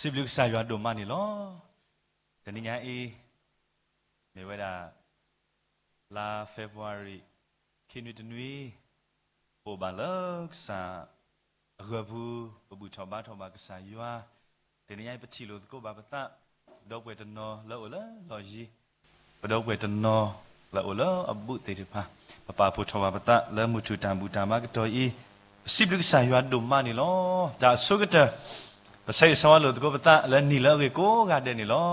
စံးဘျုးကစၢ်ယွၤဒိၣ်မးန့ၣ်လီၤ. တနံၤညါအံၤ မ့ၢ်ဝဲဒၣ် လါ February ခံနွံတနွံ, ပအိၣ်ဘၣ်လၢကစၢ်အဂီၢ်ပူၤ, ပဘူၣ်ထီၣ်ဘါထီၣ်ဘၣ်ကစၢ်ယွၤ, တနံၤညါအံၤ ပထံၣ်လိာ်သကိးဘၣ်ပသး, ပဒီပုၢ်ဝဲၢ်တနီၤလၢအိၣ်လၢလီၢ်ယံၤ, ပဒီပုၢ်ဝဲၢ်တနီၤလၢအိၣ်လၢအဘူးသ့ၣ်တဖၣ်, ပပာ်ဖှိၣ်ထီၣ်ဘၣ်ပသးလၢမုၢ်ထူၣ်တၢ်ဘူၣ်တၢ်ဘါကတီၢ်အံၤ, ပစံးဘျုးကစၢ်ယွၤဒိၣ်မးန့ၣ်လီၤ. တၢ်အဆိကတၢၢ် ပဆၢဂ့ၤဆၢဝါလိာ်သကိးပသးလၢနံၣ်လၢအဂ့ၤကိးဂၤဒဲးန့ၣ်လီၤ.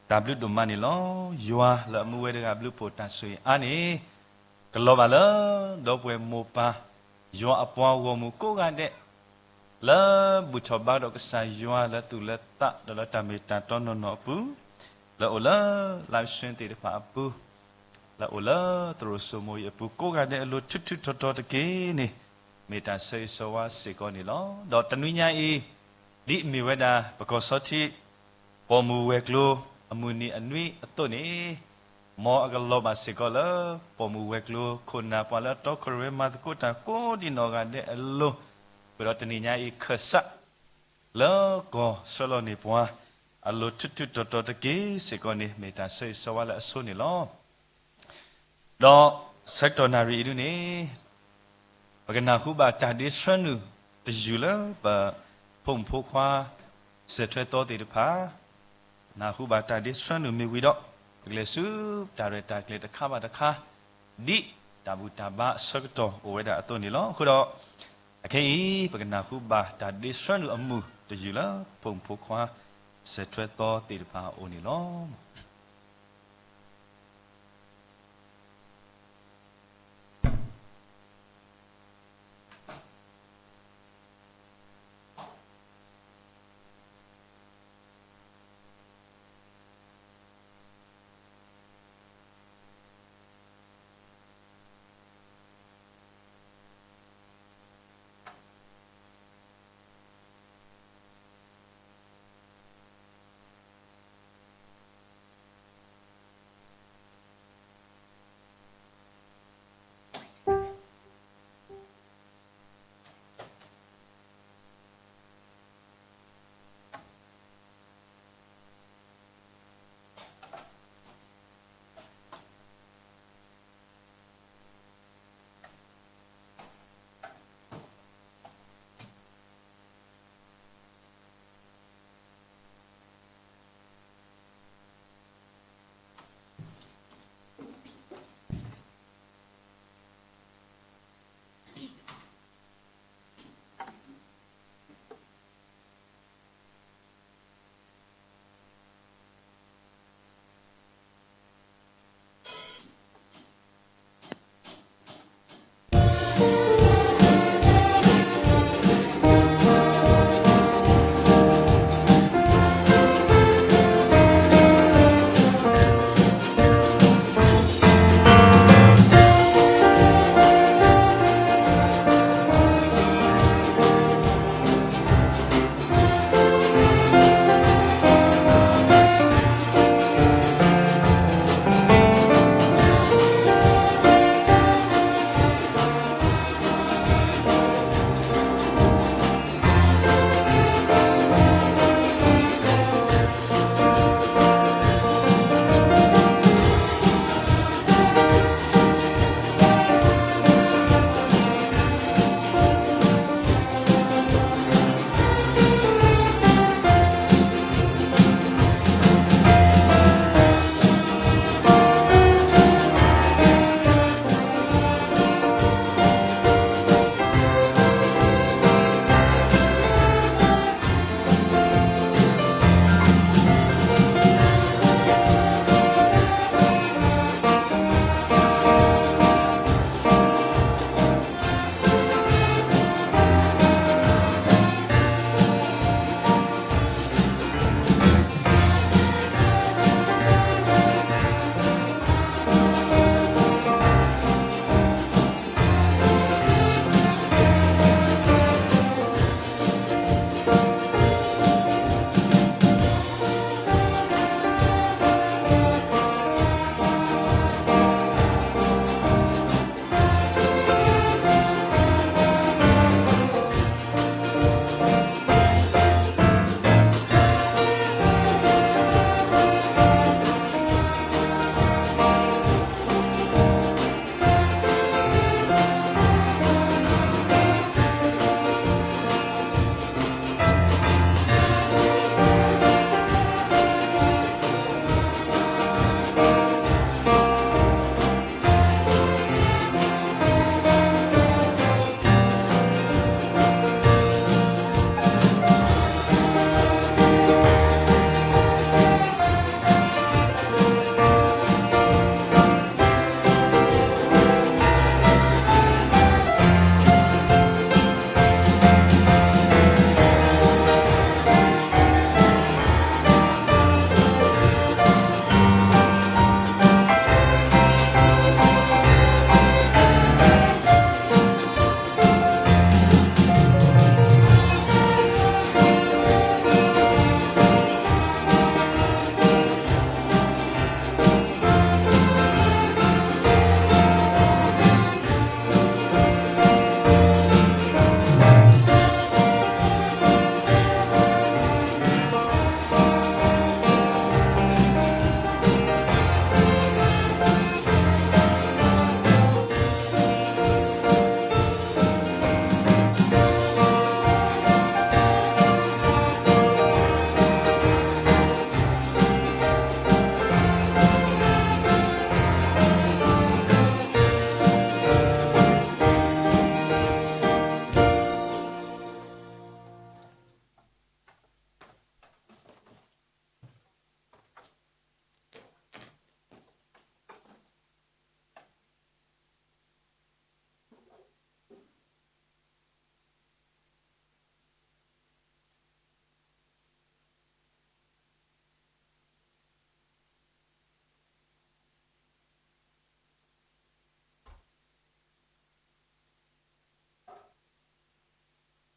တၢ်ဘျုးဒိၣ်မးန့ၣ်လီၤ. ယွၤလၢအမူဝဲတဂၤဘျုးဖှိၣ်တၢ်ဆိၣ်ဂ့ၤအါန့ၣ်, ကလီၤဘၣ်လၢ ဒီပုၢ်ဝဲၢ်မိၢ်ပၢ်, ယွၤအပှၤဂီၢ်မုၢ်ကိးဂၤဒဲး, လၢဘူၣ်ထီၣ်ဘါထီၣ်ကစၢ်ယွၤလၢသူၣ်လၢသးဒီးလၢတၢ်မ့ၢ်တၢ်တီနီၢ်နီၢ်အပူၤ, လၢအိၣ်လၢ live stream သ့ၣ်တဖၣ်အပူၤ, လၢအိၣ်လၢသရိာ်စိမိၤအံၤအပူၤ ကိးဂၤဒဲးအလိၤ ထူးထူးတီၤတီၤတက့ၢ်န့ၣ်, မ့ၢ်တၢ်ဆၢဂ့ၤဆၢဝါစ့ၢ်ကီးန့ၣ်လီၤ. ဒီးတနွံညါအံၤ ဒ်အမ့ၢ်ဝဲဒၣ် ပကီၢ်ဆီထံး ပိာ်မုၣ်ဝဲၤကျိၤအမုၢ်နံၤအနွံအသိးန့ၣ်, မ်အကလီၤဘၣ်စ့ၢ်ကီးလၢ ပိာ်မုၣ်ဝဲၤကျိၤ ခိၣ်နၢ်ပှၤလၢအတီခိၣ်ရိၣ်မဲမၤသကိးတၢ်ကိးဒံးနီၢ်ဂၤဒဲးအလိၤ, ဃုာ်ဒီးတနံၤညါအံၤ ခၢၣ်စးလၢကီၢ်ဆၢလီၤန့ၢ်ပှၤ အလိၤထူးထူးတီၤတီၤတက့ၢ်စ့ၢ်ကီးန့ၣ် မ့ၢ်တၢ်ဆၢဂ့ၤဆၢဝါလၢအဆိန့ၣ်လီၤ. ဒီးဆၢကတီၢ်နၣ်ရံၣ်အံၤဒ်န့ၣ်, ပကနၢ်ဟူဘၣ်တၢ်ဒ့ဆှၢနုာ်တယုၢ်လၢပဖိမုၣ်ဖိခွါ စဲးထွဲသီသ့ၣ်တဖၣ်, နၢ်ဟူဘၣ်တၢ်ဒ့ဆှၢနုာ်မ့ၢ်ဝံၤဒီး, ပကလဲၤဆူတၢ်ရဲၣ်တၢ်ကျဲၤတခါဘၣ်တခါ, ဒ်တၢ်ဘူၣ်တၢ်ဘါအဆၢကတီၢ်အိၣ်ဝဲဒၣ်အသိးန့ၣ်လီၤ. အဃိဒီး, အခဲအံၤ ပကနၢ်ဟူဘၣ်တၢ်ဒ့ဆှၢနုာ်အမုာ်တယုၢ်လၢဖိမုၣ်ဖိခွါ စဲးထွဲသီသ့ၣ်တဖၣ်အအိၣ်န့ၣ်လီၤ.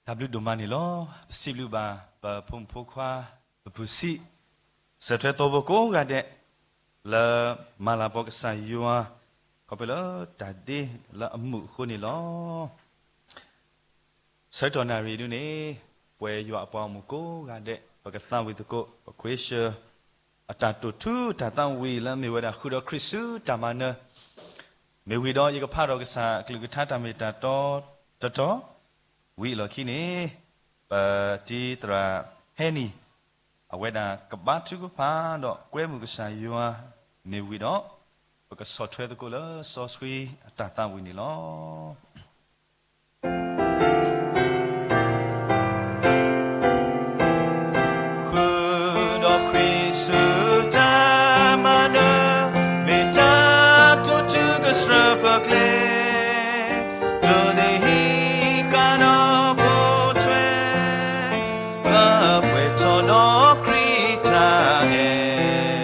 တၢ်ဘျုးဒိၣ်မးန့ၣ်လီၤ. ပစံးဘျုးဘၣ် ပဖိမုၣ်ဖိခွါ ပပုၢ်စံး စၢၤထွဲသီဖိကိးဂၤဒဲး လၢမၤလၤကပီၤကစၢ်ယွၤ ခီဖျိလၢတၢ်ဒ့လၢအမုာ်အဃိန့ၣ်လီၤ. ဆၢကတီၢ်နၣ်ရံၣ်ဒုန့ၣ် ပဝဲယွၤအပှၤဂီၢ်မုၢ်ကိးဂၤဒဲး ပကသးဝံၣ်သကိး ပခွ့ၡၢၣ် အတၢ်တိာ်ထူ တၢ်သးဝံၣ်လၢအမ့ၢ်ဝဲဒၣ် ဃုာ်ဒီးခရံာ်ဆူတၢ်မၤနၢၤ, မ့ၢ်ဝံၤဒီးယကဖးဒီးကစၢ်အကလုၢ်ကထါတၢ်မ့ၢ်တၢ်တီတတီၤ, ဝံၤအလီၢ်ခံန့ၣ် ပတံၤသရၣ်ဟဲနံၣ် အဝဲဒၣ်ကဘါထုကဖၣ်ဒီးကွဲမုာ်ကစၢ်ယွၤ, မ့ၢ်ဝံၤဒီး ပကဆီၣ်ထွဲသကိးလၢစီဆှံအတၢ်သးဝံၣ်န့ၣ်လီၤ. ဃုာ်ဒီးခရံာ်ဆူတၢ်မၤနၢၤ, မ့ၢ်တၢ်တိာ်ထူကစၢၢ်ပကျဲ, တိၢ်န့ၢ်ဟံးဃာ်ဒီးပိာ်ထွဲ လၢပှဲၤထီၣ်ဒီးခရံာ်တၢ်အဲၣ်,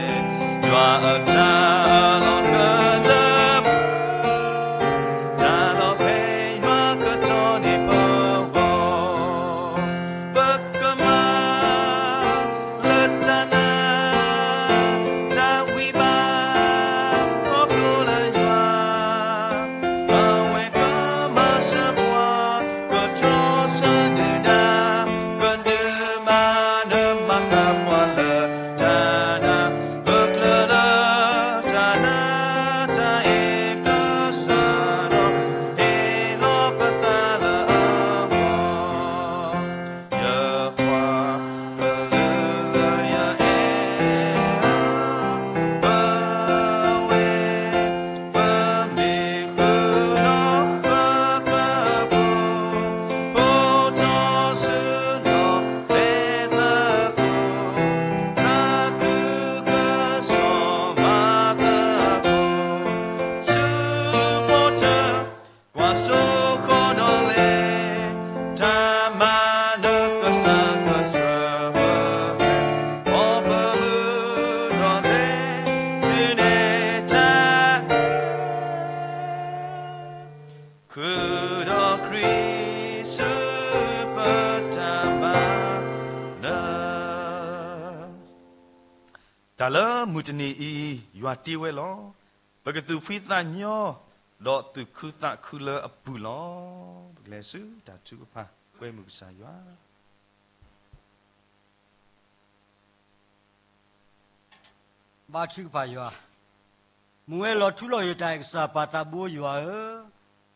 ယွၤအတၢ်လီၤကလၢပှဲၤ, တၢ်လီၤဖဲယွၤကတီၤန့ၢ်ပဂီၢ်, ပကမၤ လၢတၢ်နာ် တၢ်ဝံဘၣ် ခီဖျိလၢယွၤ အဝဲကမၤစၢၤပှၤ ကတြီဆၢဒုၣ်ဒါ ကဒုးမၤနၢၤမၤဃၣ်ပှၤလၢတၢ်နာ် ပကျၢၤလၢတၢ်နးတၢ်အ့ကစၢ်ဒီး ဟ့ၣ်လီၤပသးလၢအဂီၢ် ယပှၤကလုာ်လၢယအဲၣ် ပဝဲ ပမ့ၢ်ဃုာ်ဒီးပကပူၤ ဖိထီၣ်ဆူဒီးလဲၤသကိး သးခုကစီၣ်မၤသကိး ဆူဖိတၢၣ် ကွၢ်စိဃီဒီးလဲၤ တၢ်မၤနၢၤကစၢ်ကစၢၢ်ပှၤ အီၣ်ပမုာ်ဒီးလဲၤ ဒုးနဲၣ်တၢ် ဃုာ်ဒီးခရံာ်ဆူပတၢ်မၤနၢၤ တၢ်လၢမုၢ်တနံၤအံၤ ယွၤတ့ဝဲလီၤ. ပကသူၣ်ဖှံသးညီ ဒီးသူၣ်ခုသးခုလၢအပူၤလီၤ. ပကလဲၤဆူတၢ်ထုကဖၣ် ကွဲမုာ်ကစၢ်ယွၤ ဘါထုကဖၣ်ယွၤ, မူဝဲလီၤထူလီၤယိာ်တၢ်အဲၣ်ကစၢ်ပၢ်သးဘိယွၤဧၢ,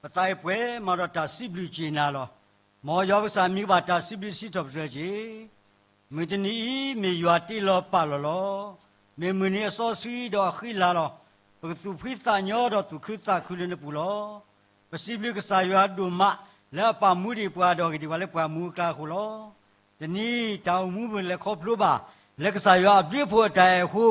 ပသးအံၤပှဲၤမးဒီးတၢ်စံးဘျုးစ့ၢ်နၤလီၤ. မ်ယွၤပကစၢ်မံၤကဘၣ်တၢ်စံးဘျုးစံးထီၣ်ပတြၢၤက့ၤ မုၢ်တနံၤအံၤ မ့ၢ်ယွၤတ့လီၤပာ်လီၤလီၤ. မ့ၢ်မုၢ်နံၤအစီဆှံဒီးအဃံအလၤလီၤ. ပကသူၣ်ဖှံသးညီဒီးသူၣ်ခုသးခုလၢနပူၤလီၤ. ပစံးဘျုးကစၢ်ယွၤဒိၣ်မး လၢအပာ်မူဒံးပှၤဒီးဂ့ၤဒံးပှၤလၢပှၤမူအကျါအဃိလီၤ. တနံၤတၢ်အိၣ်မူပူၤလဲၤခီဖျိဘၣ် လၢကစၢ်ယွၤအဘျုးအဖှိၣ်အတၢ်အဲၣ်အဃိ,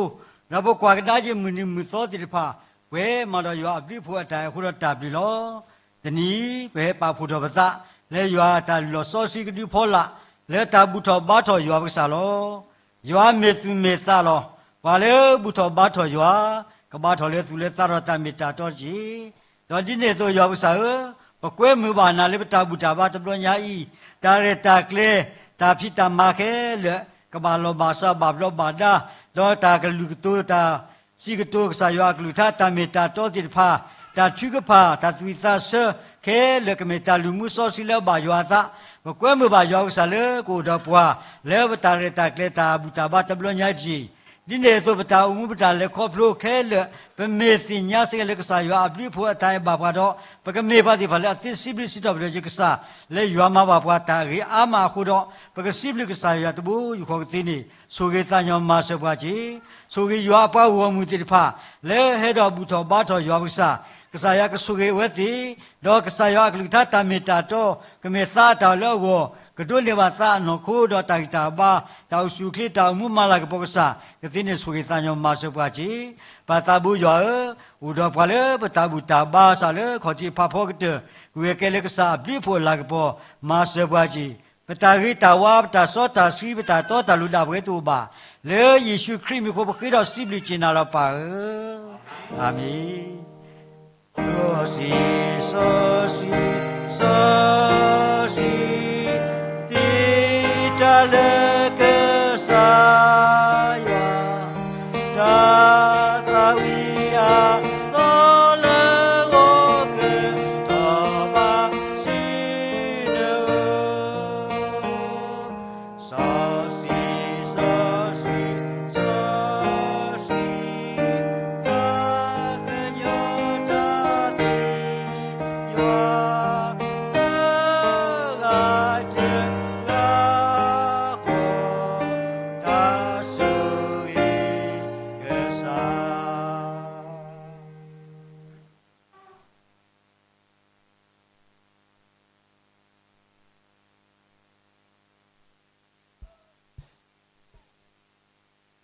ဒီးပကွၢ်ကဒါက့ၤမုၢ်နံၤမုၢ်သီသ့ၣ်တဖၣ် ပှဲၤမးဒီးယွၤအဘျုးအဖှိၣ်အတၢ်အဲၣ်အဃိဒီးတၢ်ဘျုးလီၤ. တနံၤအံၤ ပဟဲပာ်ဖှိၣ်ထီၣ်ပသး လၢယွၤအတၢ်လုၢ်လီၢ်စီဆှံကဒုဖီလာ် လၢတၢ်ဘူၣ်ထီၣ်ဘါထီၣ်ယွၤပကစၢ်လီၤ. ယွၤမ့ၢ်သူၣ်မ့ၢ်သးလီၤ. ပှၤလၢဘူၣ်ထီၣ်ဘါထီၣ်ယွၤ ကဘါထီၣ်လၢသူၣ်လၢသးဒီးတၢ်မ့ၢ်တၢ်တီတက့ၢ်. ဒီးဒ်န့ၣ်အသိးယွၤပကစၢ်ဧၢ, ပကွဲမုာ်ဘၣ်နၤလၢပတၢ်ဘူၣ်တၢ်ဘါတဘျီညါအံၤ, တၢ်ရဲၣ်တၢ်ကျဲၤ တၢ်ဖံးတၢ်မၤခဲလၢာ် ကဘၣ်လီၤဘၣ်စးဘၣ်ဘျီးဘၣ်ဒါ, ဒီးတၢ်ကလုၢ်ကတိၤတၢ် စံးကတိၤကစၢ်ယွၤအကလုၢ်ကထါ တၢ်မ့ၢ်တၢ်တီသ့ၣ်တဖၣ်, တၢ်ထုကဖၣ် တၢ်သူၣ်ဝံၣ်သးဆၢ ခဲလၢာ်ကမ့ၢ်တၢ်လုၢ်မူစီဆှံလၢအဘၣ်ယွၤအသး, ပကွဲမုာ်ဘၣ်ယွၤပကစၢ်လၢကအိၣ်ဒီးပှၤ လၢပတၢ်ရဲၣ်တၢ်ကျဲၤတၢ်ဘူၣ်တၢ်ဘါတဘျီညါအံၤတက့ၢ်. ဒ်န့ၣ်အသိးပတၢ်အိၣ်မူပတၢ်လဲၤခီဖျိခဲလၢာ် ပမ့ၢ်သ့ၣ်ညါစ့ၢ်ကီးလၢကစၢ်ယွၤအဘျုးအဖှိၣ်အတၢ်အဲၣ်ဘၣ်ပှၤဒီး ပကမ့ၢ်ပှၤသ့ၣ်တဖၣ်လၢအသ့စံးဘျုးစံးထီၣ်ပတြၢၤက့ၤကစၢ် လၢယွၤမၤဘၣ်ပှၤတၢ်ဂ့ၤအါမးအဃိဒီး ပကစံးဘျုးကစၢ်ယွၤတဘိယူၢ်ဃီၤကသ့န့ၣ် ဆိၣ်ဂ့ၤသးညီမၤစၢၤပှၤက့ၤ ဆိၣ်ဂ့ၤယွၤအပှၤဂီၢ်မုၢ်သ့ၣ်တဖၣ် လၢဟဲဒီးဘူၣ်ထီၣ်ဘါထီၣ်ယွၤပကစၢ်, ကစၢ်ယွၤကဆိၣ်ဂ့ၤအဝဲသ့ၣ်, ဒီးကစၢ်ယွၤအကလုၢ်ကထါတၢ်မ့ၢ်တၢ်တီ ကမ့ၢ်သါအတၢ်လၢအဂီၢ်, ကဒိးန့ၢ်ဘၣ်သးအနီၢ်ခိဒီးတၢ်ဂံၢ်တၢ်ဘါ, တၢ်အိၣ်ဆူၣ်အိၣ်ချ့ တၢ်အိၣ်မူမၤလၤကပီၤကစၢ်, ကသ့န့ၣ်ဆိၣ်ဂ့ၤသးညီမၤစၢၤပှၤက့ၤ ပၢ်သးဘိယွၤဧၢ, အိၣ်ဒီးပှၤလၢပတၢ်ဘူၣ်တၢ်ဘါစးလၢခီၣ်ထံးဖးဖီကတၢၢ်, ကဝဲၤကဲလၢကစၢ်အဘျုးအဖှိၣ်အလၤကပီၤ, မၤစၢၤပှၤက့ၤ, ပတၢ်ဂ့ၤတၢ်ဝါ ပတၢ်စီတၢ်ဆှံ ပတၢ်တီတၢ်လိၤဒၣ်ပဝဲတအိၣ်ဘၣ်, လၢယ့ၣ်ၡူးခရံာ်မံၤအဃိ ပဃ့ဒီးစံးဘျုးက့ၤနၤလီၤပၢ်ဧၢ, အၤမ့ၣ်. စီဆှံ, စီဆှံ, စီဆှံ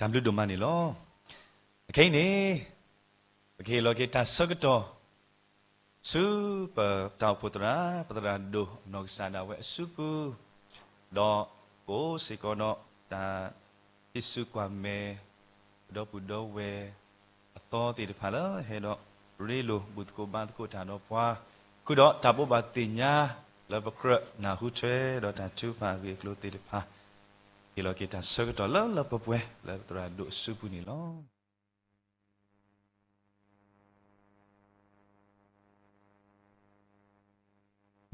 တၢ်ဘျုးဒိၣ်မးန့ၣ်လီၤ. အခဲအံၤန့ၣ် ပကဟ့ၣ်လီၤက့ၤတၢ်ဆၢကတီၢ် ဆူပတၢ်အိၣ်ဖှိၣ်သရၣ် ပသရၣ်ဒိၣ်နီၢ်ကစၢ်ဒၣ်ဝဲအစုပူၤ, ဒီးပအိၣ်စ့ၢ်ကီးဒီးတၢ်ဟံးစုကွၢ်မဲာ် ပဒီပုၢ်ဒီဝဲၢ်အသီသ့ၣ်တဖၣ်လၢ ဟဲဒီးရ့လိာ်ဘူၣ်သကိးဘါသကိးတၢ်ဒီးပှၤ, ဃုာ်ဒီးတၢ်ဘိးဘၣ်သ့ၣ်ညါ လၢပကြၢးနၢ်ဟူထွဲဒီးတၢ်ထုကဖၣ်အဂ့ၢ်အကျိၤသ့ၣ်တဖၣ်, ဟ့ၣ်လီၤက့ၤတၢ်ဆၢကတီၢ်လၢလၢပှဲၤပှဲၤ လၢပသရၣ်ဒိၣ်အစုပူၤန့ၣ်လီၤ.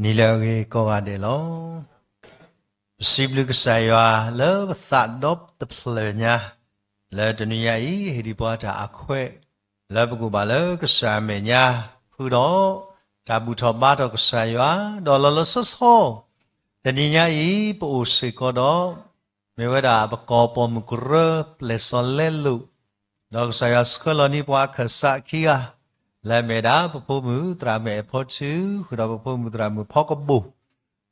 နံၤလၢအဂ့ၤကိးဂၤဒဲးလီၤ. ပစံးဘျုးကစၢ်ယွၤလၢပသးဒီတဖျၢၣ်ညါ, လၢတနွံညါအံၤ ဟ့ၣ်ဒံးပှၤတၢ်အခွဲး လၢပကအိၣ်ဘၣ်လၢကစၢ်အမဲာ်ညါ, ဃုာ်ဒီးတၢ်ဘူၣ်ထီၣ်ဘါထီၣ်ကစၢ်ယွၤ, ဒီးလီၤလီၤဆီဆီ တနံၤညါအံၤ ပအိၣ်စ့ၢ်ကီးဒီး မ့ၢ်ဝဲဒၣ်ပကီၢ်ပိာ်မုၣ်ကရၢ ပျဲၢ်စီၤလဲလိာ်, ဒီးကစၢ်ယွၤဆှၢလီၤန့ၢ်ပှၤခၢၣ်စးခံဂၤ, လၢအမ့ၢ်ဒၣ်ပဖိမုၣ်သရၣ်မုၣ်အဲၣ်ဖီထူ, ဃုာ်ဒီးပဖိမုၣ်သရၣ်မုၣ်ဖီကဘိၣ်,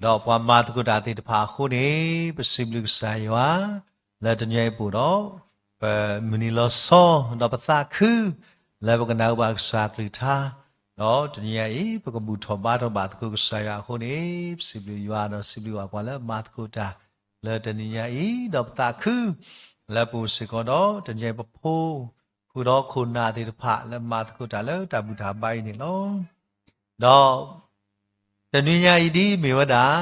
ဒီးပှၤမၤသကိးတၢ်သ့ၣ်တဖၣ်အဃိန့ၣ် ပစံးဘျုးကစၢ်ယွၤ လၢတနွံအံၤပအိၣ်ဒီး ပမုၢ်နံၤလီၤဆီ ဒီးပသးခု လၢပကနၢ်ဟူဘၣ်ကစၢ်အကလုၢ်ကထါ, ဒီးတနံၤညါအံၤ ပကဘူၣ်ထီၣ်ဘါထီၣ်ဘၣ်သကိးကစၢ်ယွၤအဃိန့ၣ် ပစံးဘျုးယွၤဒီးစံးဘျုးဘၣ်ပှၤလၢမၤသကိးတၢ် လၢတနံၤညါအံၤ, ဒီးပသးခု လၢပအိၣ်စ့ၢ်ကီးဒီး တနံၤညါအံၤပဖိ ဃုာ်ဒီးခိၣ်နၢ်သ့ၣ်တဖၣ်လၢမၤသကိးတၢ်လၢတၢ်ဘူၣ်တၢ်ဘါအံၤန့ၣ်လီၤ. ဒီးတနွံညါအံၤဒ်မ့ၢ်ဝဲဒၣ်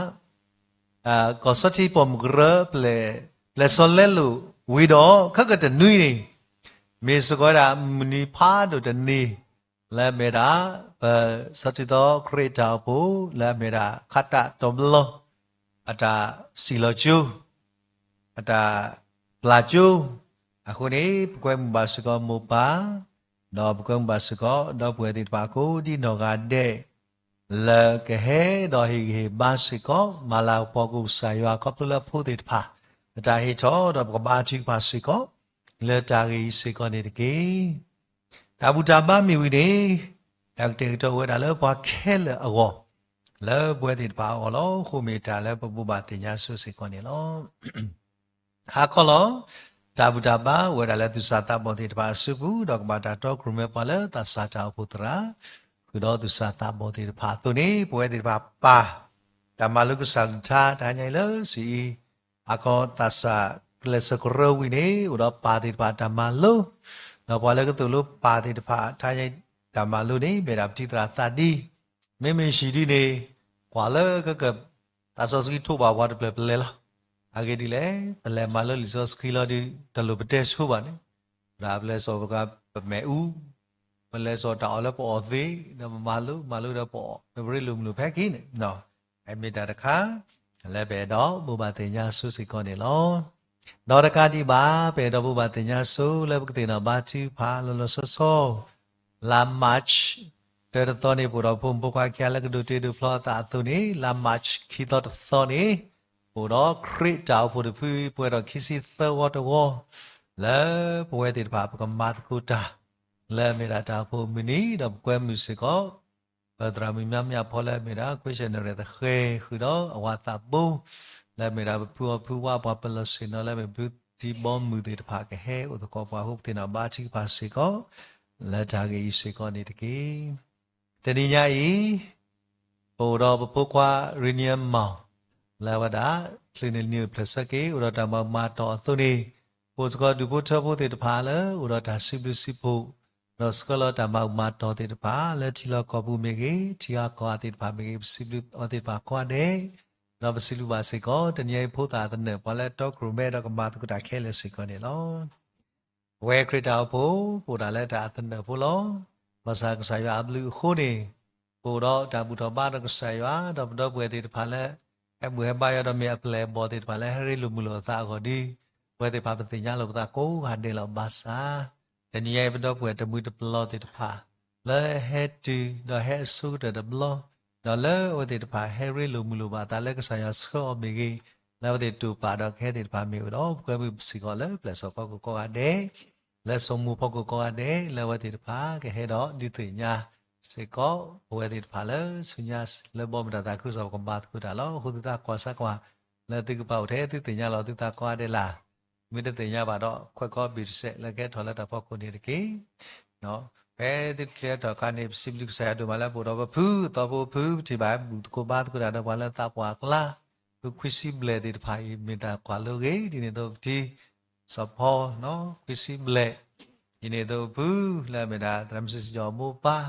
ကီၢ်ဆီထံးပိာ်မုၣ်ကရၢ ပျဲၢ်စီၤလဲလိာ်ဝံၤဒီး ခဲကတနွံန့ၣ် မ့ၢ်စ့ၢ်ကီးဝဲဒၣ်မုၢ်နံၤဖးဒိၣ်တနံၤ လၢအမ့ၢ်ဒၣ် ပဆီထံသီခရံာ်တၢ်အိၣ်ဖှိၣ် လၢအမ့ၢ်ဒၣ်ခးတၢ်တီၤဘျီ အတၢ်စံၣ်လီၤကၠိ အတၢ်ပျၢ်ကၠိ အဃိန့ၣ် ပကွဲမုာ်ဘၣ်စ့ၢ်ကီးမိၢ်ပၢ် ဒီးပကွဲမုာ်ဘၣ်စ့ၢ်ကီး ဒီပုၢ်ဝဲၢ်သ့ၣ်တဖၣ်ကိးဒံနီၢ်ဂၤဒဲး လၢကဟဲဒီးဟ့ၣ်ဂံၢ်ဟ့ၣ်ဘါစ့ၢ်ကီး မၤလၤကပီၤကစၢ်ယွၤခီဖျိလၢအဖိသ့ၣ်တဖၣ် အတၢ်ဟ့ၣ်ထီၣ် ဒီးပကဘါထုကဖၣ်စ့ၢ်ကီး လၢတၢ်ဂ့ၢ်အံၤစ့ၢ်ကီးန့ၣ်တက့ၢ်. တၢ်ဘူၣ်တၢ်ဘါမ့ၢ်ဝံၤန့ၣ် တၢ်ကတဲာ်ကတီၤဝဲဒၣ်လၢပှၤခဲလၢာ်အဂီၢ် လၢပဝဲသ့ၣ်တဖၣ်အဂီၢ်လီၤ. အဃိမ့ၢ်တၢ်လၢပဘိးဘၣ်သ့ၣ်ညါဆိစ့ၢ်ကီးန့ၣ်လီၤ. ဟါခီလီၤ. တၢ်ဘူၣ်တၢ်ဘါအိၣ်ဝဲဒၣ်လၢသူၣ်စၢ်သးဘီၣ်သ့ၣ်တဖၣ်အစုပူၤ ဒီးကဘၣ်တၢ်တီခိၣ်ရိၣ်မဲပှၤလၢသးစၢ်တၢ်အိၣ်ဖှိၣ်သရၣ် ဃုာ်ဒီးသူၣ်စၢ်သးဘီၣ်သ့ၣ်တဖၣ်အသိးန့ၣ် ပဝဲသ့ၣ်တဖၣ်ပၢ် တၢ်မၤလိကစၢ်ကလုၢ်ကထါ တဟါညါအံၤလၢစံးအံၤ ဟါခီသးစၢ်ကလဲၤစၢးကရၢဝံၤန့ၣ် အိၣ်ဒီးပၢ်သ့ၣ်တဖၣ်တၢ်မၤလိ ဒီးပှၤလၢကသိၣ်လိပၢ်သ့ၣ်တဖၣ် တဟါညါအံၤတၢ်မၤလိန့ၣ် မ့ၢ်ဒၣ်ပတံၤသရၣ်သးဒ် မ့မ့ၢ်ယံာ်ဒ်န့ၣ် ကွၢ်လၢကက သးစီဆှံထိးဘၣ်ပှၤတဖျၢၣ်ပလဲၤလီၤ. အဂ့ၢ်ဒ်လဲၣ်, ပလဲၤမၤလိလံာ်စီဆှံလီၤဒီး တလိၣ်ပတဲဆိဘၣ်န့ၣ်, ဒ်ပလဲၤစိာ်ပက ပမဲာ်အူ, ပလဲၤစိာ်တၢ်အီၣ်လၢပအီၣ်သ့, ဒီးပမၤလိ မၤလိဒီးပအီၣ် ဒီးပရ့လိာ်မုာ်လိာ်ဖဲက့ၤန့ၣ်, အမ့ၢ်တၢ်တခါ လၢပအဲၣ်ဒိးဘိးဘၣ်သ့ၣ်ညါဆိစ့ၢ်ကီးန့ၣ်လီၤ. ဒီးတကးဒံးဘၣ် ပအဲၣ်ဒိးဘိးဘၣ်သ့ၣ်ညါဆိလၢပကသ့ၣ်နီၣ်ဘါထုကဖၣ်လီၤလီၤဆီဆီ လါ March တၢတသီန့ၣ် ပအိၣ်ဒီးဖိမုၣ်ဖိခွါခံဂၤလၢကဒိးတ့ဒိးဖျီအသးအသိးန့ၣ် လါ March ခံသီတသီန့ၣ် ပအိၣ်ဒီးခရံာ်တၢ်အိၣ်ဖှိၣ်တဖု ပှဲၤထီၣ်ခံဆံသၢဝီတဝီ လၢပဝဲသ့ၣ်တဖၣ်ပကမၤသကိးတၢ် လၢအမ့ၢ်ဒၣ်တၢ်အိၣ်ဖှိၣ်မုၢ်နံၤ ဒီးပကွဲမုာ်စ့ၢ်ကီး ပသရၣ်မုၣ်မၠါမၠၣ်ဖီလၢအမ့ၢ်ဒၣ် ကွဲးစဲၣ်နရဲၣ်သဃဲၤ ဃုာ်ဒီးအဝၤသးဘိ လၢအမ့ၢ်ဒၣ်ပဖုအီၣ်ဖုဝါပှၤပလီၢ်ဆ့ၣ်နီၤ လၢအမ့ၢ်ဘုထံဘီမုၢ်သ့ၣ်တဖၣ်ကဟဲအိၣ်သကိးပှၤအဃိ ပသ့ၣ်နီၣ်ဘါထုကဖၣ်စ့ၢ်ကီး လၢတၢ်ဂ့ၢ်အံၤစ့ၢ်ကီးန့ၣ်တက့ၢ်. တနံၤညါအံၤ ပအိၣ်ဒီးပဖိခွါ Rainier Mao လၢအဝဲဒၣ် ချုးန့ၢ်နံၣ်အိၣ်ဖျဲၣ်ဆၢက့ၤ အိၣ်ဒီးတၢ်မၤမၤတီၢ်အသိးန့ၣ် ပအိၣ်စ့ၢ်ကီးဒူၣ်ဖိထၢဖိသ့ၣ်တဖၣ်လၢ အိၣ်ဒီးတၢ်စံးဘျုးစံးဖှိၣ် ဒီးဆှၢလီၤတၢ်မၤမၤတီၢ်သ့ၣ်တဖၣ် လၢထံလီၢ်ကီၢ်ပူၤမ့ၢ်ဂ့ၤ ထံဂၤကီၢ်ဂၤသ့ၣ်တဖၣ်မ့ၢ်ဂ့ၤ ပစံးဘျုးအဝဲသ့ၣ်တဖၣ်ကိးဂၤဒဲး ဒီးပစံးဘျုးဘၣ်စ့ၢ်ကီး တနံၤအံၤဖိသၣ်အသနၢၣ် ပှၤလၢအတီခိၣ်ရိၣ်မဲဒီးကမၤသကိးတၢ်ခဲလၢာ်စ့ၢ်ကီးန့ၣ်လီၤ. ပဝဲခရံာ်တၢ်အိၣ်ဖှိၣ် ပအိၣ်ဒၣ်လၢတၢ်အသနၢၣ်ဖိလီၤ. ဘၣ်ဆၣ်ကစၢ်ယွၤအဘျုးအဃိန့ၣ် ပအိၣ်ဒီးတၢ်ဘူၣ်ထီၣ်ဘါဒီးကစၢ်ယွၤ ဒီးပဒီပုၢ်ဝဲၢ်သ့ၣ်တဖၣ်လၢ ဟဲဘူၣ်ဟဲဘါယွၤဒီးမ့ၢ်အပျဲၢ်အဘီၣ်သ့ၣ်တဖၣ်လၢဟဲရ့လိာ်မုာ်လိာ်အသးအဂီၢ်ဒီး ပဝဲသ့ၣ်တဖၣ်ပသ့ၣ်ညါလိာ်ပသးကိးဂၤဒဲးလီၤ. ဘၣ်ဆၣ် တနံၤအံၤပဒီပုၢ်ဝဲၢ်တမှံၤတပျီၤသ့ၣ်တဖၣ် လၢဟဲတုၤဒီးဟဲအဆိကတၢၢ်တဘျီ ဒီးလၢအဝဲသ့ၣ်တဖၣ်ဟဲရ့လိာ်မုာ်လိာ်ဘၣ်အသးလၢကစၢ်ယွၤဆှၢအီၤမ့ၢ်ဂ့ၤ လၢအဝဲသ့ၣ်တိာ်ပာ်ဒီးကဟဲသ့ၣ်တဖၣ်မ့ၢ်အိၣ်ဒီး ပကွဲမုာ်စ့ၢ်ကီးလၢပျဲၢ်စီၤဖီခိၣ်ကိးဂၤဒဲး လၢစိမိၤဖီခိၣ်ကိးဂၤဒဲး လၢအဝဲသ့ၣ်တဖၣ်ကဟဲဒီးဒုးသ့ၣ်ညါစ့ၢ်ကီး ပဝဲသ့ၣ်တဖၣ်လၢဆူညါလၢဘီမုၢ်တၢ်သးခုကစီၣ်ပကမၤသကိးတၢ်လီၤ. အဃိသုသးကွၢ်စၢ်ကွၢ် လၢသုကပာ်အိၣ်ထဲသုသ့ၣ်ညါလီၤသုသးကိးဂၤဒဲးလၢ် မ့ၢ်တသ့ၣ်ညါဘၣ်ဒီး ခွဲးခီဘ့ၣ်တစဲးလၢကဟဲထီၣ်လၢတၢ်ဖီခိၣ်န့ၣ်တက့ၢ်. ဖဲသုတချုးဟဲထီၣ်အခါန့ၣ် ပစံးဘျုးကစၢ်ယွၤဒိၣ်မးလၢပအိၣ်ဒီးပဖုသီဖိဖု ပထံၣ်ဘၣ် ဘူၣ်သကိးဘါသကိးတၢ်ဒီးပှၤလၢသးပှၢ်အကျါ, ဖုခွံဆံဘျဲၣ်သ့ၣ်တဖၣ်အံၤ မ့ၢ်တၢ်ကွၢ်လိဂ့ၤ ဒ်န့ၣ်အသိးပထံၣ် စီၤဖီ ခွံဆံဘျဲၣ်, ဒ်န့ၣ်အသိးဖု လၢအမ့ၢ်ဒၣ်သရၣ်မုၣ်စံၣ်ကၠီၤအမိၢ်ပၢ်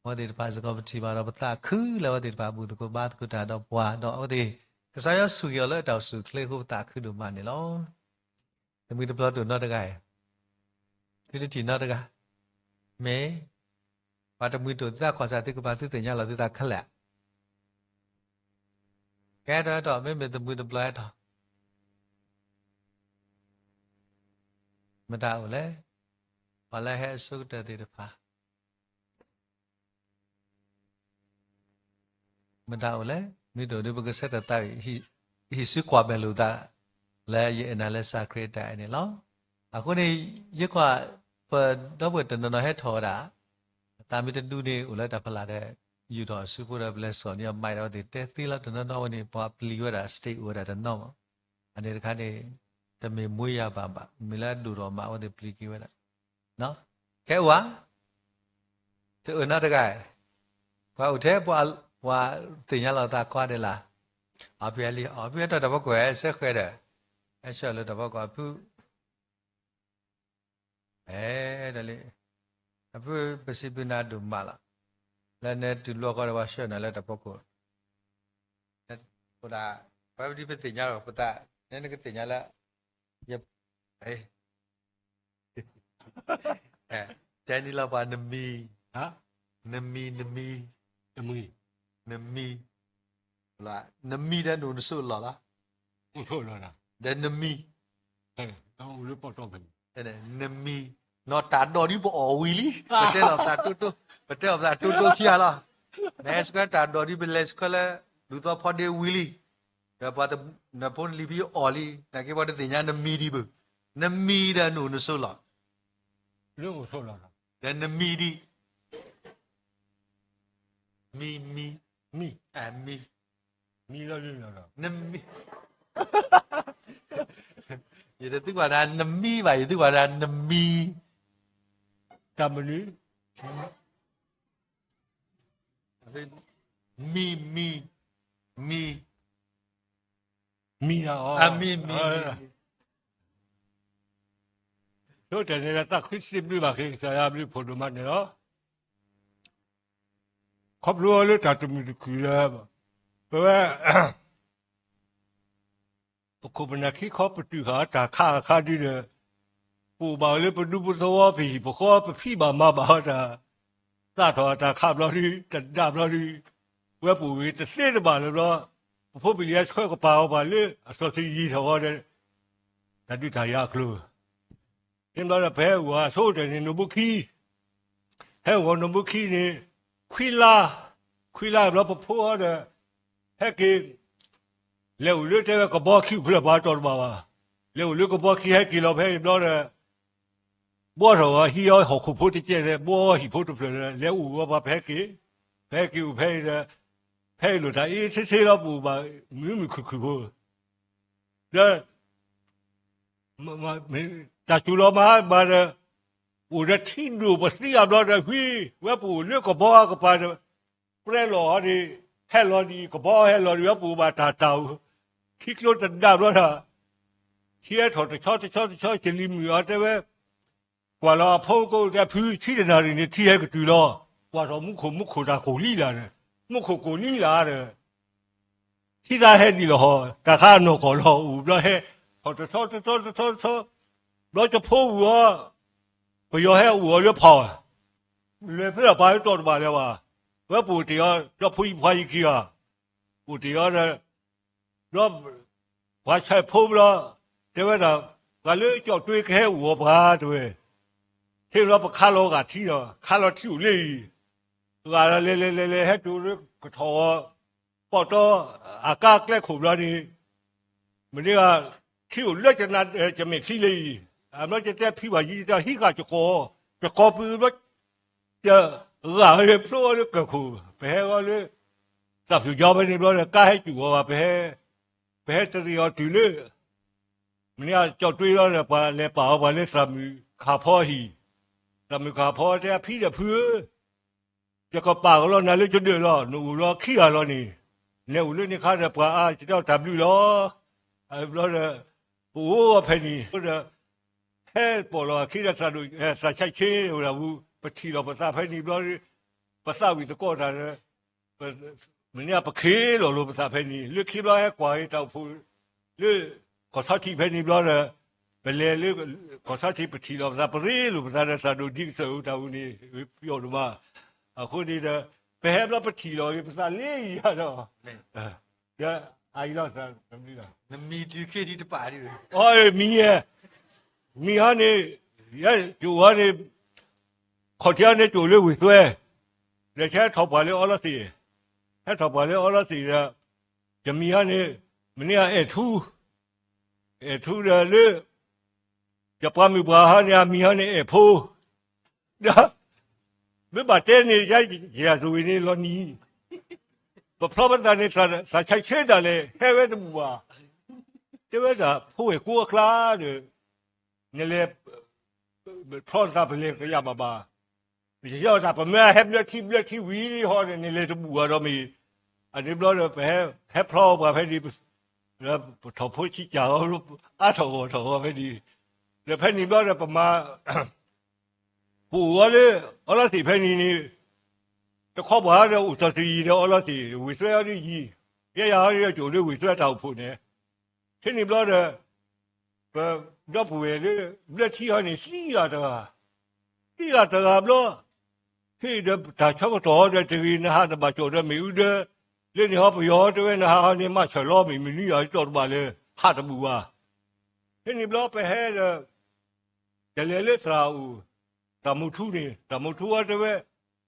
အဝဲသ့ၣ်တဖၣ်စ့ၢ်ကီး ပထံၣ်ဘၣ်ဒီးပသးခုလၢအဝဲသ့ၣ်တဖၣ်ဘူၣ်သကိးဘါသကိးတၢ်ဒီးပှၤဒီးအဝဲသ့ၣ် ကစၢ်ယွၤဆိၣ်ဂ့ၤအီၤလၢအတၢ်အိၣ်ဆူၣ်အိၣ်ချ့အဃိ ပသးခုဒိၣ်မးန့ၣ်လီၤ. တမှံၤတဘျီဒိၣ်နီတဂၤအံၤ, သုတထံၣ်နီတဂၤ, မ့ၢ် ပှၤတမှံၤဒိၣ်သုသးကွၢ်စၢ် သုကပၤသုသ့ၣ်ညါလီၤသုသးခဲလၢာ်, ကဲထီၣ်ဟဲထီၣ် မ့မ့ၢ်တမှံၤတဘျီဟဲထီၣ် မတၤအိၣ်လဲၣ်, ပှၤလၢဟဲအဆိကတၢၢ်သ့ၣ်တဖၣ် မတၤအိၣ်လဲၣ်, မ့ၢ်ဒိၣ်ဒုး ပကဆၢထၢၣ်သး ဟံးစုကွၢ်မဲာ်လိာ်သး လၢယအဲၣ်နၤလၢစၢ်ခရံာ်အတၢ်အဲၣ်န့ၣ်လီၤ. အဃိန့ၣ် ယကွၢ် ပဒီပုၢ်ဝဲၢ်တနီၤနီၤဟဲထီၣ်ဝဲဒၣ် အသးမ့ၢ်တဒူန့ၣ် အိၣ်လၢတၢ်ဖီလာ်ဒီး ယူာ်ထီၣ်အစုဖိဒီး ပလဲၤစိာ်န့ၢ်အီၤ မၤဒီးအဝဲသ့ၣ် တဲသ့လီၤ. တနီၤနီၤဝဲန့ၣ် ပှၤပျံၤဝဲဒၣ် state အိၣ်ဝဲဒၣ်တနီၤမး, အန့ၣ်တခါန့ၣ် တမ့ၢ်မူယၤဘၣ်ဘၣ်, မ့ၢ်လၢအဒိၣ်ထီၣ်မး အဝဲသ့ၣ်ပျံၤက့ၤဝဲဒၣ် ခဲအံၤ တအၢၣ်နီတဂၤ, ပှၤအိၣ်ထဲ ပှၤသ့ၣ်ညါလီၤသးခွါဒဲးလၢ်, အဖုဟဲလံ အဖုဟဲထီၣ်တၢ်ဖီခိၣ် ဟဲဆၢဃဲၤဒီး ဟဲဆှၢလၢတၢ်ဖီခိၣ်အဖု အဲ တၢ်လံ, အဖုပစံးဘျုးနၤဒိၣ်မးလီၤ, လၢနတုၤလီၤဃီဒီးပှၤဆှၢနၤလၢတၢ်ဖီခိၣ်, အိၣ်ဒၣ် ပှၤပဒံပသ့ၣ်ညါလီၤပသး, နနကသ့ၣ်ညါလၢ ယ တဲန့ၣ်လီၤပှၤ နမံၤ, နမံၤ နမံၤ, နမံၤ, နမံၤဒီးနအိၣ်နဆိးလီၢ်လီၤ, ဒီးနမံၤ, နမံၤ, နီၢ်တၢ်ဒိးဒ်ပအီၣ်ဝံၤလံ, ပတဲလီၤပသးတိတိ, ပတဲအီၤပသးတိတိခံဂၤလီၤ, နဟဲဆှၢတၢ်ဒိးဒ်ပလဲၤဆှၢလၢ ဒူသီဖီဒ့ဝံၤလံ, ဒီးပှၤနဖိနလံၤဖံအီၣ်လံ, နာ်က့ပှၤတသ့ၣ်ညါနမံၤဒံးဘၣ်, နမံၤဒီးနအိၣ်နဆိးလီၢ် ဒီးနမံၤဒံး, မံၤ, မံၤ, မံၤ, မံၤ, မံၤ, ယတသုကွၢ်ဒၣ်နမံၤဘၣ်, ယသုကွၢ်ဒၣ်နမံၤ, တၢ်မနုၤ, မံၤ, မံၤ, မံၤ, မံၤ, မံၤ, မံၤ, ဆိကတၢၢ်န့ၣ်ဒီး သးခုစံးဘျုးဘၣ်က့ၤ ကစၢ်ယွၤဘျုးဖှိၣ်ဒိၣ်မးန့ၣ်လီၤ. ခီဖျိလၢတၢ်တမုာ်တခုၣ်လၢ ပဝဲ ပခိၣ်ပနၢ်ခံခီပတုာ်ဃာ်တၢ်ခးအခါဒ်ဒီး ပအိၣ်ဘၣ်ဝဲလၢပဒူပသဝီ ပဟံၣ်ပဃီ ပဖံးဘၣ်မၤဘၣ်အီၤတၢ် သးထီၣ်တၢ်ခးဘျီဒု တဒါဘျီဒု ဝဲပအိၣ်ဂ့ၤတသ့တဘၣ်လၢၤဘျီ ပဖိပလံၤဟဲဆှၢကပၤအီၤပှၤလၢအစီၤဆံယံၤထီၣ်ဝဲဒီး တၢ်ဒုးတၢ်ယၤအကျိၤ န့ၣ်ဘျီဒီး ပဟဲအိၣ်အဆိကတၢၢ်န့ၣ် နိၣ်ဘိခံ, ဟဲအိၣ်ဂီၤနိၣ်ဘိခံန့ၣ် ခွံလါ, ခွံလါဘျီပဖိဒီး ဟဲက့ၤ လဲၤအိၣ်လၢတဲဝဲကဘီခံ အိၣ်ဖဲလဲၣ်ပှၤတီၢ်တဘၣ်ဘၣ်, လဲၤအိၣ်လၢကဘီခံ ဟဲက့ၤလီၤဖဲအံၤဘျီဒီး ဘှီထီၣ်ဝဲဟံးအီၤဟီၣ်ခိၣ်ဖိတကဲးဒီး ဘှီဟံၣ်ဖိတဖျၢၣ်ဒီး လဲၤအိၣ်ဝဲပှၤ ပဟဲက့ၤ, ပဟဲက့ၤအိၣ်ဖဲအံၤဒီး ဖဲအံၤလိာ်တၢ်အ့ဆ့ဆ့လီၤ ပအိၣ်ဘၣ်မုာ်မုာ်ခုၣ်ခုၣ်ဖိ ဒီး တၢ်စူၤလီၤမၤမၤဒီး အိၣ်ဒီးထံဒိၣ်ပသံအဘျီဒီး ဝံၤ ဝဲပအိၣ်လၢကဘီအကပၤဒီး ပြဲလီၤအီၤဒံး ဟဲလီၤဒံး ကဘီဟဲလီၤဒံး ဝဲပအိၣ်ဘၣ်တၢ်တၢ်အိၣ် ထံကျိတဒါဘျီဒီး ထံဟဲထီၣ်တဆီတဆီတဆီ ကလံၤမုၢ်အီၤတဲဝဲ ကွၢ်လီၤအဖိကိးတဲဖု ဆံတနၣ်ရံၣ်န့ၣ် ထံဟဲကတုၤလီၤ. ကွၢ်ထီၣ်မူခိၣ် မူခိၣ်တၢ်ကိၢ်လံလၢ်ဒီး မူခိၣ်ကိၢ်လံလၢ်ဒီး ထံသးဟဲဒံးလီၤဟီၣ် တၢ်ခါအနီၢ်ကီၢ်လီၤ အိၣ်ဘျီဟဲ ထီၣ်တဆီတဆီတဆီတဆီ ဘျီကဖိဝံၤအီၤ ပယီၤဟဲအိၣ်အီၤလၢဖီၣ် လဲၤဖဲအပှၤလၢတီၢ်တဘၣ်လၢၤဘၣ် ဝဲပအိၣ်တ့ၢ်အီၤ ဒီးဖိယံၤဖးယံၤခံဂၤ အိၣ်တ့ၢ်အီၤဒီး ဘျီ ပှၤဆဲးဖိဘျီ တဲဝဲဒၣ် ပှၤလၢကၠီၣ်တွ့ကဟဲအိၣ်အီၤပှၤတဲဝဲ ထဲဘျီပခါလီၤဂာ်ထံဒီး ခါလီၤထံအိၣ်လၢအံၤ ဂာ်ဒီးလဲၤလဲၤလဲၤလဲၤ ဟဲတုၤလၢကထီၣ်အီၤ ပီၣ်တီ အကါကျဲခိၣ်ဘျီန့ၣ် မ့ၢ်ဒ်ဂၤ ထံအိၣ်လၢကမဲာ်ချံလၢအံၤ အဘျီကတဲဖံဘၣ်ယံၤတၢ်ဟံးဃာ်ကကီ ကကီပူၤဘျီ တဂၤဝဲလၢဖျိအီၤလၢကၢၢ်ခိၣ် ပဟဲအီၤလၢ တၢ်ဖျိကၠီဖဲန့ၣ်ဘျီဒီး ကါဟဲစူၣ်ဂီၤဘၣ် ပဟဲ ပဟဲတရံးအီၤတုၤလၢ မ့ၢ်န့ၢ်ကၠီၣ်တွ့လီၤဒီး ပှၤလဲၤပာ်အီၤပှၤလၢသးမုာ်ခးဖီအဟံၣ်, သးမုာ်ခးဖီတဲအဖံဒီးဖုဧၢ, ယကပာ်ကလီနၤလၢယဒၢးလီၤ, နအိၣ်လီၤခံဂၤလီၤန့ၣ်, နအိၣ်လၢန့ၣ်ခါဒီးပှၤအါ ယတဲအီၤတၢ်ဘျုးလီၤ. ဘျီဒီး ပအိၣ်အီၤဖဲန့ၣ်ဒီး ဟဲပိာ်လီၤအခံဒီး သးဆဲးဆ့ဝဲဒၣ်ဝူ ပထံၣ်လီၤပသးဖဲန့ၣ်ဘျီ ပသးဝံၣ်သကိးတၢ်ဒီး မ့ၢ်န့ၢ်ပခ့လီၤလိာ်ပသးဖဲန့ၣ် လၢခံဘျီဟဲကွၢ်က့ၤတၢ်အိၣ်ဖှိၣ် လၢ ကီၢ်ဆီထံးဖဲန့ၣ်ဘျီဒီး ပလဲၤလၢ ကီၢ်ဆီထံးပထံၣ်လီၤပသး ပရ့လိာ်ပသးဒီး သးဒိၣ်ဒံကစၢၢ်တၢ်အိၣ်န့ၣ် ပယီၣ်ဒိၣ်မး, အဃိန့ၣ်ဒီး ပဟဲဘျီပထံၣ်လီၤက့ၤပသးလၢယၤဒီး အအံၤလီၤ နမံၤဟီန့ၣ် ယအိၣ်ဟီန့ၣ် ခီၣ်ထံးဟီန့ၣ် ယအိၣ်လၢဝ့ၢ်သွဲ, ဒီးယဟဲထီၣ်ပှၢ်လၢအီလီသ့ၣ်, ဟဲထီၣ်ပှၢ်လၢအီလီသ့ၣ်ဒီး ယမံၤဟီန့ၣ် မ့ၢ်န့ၢ်အဲၣ်ထူ, အဲၣ်ထူဒီးလၢ ယပှၤမုၣ်ပှၢ်ဟီန့ၣ် အမံၤဟီန့ၣ်အဲၣ်ဖိ, ဒီး မ့ၢ်ဘၣ်တဲန့ၣ် ယၤတဝ့ၢ်န့ၣ်လီၤနံၤ ပဖျီပသးန့ၣ် သးဆဲးဆ့ဒၣ်လဲာ် ဟဲဝဲတဘူၣ်ဘၣ်, တဲဝဲဒၣ် ဖိဝဲၢ်ကိအကျါဒီး နလဲၤ ဖျီသးပလဲၤကယၤဘၣ်ဘၣ်, ယတဲအီၤတၢ် ပမ့ၢ်ဟဲဘျၢထံဘျၢထံဝံၤဟီန့ၣ် နလဲၤတဘူၣ်ဘၣ်ဒီးမ့ၢ်, အန့ၣ်ဘျီဒီး ပဟဲဖျီပှၤဖဲန့ၣ် ပထီၣ်ဖိဆံးကၢ်အီၤ အါထီၣ်ဂီၢ်ထီၣ်ဂီၢ်ဖဲန့ၣ်, ဒီးဖဲန့ၣ်ဘျီဒီး ပမၤ ပအိၣ်အီၤလၢ အီလီသ့ၣ်ဖဲန့ၣ်န့ၣ် တခီပှၤဒီးအိၣ်တီၢ်တယံၤဒီးအီလီသ့ၣ် ဝ့ၢ်သွဲအီၤဒီးယံၤ, ယဲယၤဟီဒီး ယအိၣ်လၢဝ့ၢ်သွဲတၢ်အိၣ်ဖှိၣ်န့ၣ်, ဖဲန့ၣ်ဘျီဒီး ပဒီပုၢ်ဝဲၢ်လၢ ဘျၢထံဟီန့ၣ် သံဂၤတဂၤ, သံဂၤတဂၤဘျီ ဟ့ၣ်ဒီးတၢ်ဆၢကတီၢ်ဒီးတဂ့ၤ နဟးတဘၣ်ကၠီၣ်ဒီးမ့ၣ်အူဒၢ, လၢန့ၣ်ဟီပယီၤတဲဝဲနဟးဟီန့ၣ် မၤဆၢၣ်လီၤမ့ၢ်မနုၤယၤ ယတီၢ်တဘၣ်လၢ ဟးတဘူၣ်ဘၣ်. ဖဲန့ၣ်ဘျီပဟဲဒီး တလဲၤလၢသရၣ်အိၣ်, တၢ်မိၢ်ထူန့ၣ် တၢ်မိၢ်ထူအီၤတဲဝဲ,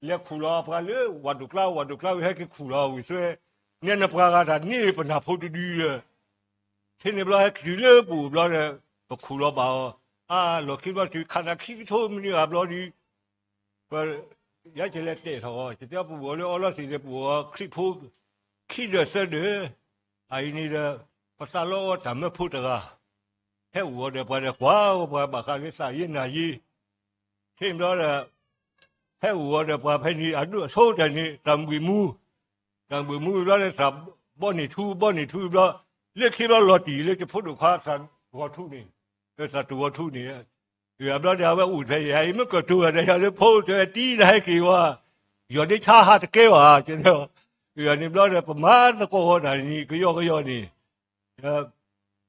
လဲၤခူၣ်လီၤပှၤလၢဝၣ်ဒိၣ်ကျါ ဝၣ်ဒိၣ်ကျါဝံၤဟဲက့ၤခူၣ်လီၤဝ့ၢ်သွဲ, နဲနပှၤဂၤတၢ်န့ၢ်ပနၢ်ဖိတဒုဒီး, ဖဲန့ၣ်ဘျီဟဲတုၤလၢပအိၣ်ဘျီဒီး ပခူၣ်လီၤဘၣ်အီၤ, အါလီၢ်ခံဘျီတုၤခးနၤခံကထိမနုၤဂၤဘျီဒီး ပ ယကလဲၤတဲာ်ထီၣ်အီၤ ယတဲပအိၣ်အီၤလၢအီလီသ့ၣ်ဒီး ပအိၣ်အီၤခရံာ်ဖိ ခံဒၢးသၢဒၢး, အအံၤန့ၣ်ဒီး ပသးလီအီၤတၢ်မၢဖိတဂၤ, ဟဲအိၣ်အီၤဒီးပှၤဒီးကွၢ်ဝဲပှၤဘၣ်ဃးလၢသးယ့နၤယ့, ဖဲန့ၣ်ဘျီဒီး ဟဲအိၣ်အီၤဒီးပှၤဖဲန့ၣ် အဒိၣ်အဆိတၢ်န့ၣ် တၢ်ဘှံးမူ, တၢ်ဘှံးမူဘျီလၢသးဘီန့ၢ်ထူ ဘီန့ၢ်ထူဘျီ, လၢခံဘျီလီၤတံၢ်လၢယဖိဒိၣ်ခွါသးဂီၤထူန့ၣ်, သးတူၢ်ဂီၤထူန့ၣ် အဘျီဒီးအဝဲအိၣ်ဖဲယၤအံၤ မ့ၢ်ကၢၢ်တိၤဂၤဒီးယၤလၢဖိတဲတံၤနဟဲက့ၤဝဲ, ယီၢ်ဒ့ဆါဟးတကဲဘၣ်, န့ၣ်ဘျီဒီး ပမၤသကိးဝဲဒၣ်န့ၣ် ကယီကယီန့ၣ်,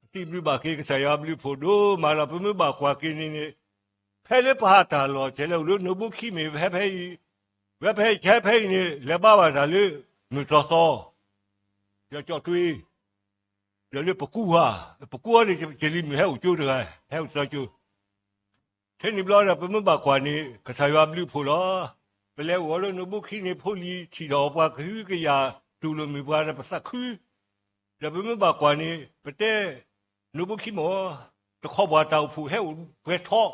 ပစံးဘျုးဘၣ်က့ၤကစၢ်ယွၤဘျုးဖှိၣ်ဒိၣ်မးလီၤ. ပမ့ၢ်ဘၣ်ကွၢ်က့ၤန့ၣ်န့ၣ် ဖဲလၢပဟးတၢ်လီၢ် ကဲလၢအိၣ်လၢနိၣ်ဘိခံမ့ၢ်ဖဲဖဲအံၤ, ဝဲဖဲကဲဖဲအံၤန့ၣ် လဲၤဘါဘၣ်တၢ်လၢ မုၢ်တြီၢ်သီ ဒီးကၠီၣ်တွ့ ဒီးလၢပကူဟါ, ပကူဟါန့ၣ် ကလံၤမုၢ်ဟဲအိၣ်ကၠိတဂၤ, ဟဲအိၣ်သီကၠိ, ထဲန့ၣ်ဘျီဒီး ပမ့ၢ်ဘၣ်ကွၢ်န့ၣ် ကစၢ်ယွၤဘျုးဖှိၣ်လီၤ. ပလဲၤအိၣ်အီၤလၢနိၣ်ဘိခံန့ၣ် ဖိလံၤထံၣ်ထီၣ်ပှၤကဟုကယာ်တူၢ်လိာ်မုာ်ပှၤဒီးပသးခု, ဒီးပမ့ၢ်ဘၣ်ကွၢ်န့ၣ် ပတဲနိၣ်ဘိခံမ့ၢ် တခီပှၤတၢ်အိၣ်ဖှိၣ်ဟဲအိၣ်ပှဲၤထီၣ်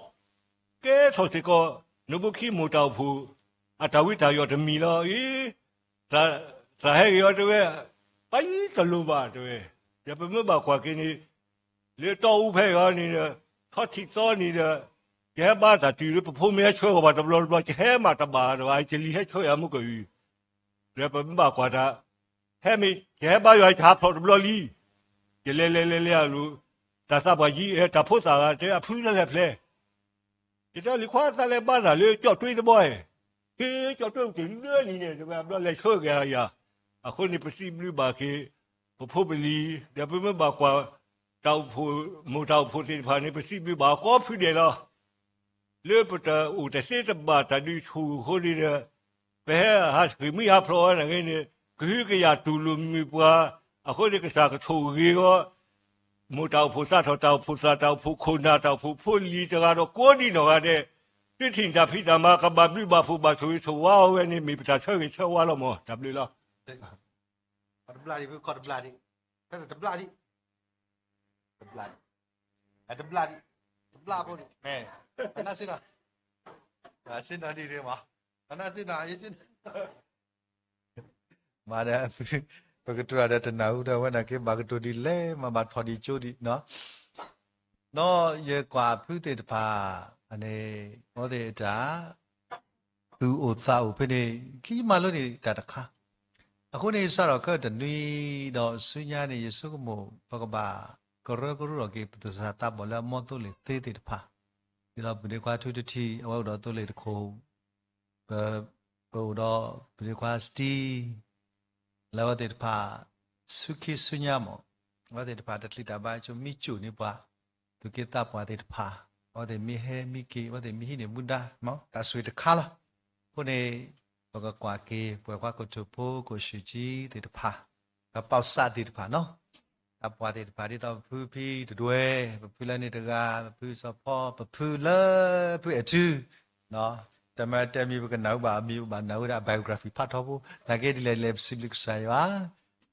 ကဲထီၣ်စ့ၢ်ကီး နိၣ်ဘိခံမိၢ်တၢ်အိၣ်ဖှိၣ် အတၢ်ဝံတၢ်ယိာ်တမံၤလီၤ. အ့ သးဟဲဂ့ၤအီၤတဲဝဲ ပၢ်ယံတလိၤဘၣ်တဲဝဲ, ဒီးပမ့ၢ်ဘၣ်ကွၢ်က့ၤန့ၣ် လၢတီအူဖဲအံၤန့ၣ်ဒီး ထီထံၣ်သီန့ၣ်ဒီး ယဟဲဘါတၢ်တုၤလၢပဖိမ့ၢ်ဟဲဆှၢဂီၤဘၣ်တဘျီတဘျီ ယဟဲမးတဘၣ်ဒီး ယလံၤဟဲဆှၢယၤမုၢ်ကီၢ်အံၤ, ဒီးပမ့ၢ်ဘၣ်ကွၢ်တၢ် ဟဲမ့ၢ်ယဟဲဘါယွၤယဟးဖျိးတဘျီလံ, ယလဲၤလဲၤလဲၤလဲၤအလိၤ တၢ်သးပှၢ်ယံၤ တၢ်ဖိသၣ်ဂၤတဲအဖုလၢလဲၤဖျဲး ယတဲလံၤခွါသးလဲၤဘါတၢ်လၢကၠီၣ်တွ့တဘီဧါ, ဟ့ ကၠီၣ်တွ့တလၢနံၤန့ၣ် တဝဲအဘျီလဲၤဆှၢက့ၤယၤ, အဃိန့ၣ် ပစံးဘျုးဘၣ်က့ၤ ပဖိပလံၤ ဒီးပမ့ၢ်ဘၣ်ကွၢ် တၢ်အိၣ်ဖှိၣ် မိၢ်တၢ်အိၣ်ဖှိၣ်သ့ၣ်တဖၣ်န့ၣ် ပစံးဘျုးဘၣ်အီၤကိးဖုဒဲးလီၤ. လၢပတအိၣ်တသ့တဘၣ်တၢ်ဒုးဆူၣ်အဃိန့ၣ်ဒီး ပဟဲဟးဃ့ၢ်မှံဟးဖျိးဝဲန့ၣ်ဂ့ၤန့ၣ် ကဟုကယာ်တူၢ်လိာ်မုာ်ပှၤ အဃိန့ၣ် ကစၢ်ကဆိၣ်ဂ့ၤအီၤ မိၢ်တၢ်အိၣ်ဖှိၣ်သးထီၣ်တၢ်အိၣ်ဖှိၣ်သး တၢ်အိၣ်ဖှိၣ်ခိၣ်နၢ် တၢ်အိၣ်ဖှိၣ်ဖိလံၤတဂၤဒီးကိးဒံနီၢ်ဂၤဒဲး သုထံၣ်တၢ်ဖံးတၢ်မၤ ကဘၣ်ဘျုးဘၣ်ဖှိၣ်ဘၣ်ဆိၣ်ဂ့ၤဆိၣ်ဝါအီၤဝဲန့ၣ် မ့ၢ်ပတၢ်ဆၢဂ့ၤဆၢဝါလီၤမး တၢ်ဘျုးလီၤ. တဘျၣ်ဒံး ဖုခီၣ်တဘျၣ်ဒံး ဖဲတဘျၣ်ဒံး တဘျၣ်ဒံး တဘျၣ်ဒံး တဘျၣ်ဖိဒံး မ့ၢ် အနၢ်စ့ၢ်နီၤ အစ့ၢ်နီၤဒံးဒံးမး အနၢ်စ့ၢ်နီၤ ယစ့ၢ်နီၤ မၤဒီး ပကတိၤတၢ်ဒီးတနၢ်ဟူဒီးဝဲနာ်က့ ဘၣ်ကတိၤဒ်လဲၣ်မး ဘၣ်ထီၣ်ဒ်ကၠိဒံးနီၤ ဒီးယကွၢ်အဖုသ့ၣ်တဖၣ်န့ၣ် အဝဲသ့ၣ်အတၢ် သူၣ်အိၣ်သးအိၣ်ဖဲန့ၣ် ခံမၤလိန့ၢ်တၢ်တခါ. အဃိန့ၣ် စးထီၣ်ခဲအံၤတနွံဒီးဆူညါန့ၣ် ယဆိကမိၣ် ပကဘၣ်ကရၢကရိထီၣ်က့ၤ ပသူၣ်စၢ်သးဘီၣ်လၢအမီၢ်သိလ့ၣ်သ့သ့ၣ်တဖၣ်, ဒ်သိးပုၢ်ဒ့ခွါထူတထံၣ် အဝဲအိၣ်ဒီးသိလ့ၣ်တခိၣ် ပ ပအိၣ်ဒီးပုၢ်ဒ့ခွါစတံ လၢအဝဲသ့ၣ်တဖၣ် ဆူခံဆူညါမး အဝဲသ့ၣ်တဖၣ်တချုးတၢ်ဘါဆိ မံကၠိၣ်န့ၢ်ပှၤ သူၣ်က့သးပှၢ်သ့ၣ်တဖၣ်, အဝဲသ့ၣ်မ့ၢ်ဟဲမံက့ၤ အဝဲသ့ၣ်မ့ၢ်ဟံးန့ၢ်မူဒါ တၢ်ဆိၣ်ဂ့ၤတခါလီၤ. အဃိန့ၣ် ပကကွၢ်က့ၤ ပဝဲၢ်ခွါခိၣ်ထူၣ်ဖိ ခိၣ်ၡူၣ်ကၠံသ့ၣ်တဖၣ်, ပပာ်စးသ့ၣ်တဖၣ်နီၤ, သးပှၢ်သ့ၣ်တဖၣ် ဒ်သိးပဖုဖံတဒွဲၣ်, ပဖုလၢန့ၣ်တဂၤ, ပဖုစီၤဖီ, ပဖုလၢဖုအဲၣ်ထူ တမ့ၢ်တမံၤပကနၢ်ဟူဘၣ်အမံၤ ပဘၣ်နၢ်ဟူဝဲဒၣ် biography ဖးထီဖိ, နာ်က့ဒ်လဲၣ်ဒ်လဲၣ် ပစံးဘျုးကစၢ်ယွၤ,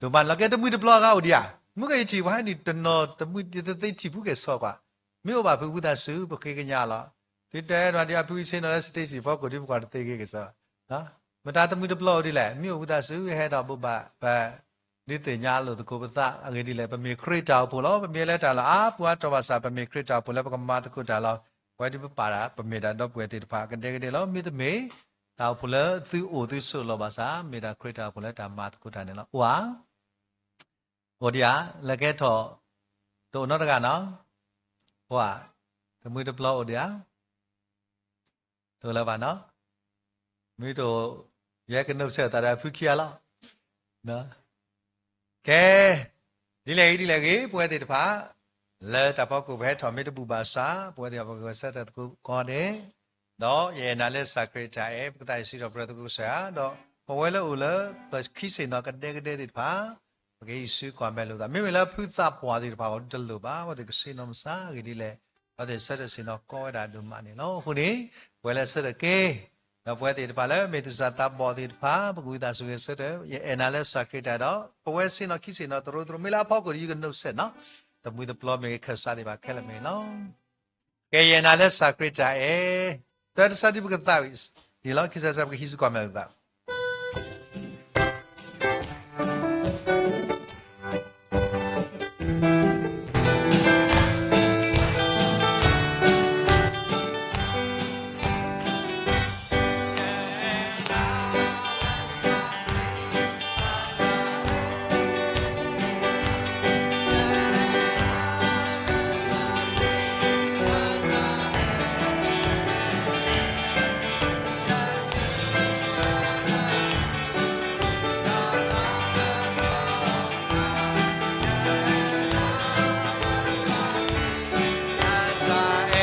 ဒိၣ်မးလီၤကဲတမှံၤတပျီၤအဂၤအိၣ်ဒံးဧါ, မုၢ်ကယထံၣ်ပှၤဟဲနုာ်တနီၤတမှံၤ ယတသ့ထံၣ်ဖူးကဲၣ်ဆိးကွၢ်, မ့ၢ်အိၣ်ဘၣ်ဖုဝံသးစူၤ ပဃ့ကညးလီၤ, သုတဲဒၣ်ဒံးအဖုဆ့ၣ်နီၤလၢ Stacy ဖီခိၣ်ဒ်ပကွၢ်တသ့ဂ့ၤကဲၣ်ဆိး မတၤတမှံၤတပျီၤအိၣ်ဒ်လဲၣ်, မ့ၢ်အိၣ်ဝံသးစူၤဟဲဒီးဘိးဘၣ်ပ ဒုးသ့ၣ်ညါလိာ်သကိးပသးအဂ့ၢ်ဒ်လဲၣ်, ပမ့ၢ်ခရံာ်တၢ်အိၣ်ဖှိၣ်လီၤ, ပမ့ၢ်လၢတၢ်လီၢ်အါပူၤအါတီၢ်ဘၣ်ဆၣ် ပမ့ၢ်ခရံာ်တၢ်အိၣ်ဖှိၣ်လၢပကမၤသကိးတၢ်လီၤ, ပဝဲဒ်ပပာ်တၢ် ပမ့ၢ်တၢ်ဒီပုၢ်ဝဲၢ်သ့ၣ်တဖၣ် ကဒဲကဒဲလီၤ, မ့တမ့ၢ် တၢ်အိၣ်ဖှိၣ်လၢသုအိၣ်သုဆိးလီၤဘၣ်ဆၣ် မ့ၢ်ဒၣ်ခရံာ်တၢ်အိၣ်ဖှိၣ်လၢတၢ်မၤသကိးတၢ်န့ၣ်လီၤ, အိၣ်ဧါ အိၣ်ဒံးဧါ, လဲၤကဲထီၣ် တအိၣ်နီတဂၤနီၤ, အိၣ်ဧါ, တမှံၤတပျီၤအိၣ်ဒံးဧါ, တအိၣ်လၢၤဘၣ်နီၤ, မ့ၢ်တအိၣ် ယဲကနုတ်ဆက်သးဒီးအဖုခံဂၤလီၤ, ကဲ, ဒ်လဲၣ်ဂ့ၤဒ်လဲၣ်ဂ့ၤ ပဝဲသ့ၣ်တဖၣ် လၢတၢ်ဖီခိၣ်ပဟဲထီၣ်မ့ၢ်တဘူၣ်ဘၣ်ဆၣ် ပဝဲသ့ၣ်တဖၣ်ပကဂဲၤဆၢထၢၣ်သကိးကိးဂၤဒဲး, ဒီးယအဲၣ်နၤလၢစၢ်ခရံာ်တၢ်အဲၣ် ပကသးဆံးထီၣ်ပတြၢၤသကိးကစၢ်ဧါ, ဒီးပဝဲလၢအိၣ်လၢပခံဆ့ၣ်နီၤကဒဲကဒဲသ့ၣ်တဖၣ် ပကဟံးစုကွၢ်မဲာ်လိာ်သး, မ့မ့ၢ်လၢဖုသးပှၢ်သ့ၣ်တဖၣ်အဂီၢ်တလိၣ်ဘၣ်, အဝဲသ့ၣ်ကဆ့ၣ်နီၤမဆါအဂ့ၢ်ဒ်လဲၣ်, အဝဲသ့ၣ်ဆၢထၢၣ်ဆ့ၣ်နီၤကိးဝဲဒၣ်ဒိၣ်မးန့ၣ်လီၤ. အဃိန့ၣ် ပဝဲလၢဆၢထၢၣ်က့ၤ ဒီးပဝဲသ့ၣ်တဖၣ်လၢမ့ၢ်သူၣ်စၢ်သးဘီၣ်သ့ၣ်တဖၣ် ပကဝံသးစူၤဂဲၤဆၢထၢၣ်, ယအဲၣ်နၤလၢစၢ်ခရံာ်တၢ်အဲၣ်ဒီး ပဝဲဆ့ၣ်နီၤခံဆ့ၣ်နီၤတရိတရိ မ့ၢ်လၢအဖီခိၣ်ဒီးယကနုတ်ဆက်နီၤ, တမှံၤတပျီၤမ့ၢ်ဂ့ၤခၢၣ်စးသ့ၣ်တဖၣ်ခဲလၢာ်မ့ၢ်ဂ့ၤလီၤ. ကဲယအဲၣ်နၤလၢစၢ်ခရံာ်တၢ်အဲၣ်, သၢတဆၢဒ်ပကသးဝံၤ ဒ်လီၤ ခံဆၢတဆၢပကဟံးစုကွၢ်မဲ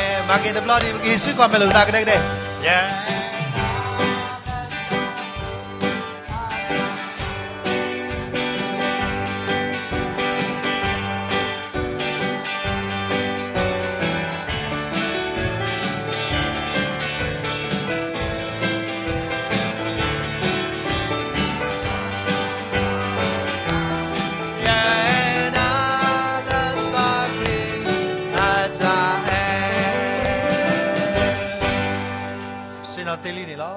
ာ်လိာ်သး မၤက့ၤတဘျီဒံး ပကဟံးစုကွၢ်မဲာ်လိာ်သးကဒဲကဒဲ ယဲ ဆ့ၣ်နီၤသ့လံန့ၣ်လီၤ.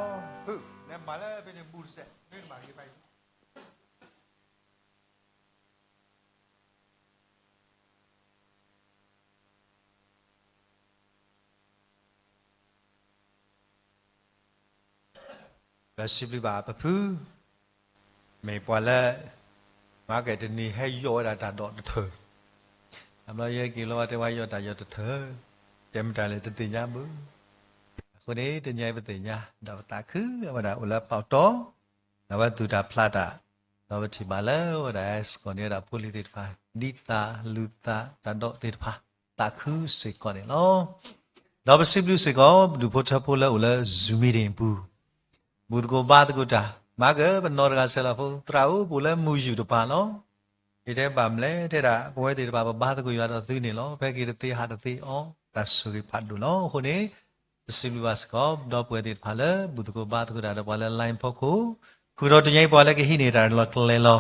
ဖု, နမၤလၢဖဲန့ၣ်ဘူးတစဲး, မ့ၢ်နမၤဂ့ၤဘၣ်အံၤ ပစံးဘျုးဘၣ်ပဖု, မ့ၢ်ပှၤလၢ မၤက့ၤတနံၤဟဲယီၢ်ဝဲဒၣ်တၢ်ဒိးတထၢၣ်, အဘျီယဲက့ၤလီၤဝဲတဲဝဲယီၢ်တၢ်ယီၢ်တထၢၣ်, တဲမတၤလဲၣ်တသ့ၣ်ညါဘၣ်. အဃိန့ၣ် တနံၤအံၤပသ့ၣ်ညါ ဒီးပသးခုဝဲဒၣ်အိၣ်လၢပီၢ်တီ ဒီးဝဲသူၣ်တၢ်ဖျးတၢ်, ဒီးပထံၣ်ဘၣ်လၢဝဲဒၣ် စ့ၢ်ကီးန့ၢ်ဝဲဒၣ်ဖိလံၤသ့ၣ်တဖၣ် ဒ်သးလူၤသးတၢ်ဒိးသ့ၣ်တဖၣ် သးခုစ့ၢ်ကီးန့ၣ်လီၤ. ဒီးပစံးဘျုးစ့ၢ်ကီး ဒူၣ်ဖိထၢဖိလၢအိၣ်လၢ Zoom meeting အပူၤ ဘူၣ်သကိးဘါသကိးတၢ်, မၤက့ၤပနီၢ်တဂၤဆဲးလီၤဖိ သရၣ်ဧၢ ပအိၣ်လၢမုၢ်ယူၢ်တပၤလီၤ. ယတဲဘၣ်မလဲၣ် တဲဒၣ် ပဝဲသ့ၣ်တဖၣ်ပဘါသကိးယွၤဒီးသုန့ၣ်လီၤ. ဖဲက့ၤတသ့ဟးတသ့အီၤ တၢ်ဆိၣ်ဂ့ၤဖးဒိၣ်လီၤ. အဃိန့ၣ် ပစံးဘျုးဘၣ်စ့ၢ်ကီး ဒီပုၢ်ဝဲၢ်သ့ၣ်တဖၣ်လၢ ဘူၣ်သကိးဘါသကိးတၢ်ဒီးပှၤလၢ line ဖီခိၣ်, ဃုာ်ဒီးတနံၤအံၤပှၤလၢကဟံးန့ၢ်တၢ်လီၢ်ကျဲလီၤ,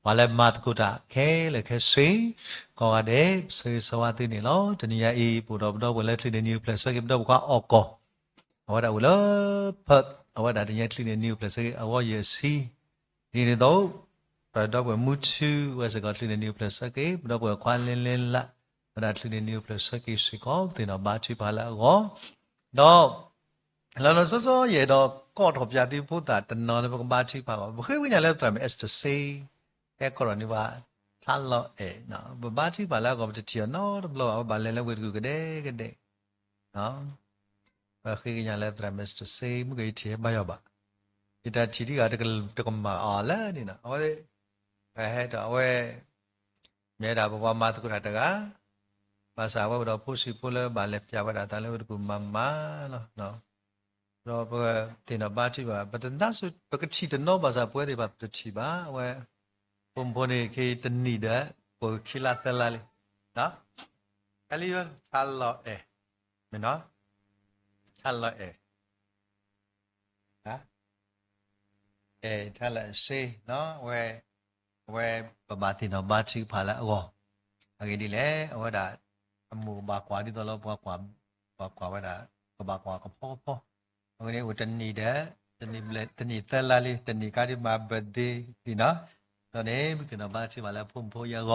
ပှၤလၢမၤသကိးတၢ်ခဲလၢာ်ခဲဆ့, ကိးဂၤဒဲး ပဆၢဂ့ၤဆၢဝါသုန့ၣ်လီၤ. တနံၤညါအံၤ ပအိၣ်ဒီးပဒီပုၢ်ဝဲၢ်လၢ ချံၣ်န့ၣ် နံၣ်အူဖျဲၣ်ဆၢက့ၤ ပဒီပုၢ်ဝဲၢ်ခွါအီၣ်ကီၢ် အဝဲဒၣ်အိၣ်လၢ Perth, အဝဲဒၣ်တနံၤညါချံၣ်န့ၣ် နံၣ်အူဖျဲၣ်ဆၢက့ၤ အဂီၢ်ယဲၢ်ဆံ, ဒ်န့ၣ်အသိး ပဒီပုၢ်ဝဲၢ်မူထူဝဲစ့ၢ်ကီး ချံၣ်န့ၣ် နံၣ်အူဖျဲၣ်ဆၢက့ၤ ပဒီပုၢ်ဝဲၢ်ခွါလဲလဲလး ဝဲဒၣ်ချုးန့ၣ်နံၤအိၣ်ဖျဲၣ်ဆၢက့ၤစ့ၢ်ကီး ပသ့ၣ်နီၣ်ဘါထုကဖၣ်လၢအဂီၢ်, ဒီး လီၤလီၤဆီဆီ ယအဲၣ်ဒိးကိးထီၣ်ပၠးသုဖိသၣ်တနီၤလၢပကဘါထုကဖၣ်အဂီၢ်, ပဃ့ကညးလၢသရၣ်မုၣ် Esther Sing ဟဲကိးထီၣ်န့ၢ်ဘၣ် ထါလီၤအဲၣ်, ပဘါထုကဖၣ်လၢအဂီၢ် ပတထံၣ်အီၤနီတဘျီဘၣ်, အဝဲဘၣ်လဲၤလၢဝ့ၢ်တကူၣ်ကဒဲကဒဲ ပဃ့ကညးလၢသရၣ်မုၣ် Esther Sing မုၢ်ကယထံၣ်ဟဲဘါယွၤဘၣ်, ယတၢ်ထံၣ်ဒံးဂၤတကမၤအီၤလၢန့ၣ်နီၤ, အဝဲ ဟဲဒီးအဝဲ မ့ၢ်ဝဲဒၣ်ပပှၤမၤသကိးတၢ်တဂၤ, ဘၣ်ဆၣ်အဝဲအိၣ်ဒီးဖိဆံးဖိလၢဘၣ်လဲၤပၠးဝဲဒၣ်အသးလၢဝ့ၢ်တကူၣ်မၤမၤလီၤ. ဒီးပသ့ၣ်နီၣ်ဘါထုကဖၣ် ပတနၢ်စူ ပကထံၣ်တနီၤ ဘၣ်ဆၣ်ပဝဲသ့ၣ်တဖၣ်ပတထံၣ်ဘၣ်, အဝဲ ဖိမုၣ်ဖိန့ၣ် ခဲအံၤတနံၣ်ဒီး ကိးခံလါသၢလါလံ, တၢ်လံ ထါလီၤအဲၣ်, မ့ၢ်နီၤ, ထါလီၤအဲၣ် အဲၣ် ထါလီၤအဲၣ်စ့နီၤ, အဝဲ အဝဲပဘၣ်သ့ၣ်နီၣ်ဘါထုကဖၣ်လၢအဂီၢ်, အဂ့ၢ်ဒ်လဲၣ်, အဝဲဒၣ် အမိၢ်ကဘၣ်ကွၢ်ဒ်သိးလၢပှၤကွၢ်, ပှၤကွၢ်ဝဲဒၣ်, ကဘၣ်ကွၢ်ကဖီကဖီ, အဝဲန့ၣ်အိၣ်တနံၣ်ဒီး တနံၣ်ဘျဲၣ် တနံၣ်သၢလါလံ, တနံၣ်ကါဒ်မၤ birthday လံနီၤ, ဒီးန့ၣ် ပသ့ၣ်နီၣ်ဘါထုကဖၣ်လၢအဖိမုၣ်ဖိအံၤ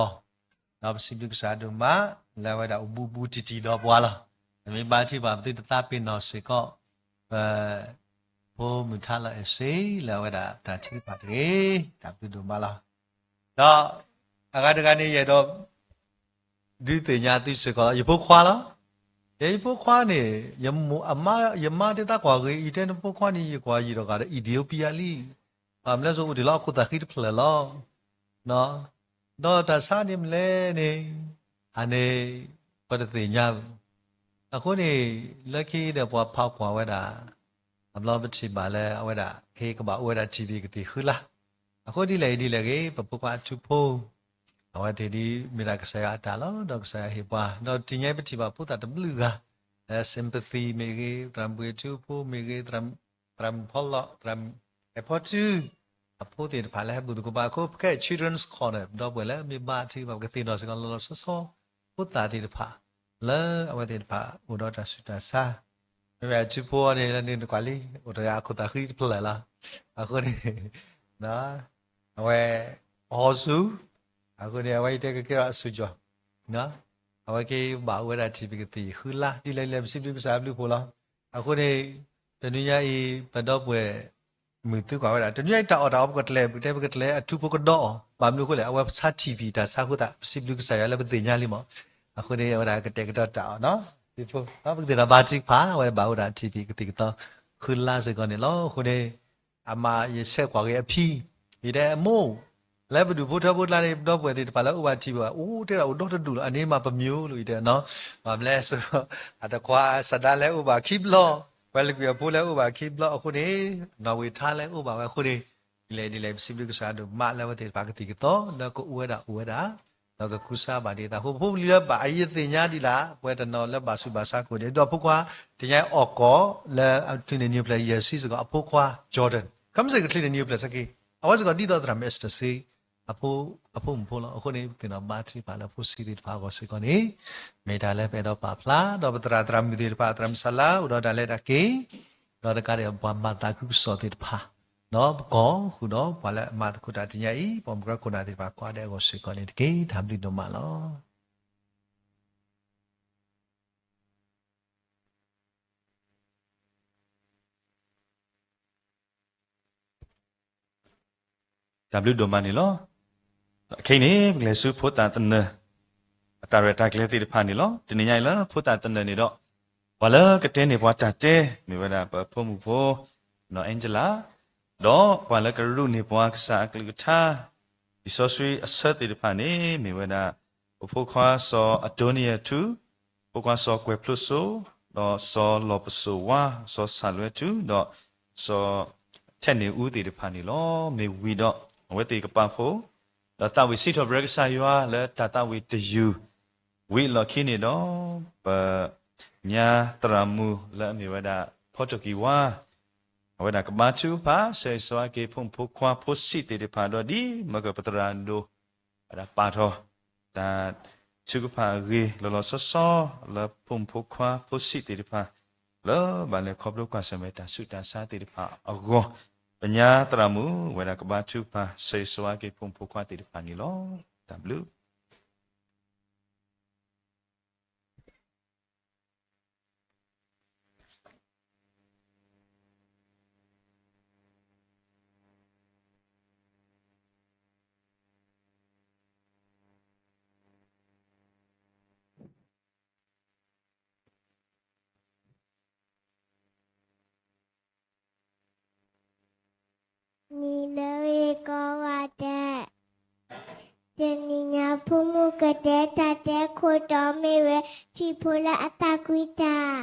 အဂီၢ် ဒီးပစံးဘျုးကစၢ်ဒိၣ်မး လၢအဝဲဒၣ်အိၣ်ဘူးဘူးတံၢ်တံၢ်ဒီးပှၤလီၤ. ပမ့ၢ်ဘါထုကဖၣ် ပသုတသးပ့ၤနီၣ်စ့ၢ်ကီး ပ ဖိမုၣ်ထါလီၤအဲၣ်စ့ လၢအဝဲဒၣ်တၢ်ထုကဖၣ်တဂ့ၤ, တၢ်ဘျုးဒိၣ်မးလီၤ. ဒီးအဂၤတဂၤန့ၣ် ယအဲၣ်ဒိး ဒုးသ့ၣ်ညါသုစ့ၢ်ကီးလီၤ, ယဖိခွါလီၤ. ယဲယဖိခွါန့ၣ် ယမါဒ်သးကွၢ်ဂ့ၤ ယတဲနဖိခွါန့ၣ် ယကွၢ်ယံာ်ထီၣ်ဃာ်ဒီး Ethiopia လံ. ဘၣ်မနုၤလဲၣ်အဃိ အိၣ်တ့ၢ်လီၤအခိၣ်သးဃံတဖျၢၣ်လီၤ. ဒီးတၢ်ဆါန့ၣ်မနုၤလဲၣ်န့ၣ် အန့ၣ် ပတသ့ၣ်ညါဘၣ်. အဃိန့ၣ် လၢခံဒီးပှၤဖးကွၢ်ဝဲဒၣ် အဘျီပထံၣ်ဘၣ်လၢအဝဲဒၣ် ခဲအံၤကဘၣ်အိၣ်ဝဲဒၣ် TV ကသံၣ်ဃုလါ. အဃိဒ်လဲၣ်အံၤဒ်လဲၣ်ဂ့ၤ ပဖိခွါအထူဖိ အဝဲသ့ၣ်ဒ်မ့ၢ်ဒၣ်ကစၢ်ယွၤအတၢ်လီၤ ဒီးကစၢ်ယွၤဟ့ၣ်ပှၤ ဒီးတနံၤညါပထံၣ်ဘၣ်ဖိသၣ်တဘျုးဂၤ လၢ sympathy မ့ၢ်ဂ့ၤ သရၣ်မုၣ်ဘှ့ၣ်ထူအဖိမ့ၢ်ဂ့ၤ သရၣ်မုၣ်ဖီလီၤ သရၣ်မုၣ်အဲၣ်ဖီထူ အဖိသ့ၣ်တဖၣ်လၢဟဲဘူၣ်သကိးဘၣ်အဃိ ပကဲ Children's Corner ဒီပုၢ်ဝဲၢ်လၢမ့ၢ်ဘါထုကဖၣ် ပကသ့ၣ်နီၣ်စ့ၢ်ကီးလီၤလီၤဆီဆီ ဖိသၣ်သ့ၣ်တဖၣ် လၢအဝဲသ့ၣ်တဖၣ်အိၣ်ဒီးတၢ်ဆူးတၢ်ဆါ မ့မ့ၢ်အထူဖိအီၤန့ၣ် လၢန့ၣ်တကွၢ်လံ အိၣ်တဂၤအခိၣ်သးဃံတဖျၢၣ်လီၤ. အဃိန့ၣ် အဝဲ အဟီၣ်ဆူ အဃိန့ၣ် အဝဲအံၤတဲကကဲထီၣ်အစူၢ်ကီၢ် အဝဲက့ၤဘၣ်အိၣ်ဝဲဒၣ် TV ကသံၣ်ဃုလါ ဒ်လဲၣ်ဒ်လဲၣ် ပစံးဘျုးကစၢ်အဘျုးအဖှိၣ်လီၤ. အဃိန့ၣ် တနွံညါအံၤ ပဒီပုၢ်ဝဲၢ် မုၢ်သုကွၢ်ဝဲဒၣ် တနွံညါအံၤတၢ်အီၣ်တၢ်အီပကတြဲၤ ပကတဲပကတြဲၤအထူဖိကဒီးအီၤ ဘၣ်မနုၤအဃိလဲၣ် အဝဲဆါ TV တၢ်ဆါအဃိသတး ပစံးဘျုးကစၢ်ယွၤလၢပသ့ၣ်ညါလံမး. အဃိန့ၣ် အဝဲဒၣ်ကတဲာ်ကတီၤတၢ်အီၣ်နီၤ သုဖိ ပကသ့ၣ်နီၣ်ဘါထုကဖၣ် အဝဲဘၣ်အိၣ်ဒၣ် TV ကသံၣ်ကသီ ဃုလါစ့ၢ်ကီးန့ၣ်လီၤ. အဃိန့ၣ် အမၤယဆဲးကွၢ်က့ၤအဖံ ယတဲအမိၢ် လၢပဒူၣ်ဖိထၢဖိကျါန့ၣ် ပဒီပုၢ်ဝဲၢ်သ့ၣ်တဖၣ်လၢအိၣ်ဘၣ် TV အိၣ်တဲဒၣ်အိၣ်ဒီတဒူၣ်လီၤ အန့ၣ်မးပမ့ၢ်အိၣ်လီၤ ယတဲနီၤ ဘၣ်မနုၤလဲၣ် အတခွါစဒါလဲၣ်အိၣ်ဘၣ်ခံဘျီ ပှၤလၢကွံာ်အဖိလဲၣ်အိၣ်ဘၣ်ခံဘျီအဃိန့ၣ် နီၣ်ဝ့ၤထါလဲၣ်အိၣ်ဘၣ်ဝဲအဃိန့ၣ် ဒ်လဲၣ်ဒ်လဲၣ် ပစံးဘျုးကစၢ်ဒိၣ်မးလၢအဝဲသ့ၣ်တဖၣ်ကသံၣ်ကသီ လၢကအိၣ်ဝဲဒၣ်အိၣ်ဝဲဒၣ် ဒီးကကူစါဘၣ်ဒ်သိး ဖိဖိပလံၤလၢဘၣ်အယသ့ၣ်ညါဒ်လဲၣ် ပဝဲတနီၤလၢဘၣ်ဆူးဘၣ်ဆါခိၣ်န့ၣ် ဒီးဖိခွါ တနံၤညါအီၣ်ကီၢ်လၢအချုးန့ၣ်နံၤအိၣ်ဖျဲၣ်ယဲၢ်ဆံစ့ၢ်ကီး အဖိခွါ Jordan ခမ့ၢ်စ့ၢ်ကီးချုးန့ၣ်နံၤအိၣ်ဖျဲၣ်ဆၢက့ၤ အဝဲစ့ၢ်ကီးဒ်သိးသရၣ်မုၣ် Esther Sing အဖိမုၣ်ဖိလီၤ. အဃိန့ၣ် ပသ့ၣ်နီၣ်ဘါထုကဖၣ်လၢဖိဆံးသ့ၣ်တဖၣ်အဂီၢ်စ့ၢ်ကီးန့ၣ် မ့ၢ်တၢ်လၢပအဲၣ်ဒိးပာ်ဖျါ ဒီးပသရၣ်သရၣ်မုၣ်သ့ၣ်တဖၣ် သရၣ်မုၣ်စလါ အိၣ်ဒီးတၢ်လဲၤတၢ်က့ၤ ဒီးတကးဒံးပှၤမၤသးခုကစီၣ်သ့ၣ်တဖၣ် ဒီးပကီၢ်ဃုာ်ဒီးပှၤလၢအမၤသကိးတၢ်တနံၤညါအံၤ ပိာ်မုၣ်ကရၢခိၣ်နၢ်သ့ၣ်တဖၣ် ကိးဂၤဒဲးအဂီၢ်စ့ၢ်ကီးန့ၣ်တက့ၢ်. တၢ်ဘျုးဒိၣ်မးလီၤ. တၢ်ဘျုးဒိၣ်မးန့ၣ်လီၤ. ခဲအံၤန့ၣ် ပကလဲၤဆူဖိသၣ်သနၢၣ် အတၢ်ရဲၣ်တၢ်ကျဲၤသ့ၣ်တဖၣ်န့ၣ်လီၤ. တနံၤညါအံၤလၢဖိသၣ်သနၢၣ်န့ၣ်ဒီး ပှၤလၢကတဲန့ၢ်ပှၤတၢ်တဲ မ့ၢ်ဝဲဒၣ်ပဖိမုၣ်ဖိ နီၢ်အဲၣ်ကလး ဒီးပှၤလၢကရူၢ်န့ၢ်ပှၤကစၢ်အကလုၢ်ကထါ လံာ်စီဆှံအဆၢသ့ၣ်တဖၣ်န့ၣ် မ့ၢ်ဝဲဒၣ် ပဖိခွါစီၤအဒိနံယၤထူ, ဖိခွါစီၤကွဲၤဖျိစိ, ဒီးစီၤလီၤပစိာ်ဝါ, စီၤဆၣ်လွဲထူ, ဒီးစီၤထဲးန့ၣ်အူသ့ၣ်တဖၣ်န့ၣ်လီၤ. မ့ၢ်ဝံၤဒီး အဝဲသ့ၣ်ကပာ်ဖှိၣ် ဒီးသးဝံၣ်စံးထီၣ်ပတြၢၤကစၢ်ယွၤလၢတၢ်သးဝံၣ်တယုၢ် ဝံၤအလီၢ်ခံန့ၣ်ဒီး ပ ညါသရၣ်မုၣ်လၢအမ့ၢ်ဝဲဒၣ် ဖီထီၣ်ကံၢ်ဝါ အဝဲဒၣ်ကဘါထုကဖၣ် ဆၢဂ့ၤဆၢဝါက့ၤဖိမုၣ်ဖိခွါဖိဆံးသ့ၣ်တဖၣ်ဒီးဒ်မၢကပသရၣ်ဒိၣ် ဝဲဒၣ်ပာ်ထီၣ် တၢ်ထုကဖၣ်အဂ့ၤလီၤလီၤဆီဆီ လၢဖိမုၣ်ဖိခွါဖိဆံးသ့ၣ်တဖၣ် လၢဘၣ်လဲၤခီဖျိကွၢ်ဆၢၣ်မဲာ်တၢ်ဆူးတၢ်ဆါသ့ၣ်တဖၣ်အဂီၢ် ပညါသရၣ်မုၣ်ဝဲဒၣ်ကဘါထုကဖၣ် ဆၢဂ့ၤဆၢဝါက့ၤဖိမုၣ်ဖိခွါသ့ၣ်တဖၣ်န့ၣ်လီၤ. တၢ်ဘျုး ဖိမုၣ်ကတဲတၢ်တဲခိၣ်တီမ့ၢ်ဝဲ ထွံၣ်ဖိလၢအသးကွံတၢ်,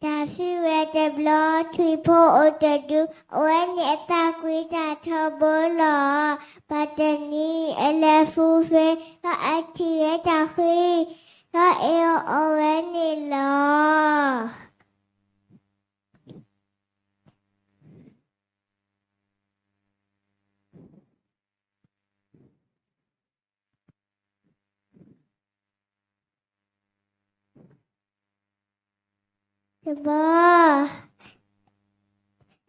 တၢ်စုၣ်ဝဲတဘျီ ထွံၣ်ဖိအိၣ်တဒု, အဝဲန့ၣ်အသးကွံတၢ်ထီဘိလီၤ. ဘၣ်တနံၤအလဲၤဖူဖ့ ဒီးအထံၣ်ဝဲတၢ်ဃံ, ဒီးအ့ၣ်အီၤအီၤဝဲန့ၣ်လီၤ. တဘီ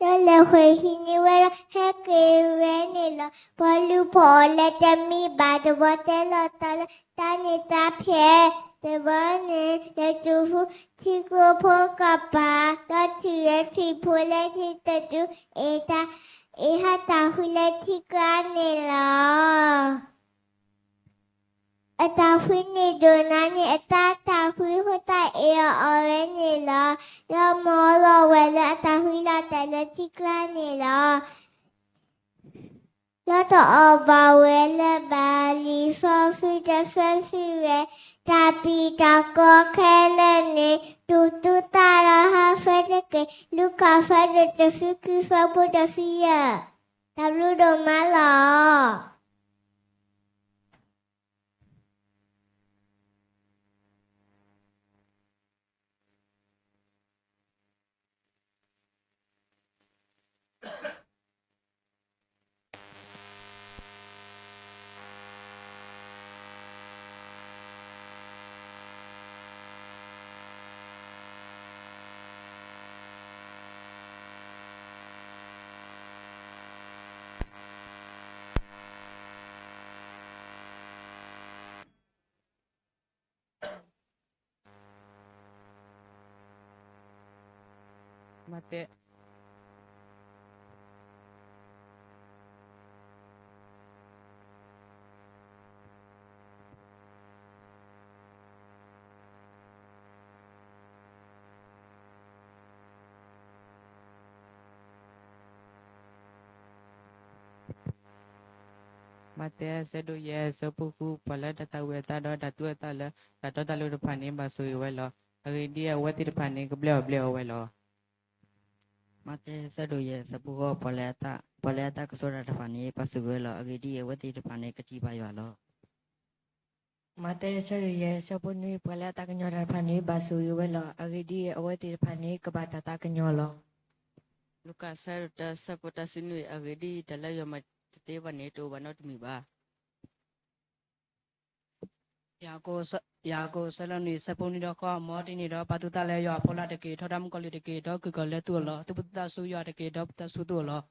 ဒီးလဲၤဃ့ဟံးန့ၢ်ဝဲဒီး ဟဲက့ၤဝဲန့ၣ်လီၤ. ပှၤလုၢ်ဖိးအီၤလၢတမံဘၣ်, တဘီတဲလီၤတၢ်လၢ တၢ်န့ၣ်တၢ်ဖျဲး, တဘီန့ၣ် လဲၤတုၤဖူ ထံကျိဖိကပၤ, ဒီးထံၣ်ဝဲထွံၣ်ဖိလၢထံတဒု အ့ၣ်တၢ်, အ့ၣ်ဟးတၢ်ဃံလၢထံကျါန့ၣ်လီၤ. အတၢ်ဃံန့ၣ်ဒိၣ်နၤန့ၣ် အတၢ်တၢ်ဃံအဃိ တၢ်အ့ၣ်အီၤအီၤဝဲန့ၣ်လီၤ. ဒီးမၢလီၤဝဲလၢအတၢ်ဃံလီၤတဲာ်လၢထံကျါန့ၣ်လီၤ. လီၤတအီၣ်ဘၣ်ဝဲလၢ ဘၣ်လံာ်စီဆှံတဆၢစံးဝဲ, တၢ်ပျံၤတၢ်ကီခဲလၢာ်န့ၣ် တူၢ်တူၢ်တၢ်ဒီးဟးဖဲတက့ၢ်. လူၤကၣ် အဆၢဒိၣ်တဆံခံ အဆၢဖိတဆံယဲၢ်. တၢ်ဘျုးဒိၣ်မးလီၤ. မးသဲ မးသဲ အဆၢဒိၣ်ယဲၢ် အဆၢဖိဃု, ပှၤလၢတၢ်သၣ်ဝံၤအသးဒီးတၢ်သူၣ်အသးလၢ တၢ်တီတၢ်လိၤတဖၣ်န့ၣ် ဘၣ်ဆိၣ်ဂ့ၤဝဲလီၤ. အဂ့ၢ်ဒ်အံၤ, အဝဲသ့ၣ်တဖၣ်န့ၣ် ကဘျဲအီၣ်ဘျဲအီဝဲလီၤ. မးသဲ အဆၢဒိၣ်ယဲၢ် အဆၢဖိဃိး, ပှၤလၢအသၣ်, ပှၤလၢအသၣ်ကစီၤတၢ်တဖၣ်န့ၣ် ဘၣ်ဆိၣ်ဂ့ၤဝဲလီၤ. အဂ့ၢ်ဒ်အံၤ, အဝဲသ့ၣ်တဖၣ်န့ၣ် ကထံၣ်ဘၣ်ယွၤလီၤ. မးသဲ အဆၢဒိၣ်ယဲၢ် အဆၢဖိနွံ, ပှၤလၢအသးကညီၤတၢ်တဖၣ်န့ၣ် ဘၣ်ဆိၣ်ဂ့ၤဝဲလီၤ. အဂ့ၢ်ဒ်အံၤ, အဝဲသ့ၣ်တဖၣ်န့ၣ် ကဘၣ်တၢ်သးကညီၤလီၤ. လူၤကၣ် အဆၢဒိၣ်တၢ အဆၢဖိတဆံနွံ, အဂ့ၢ်ဒ်အံၤ, တၢ်လၢယွၤမၤတသ့ဘၣ်န့ၣ် တအိၣ်ဘၣ်နီတမံၤဘၣ်. ယၤကိာ် အဆၢဒိၣ်နွံ အဆၢဖိနွံဒီးဃိး, မ်တနံၤဒီး ပာ်သူၣ်သးလၢယွၤအဖီလာ်တက့ၢ်. ထီဒါမုၣ်ကီၤလံၢ်တက့ၢ်, ဒီးကုၢ်ကီၤလၢသူၣ်အလီၢ်. သူၣ်ပာ်သူၣ်သးဆူယွၤတက့ၢ်, ဒီးပာ်သူၣ်သးဆူသူၣ်အလီၢ်.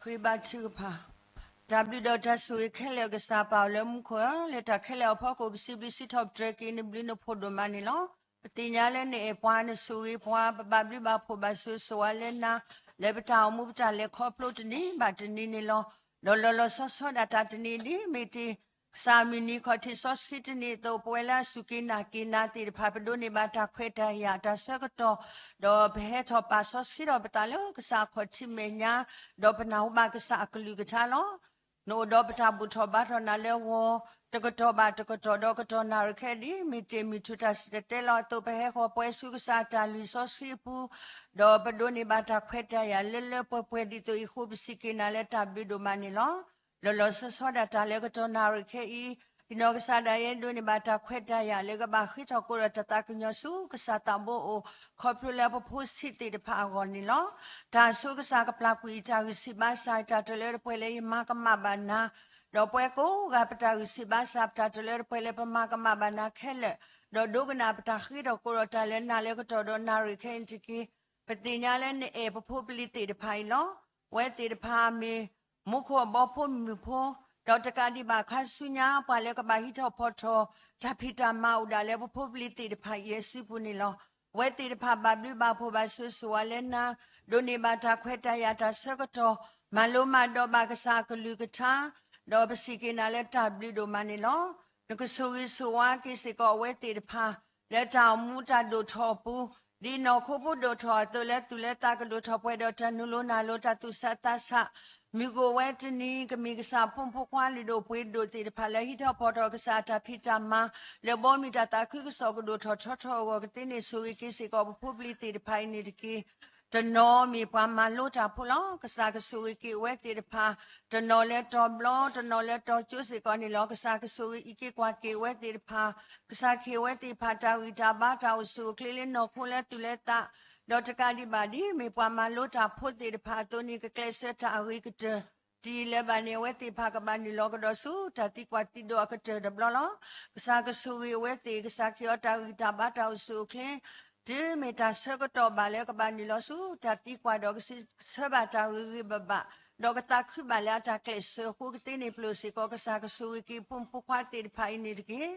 ဃ့ဘါထုကဖၣ်. တၢ်ဘျုးဒီးတၢ်ဆိၣ်ဂ့ၤခဲလၢာ် ကစၢ်ပၢ်အိၣ်လၢမူခိၣ်ဧၢ, လၢတၢ်ခဲလၢာ်အဖီခိၣ် ပစံးဘျုးစံးထီၣ်ပတြၢၤက့ၤ နဘျုးနဖှိၣ်ဒိၣ်မးန့ၣ်လီၤ. ပသ့ၣ်ညါလၢနအဲၣ်ပှၤ နဆိၣ်ဂ့ၤပှၤ ပဘၣ်ဘျုးဘၣ်ဖှိၣ်ဘၣ်ဆိၣ်ဂ့ၤဆိၣ်ဝါလၢနၤ လၢပတၢ်အိၣ်မူပတၢ်လဲၤခီဖျိတနံၤဘၣ်တနံၤန့ၣ်လီၤ. ဒီးလီၤလီၤဆီဆီဒၣ်တၢ်တနံၤဒ်မ့ၢ်တ့ၢ် ကစၢ်အမုၢ်နံၤခီၣ်ထံးစီဆှံတနံၤအသိး ပဝဲလၢအစူၢ်က့ၤနာ်က့ၤနၤသ့ၣ်တဖၣ် ပဒိးန့ၢ်ဘၣ်တၢ်ခွဲးတၢ်ယာ်တၢ်ဆၢကတီၢ်, ဒီးပဟဲထီၣ်ပာ်စီဆှံထီၣ်ပသးလၢကစၢ်အခီၣ်ထံးမဲာ်ညါ, ဒီးပနၢ်ဟူဘၣ်ကစၢ်အကလုၢ်ကထါလီၤ. နအိၣ်ဒီးပတၢ်ဘူၣ်ထီၣ်ဘါထီၣ်နၤလၢဂီၤ တကတီၢ်ဘၣ်တကတီၢ် ဒီးကတီၢ်နၣ်ရံၣ်ခဲအံၤဒ်မ့ၢ်တ့ၢ်မုၢ်ထူၣ်တၢ်စံၣ်တဲၤတဲလီၤအသိး ပဟဲဃီၤပှဲၤဆူကစၢ်အတၢ်လုၢ်စီဆှံအပူၤ, ဒီးပဒိးန့ၢ်ဘၣ်တၢ်ခွဲးတၢ်ယာ်လၢလၢပှဲၤပှဲၤဒ်သိးအံၤအဃိ ပစံးက့ၤနၤလၢတၢ်ဘျုးဒိၣ်မးန့ၣ်လီၤ. လီၤလီၤဆီဆီဒၣ်တၢ်လၢကတီၢ်နၣ်ရံၣ်ခဲအံၤ, ယနီၢ်ကစၢ်ဒၣ်ယဲဒိးန့ၢ်ဘၣ်တၢ်ခွဲးတၢ်ယာ်လၢကဘၣ်ဃ့ထီၣ်ကိးဒီးတၢ်သးကညီၤဆူကစၢ်သးဘိအအိၣ် ခီဖျိလၢပဖိဆံးသ့ၣ်တဖၣ်အဂီၢ်န့ၣ်လီၤ. တၢ်ဆိကစၢ်ကပျၢ်ကွံာ်ယတၢ်ဂံၢ်ဆံးဘါစၢ် တၢ်တလၢတပှဲၤလၢယမၤကမၣ်ဘၣ်နၤ, ဒီးပဝဲကိးဂၤပတၢ်ဂံၢ်ဆံးဘါစၢ် ပတၢ်တလၢတပှဲၤလၢပမၤကမၣ်ဘၣ်နၤခဲလၢာ်, ဒီးဒိကနၣ်ပတၢ်ဃ့ထီၣ်ကိးဒီးတၢ်လၢနၤလၢကတီၢ်ဒီးနၣ်ရံၣ်ခဲအံၤတက့ၢ်. ပသ့ၣ်ညါလၢနအဲၣ်ပဖိပလံၤသ့ၣ်တဖၣ်အံၤလီၤ. အဝဲသ့ၣ်တဖၣ်မ့ၢ် မူခိၣ်အဘီဖိမုၢ်ဖိ, ဒီးတကးဒံးဘၣ်ခါဆူညါ ပှၤလၢကဘၣ်ဟံးထီၣ်ဖီၣ်ထီၣ် တၢ်ဖံးတၢ်မၤအိၣ်ဒၣ်လၢပဖိပလံၤသ့ၣ်တဖၣ်အံၤအစုပူၤန့ၣ်လီၤ. အဝဲသ့ၣ်တဖၣ်ဘၣ်ဘျုးဘၣ်ဖှိၣ်ဘၣ်ဆိၣ်ဂ့ၤဆိၣ်ဝါလၢနၤ, ဒိးန့ၢ်ဘၣ်တၢ်ခွဲးတၢ်ယာ်တၢ်ဆၢကတီၢ်, မၤလိမၤဒိးဘၣ်ကစၢ်အကလုၢ်ကထါ, ဒီးပစံးက့ၤနၤလၢတၢ်ဘျုးဒိၣ်မးန့ၣ်လီၤ. နကဆိၣ်ဂ့ၤဆိၣ်ဝါက့ၤစ့ၢ်ကီးအဝဲသ့ၣ်တဖၣ် လၢတၢ်အိၣ်မူတၢ်ဒိၣ်ထီၣ်အပူၤ, ဒ်နီၢ်ခိဖိဒိၣ်ထီၣ်အသိး လၢသူၣ်လၢသးကဒိၣ်ထီၣ်ပှဲၤဒီးတၢ်နုာ်လီၤနၢ်လီၤ တၢ်သူၣ်ဆးသးဆး, မုၢ်ကအိၣ်ဝဲတနံၤ ကမ့ၢ်ကစၢ်ဖိမုၣ်ဖိခွါလုၢ်ဒိၣ်ပှ့ၤဒိၣ်သ့ၣ်တဖၣ် လၢဟံးထီၣ်ဖီၣ်ထီၣ်ကစၢ်အတၢ်ဖံးတၢ်မၤ လၢဘီမုၢ်တၢ်သးခုကစီၣ်ကဒိၣ်ထီၣ်ထီထီၣ်အဂီၢ်ကသ့န့ၣ် ဆိၣ်ဂ့ၤက့ၤစ့ၢ်ကီးပဖိပလံၤသ့ၣ်တဖၣ်အံၤန့ၣ်တက့ၢ်. တနီၤမ့ၢ်ပှၤမၤလိတၢ်ဖိလီၤ. ကစၢ်ကဆိၣ်ဂ့ၤက့ၤအဝဲသ့ၣ်တဖၣ်, တနီၤလၢတီၤဘျီ တနီၤလၢတီၤကၠိစ့ၢ်ကီးန့ၣ်လီၤ. ကစၢ်ကဆိၣ်ဂ့ၤအံးက့ၤကွၢ်က့ၤအဝဲသ့ၣ်တဖၣ်, ကစၢ်ကဟ့ၣ်အဝဲသ့ၣ်တဖၣ် တၢ်ဂံၢ်တၢ်ဘါ တၢ်အိၣ်ဆူၣ်အိၣ်ချ့လၢနီၢ်ခိလၢသူၣ်လၢသး, ဒီးတကးဒံးဘၣ်ဒ်မ့ၢ်ပှၤမၤလိတၢ်ဖိသ့ၣ်တဖၣ်အသိးန့ၣ် ကကျဲးစၢးတၢ်အဂ့ၤကတၢၢ် တယံာ်လၢၤဘၣ်န့ၣ် အဝဲသ့ၣ်တဖၣ်ကဘၣ်နုာ်လီၤကဒီးဆူ တၢ်သံကွၢ်သံဒိးအကတၢၢ်တဘျီလီၤ. ကစၢ်ကဆိၣ်ဂ့ၤအဝဲသ့ၣ်, ကစၢ်ကဟ့ၣ်အီၤတၢ်ဂံၢ်တၢ်ဘါ တၢ်အိၣ်ဆူၣ်အိၣ်ချ့, တုၤမ့ၢ်တၢ်ဆၢကတီၢ်ဘၣ်လၢကဘၣ်နုာ်လီၤဆူ တၢ်သံကွၢ်ဒီးကဆၢဘၣ်တၢ်ဂ့ၤဂ့ၤဘၣ်ဘၣ်, ဒီးကသးခုဘၣ်လၢအတၢ်ကျဲးစၢးအဃိကသ့န့ၣ် ပျိာ်စ့ၢ်ကီး ကစၢ်ကဆိၣ်ဂ့ၤက့ၤဖိမုၣ်ဖိခွါသ့ၣ်တဖၣ်အံၤန့ၣ်တက့ၢ်.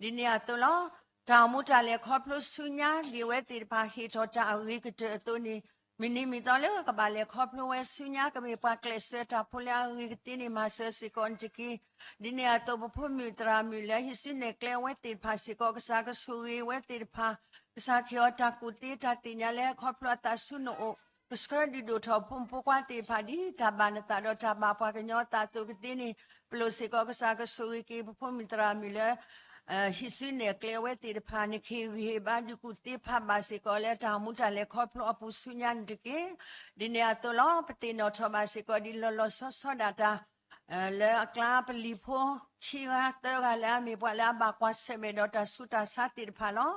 ဒ်န့ၣ်အသိးလီၤ. တၢ်အိၣ်မူတၢ်လဲၤခီဖျိဆူညါ ဒ်အဝဲသ့ၣ်တဖၣ်ဟ့ၣ်ထီၣ်တၢ်အဂ့ၤကတၢၢ်အသိးန့ၣ်, မုၢ်နံၤမုၢ်သီလၢကဘၣ်လဲၤခီဖျိဝဲဆူညါ ကမ့ၢ်ပှၤကျဲးစၢးတၢ်ဖိလၢအဂ့ၤကသ့န့ၣ် မၤစၢၤစ့ၢ်ကီးန့ၣ်တက့ၢ်. ဒ်န့ၣ်အသိး ပဖိမုၣ်သရၣ်မုၣ်လၢဟံးစုနဲၣ်ကျဲအဝဲသ့ၣ်တဖၣ်စ့ၢ်ကီး ကစၢ်ကဆိၣ်ဂ့ၤအဝဲသ့ၣ်တဖၣ်, ကစၢ်ကဟ့ၣ်အီၤတၢ်ကူၣ်သ့တၢ်သ့ၣ်ညါလၢခီဖျိအသးဆူနအိၣ်, ကဆှၢဒုးဒိၣ်ထီၣ်ဖိမုၣ်ဖိခွါသ့ၣ်တဖၣ် ဒ်တၢ်ဘၣ်နသးဒီးတၢ်ဘၣ်ပှၤကညီအသးအသိးကသ့န့ၣ်, ပျိာ်စ့ၢ်ကီး ကစၢ်ကဆိၣ်ဂ့ၤက့ၤ ပဖိမုၣ်သရၣ်မုၣ်လၢ ဟံးစုနဲၣ်ကျဲအဝဲသ့ၣ်တဖၣ် နကဟ့ၣ်ဂံၢ်ဟ့ၣ်ဘါဒုးကူၣ်သ့ဖးဘၣ်စ့ၢ်ကီးလၢတၢ်အိၣ်မူတၢ်လဲၤခီဖျိအပူၤဆူညါန့ၣ်တက့ၢ်. ဒ်န့ၣ်အသိးလီၤ. ပသ့ၣ်နီၣ်ထီၣ်ဘၣ်စ့ၢ်ကီး ဒ်လီၤလီၤဆီဆီဒၣ်တၢ် လၢအကျါပလံၤဖိ ခံဂၤသၢဂၤလၢအမ့ၢ်ပှၤလၢအဘၣ်ကွၢ်ဆၢၣ်မဲာ်ဒီးတၢ်ဆူးတၢ်ဆါသ့ၣ်တဖၣ်လီၤ.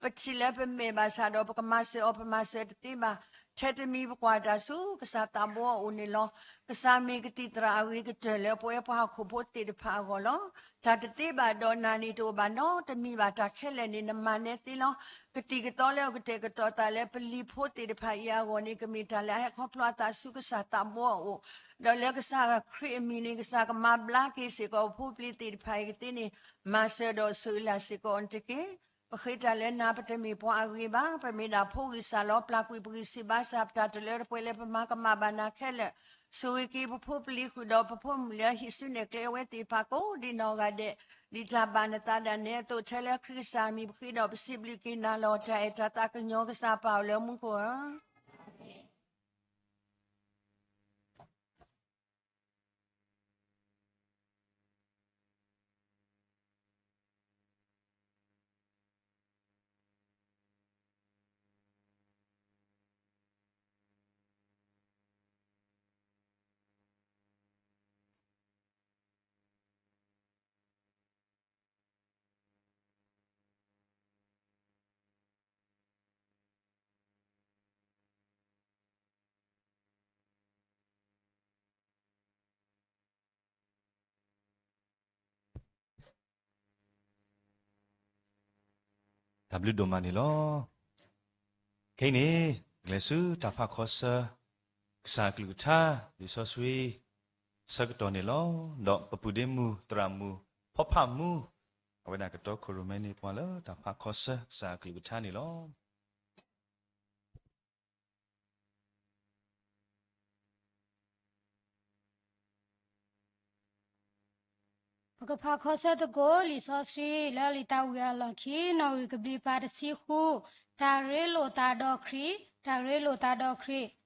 ပထံၣ်လၢပမဲာ်ဘၣ်ဆၣ်ဒီး ပကမၤစၢၤအီၤ ပမၤစၢၤတသ့ဘၣ်. ထဲတမံၤပကွၢ်တၢ်ဆူ ကစၢ်သးဘိအအိၣ်န့ၣ်လီၤ. ကစၢ်မ့ၢ်ကသံၣ်သရၣ်အဂ့ၤကတၢၢ်လၢပဝဲပှၤဟီၣ်ခိၣ်ဖိသ့ၣ်တဖၣ်အဂီၢ်လီၤ. တၢ်တသ့ဘၣ်ဒီးနၤန့ၣ် တအိၣ်ဘၣ်နီတမံၤဘၣ်. တၢ်ခဲလၢာ်န့ၣ် နမၤနဲသ့လီၤ. ကသံၣ်ကသီလၢအကတဲာ်ကတီၤသးလၢပလံၤဖိသ့ၣ်တဖၣ်အံၤအဂီၢ်န့ၣ် ကမ့ၢ်တၢ်လၢအဟဲခီဖျိအသးဆူကစၢ်သးဘိအအိၣ်, ဒီးလၢကစၢ်ခရံာ်အမံၤန့ၣ် ကစၢ်ကမၤဘျါက့ၤစ့ၢ်ကီး ပဖိပလံၤသ့ၣ်တဖၣ်အံၤကသ့န့ၣ် မၤစၢၤဒီးဆိၣ်ဂ့ၤလၢ်စ့ၢ်ကီးအီၤန့ၣ်တက့ၢ်. ပဃ့တၢ်လၢနၤ ပတမ့ၢ်ပှၤအဂ့ၤဘၣ်. ပမ့ၢ်ဒၣ်ဖိဂံၢ်စၢ်လီၤ. ပျၢ်ကွံာ်ပဂံၢ်ဆံးဘါစၢ် ပတၢ်တလၢတပှဲၤလၢပမၤကမၣ်ဘၣ်နၤခဲလၢာ်. ဆိၣ်ဂ့ၤက့ၤပဖိပလံၤဃုာ်ဒီး ပဖိမုၣ်လၢဟံးစုနဲၣ်ကျဲအဝဲသ့ၣ်တဖၣ်ကိးဒံးနီၢ်ဂၤဒဲး, ဒ်တၢ်ဘၣ်နသးဒၣ်နဲအသိး ထဲလၢခရံာ်ကစၢ်အမံၤပဃ့ဒီးပစံးဘျုးက့ၤနၤလီၤ. တၢ်အဲၣ်တၢ်သးကညီၤ ကစၢ်ပၢ်အိၣ်လၢမူခိၣ်ဧၢ. တၢ်ဘျုးဒိၣ်မးန့ၣ်လီၤ. ခဲအံၤန့ၣ် ကလဲၤဆူတၢ်ဖးခီဆၢ, က ကစၢ်အကလုၢ်ကထါ လံာ်စီဆှံ ဆၢကတီၢ်န့ၣ်လီၤ. ဒီးပပုၢ်ဒ့မုၣ်သရၣ်မုၣ် ဖီဖးမူ အဝဲဒၣ်ကတီခိၣ်ရိၣ်မဲန့ၢ်ပှၤလၢတၢ်ဖးခီဆၢ ကစၢ်အကလုၢ်ကထါန့ၣ်လီၤ. ပကဖးခီဆၢသကိး လံာ်စီဆှံလၢလံာ်သးဝံၣ်အလီၢ်ခံ နီၣ်ဂံၢ်ကဘျံးပၤတဆံဃု, တၢ်ရ့လိာ်သးဒီးခရံာ်, တၢ်ရ့လိာ်သးဒီးခရံာ်.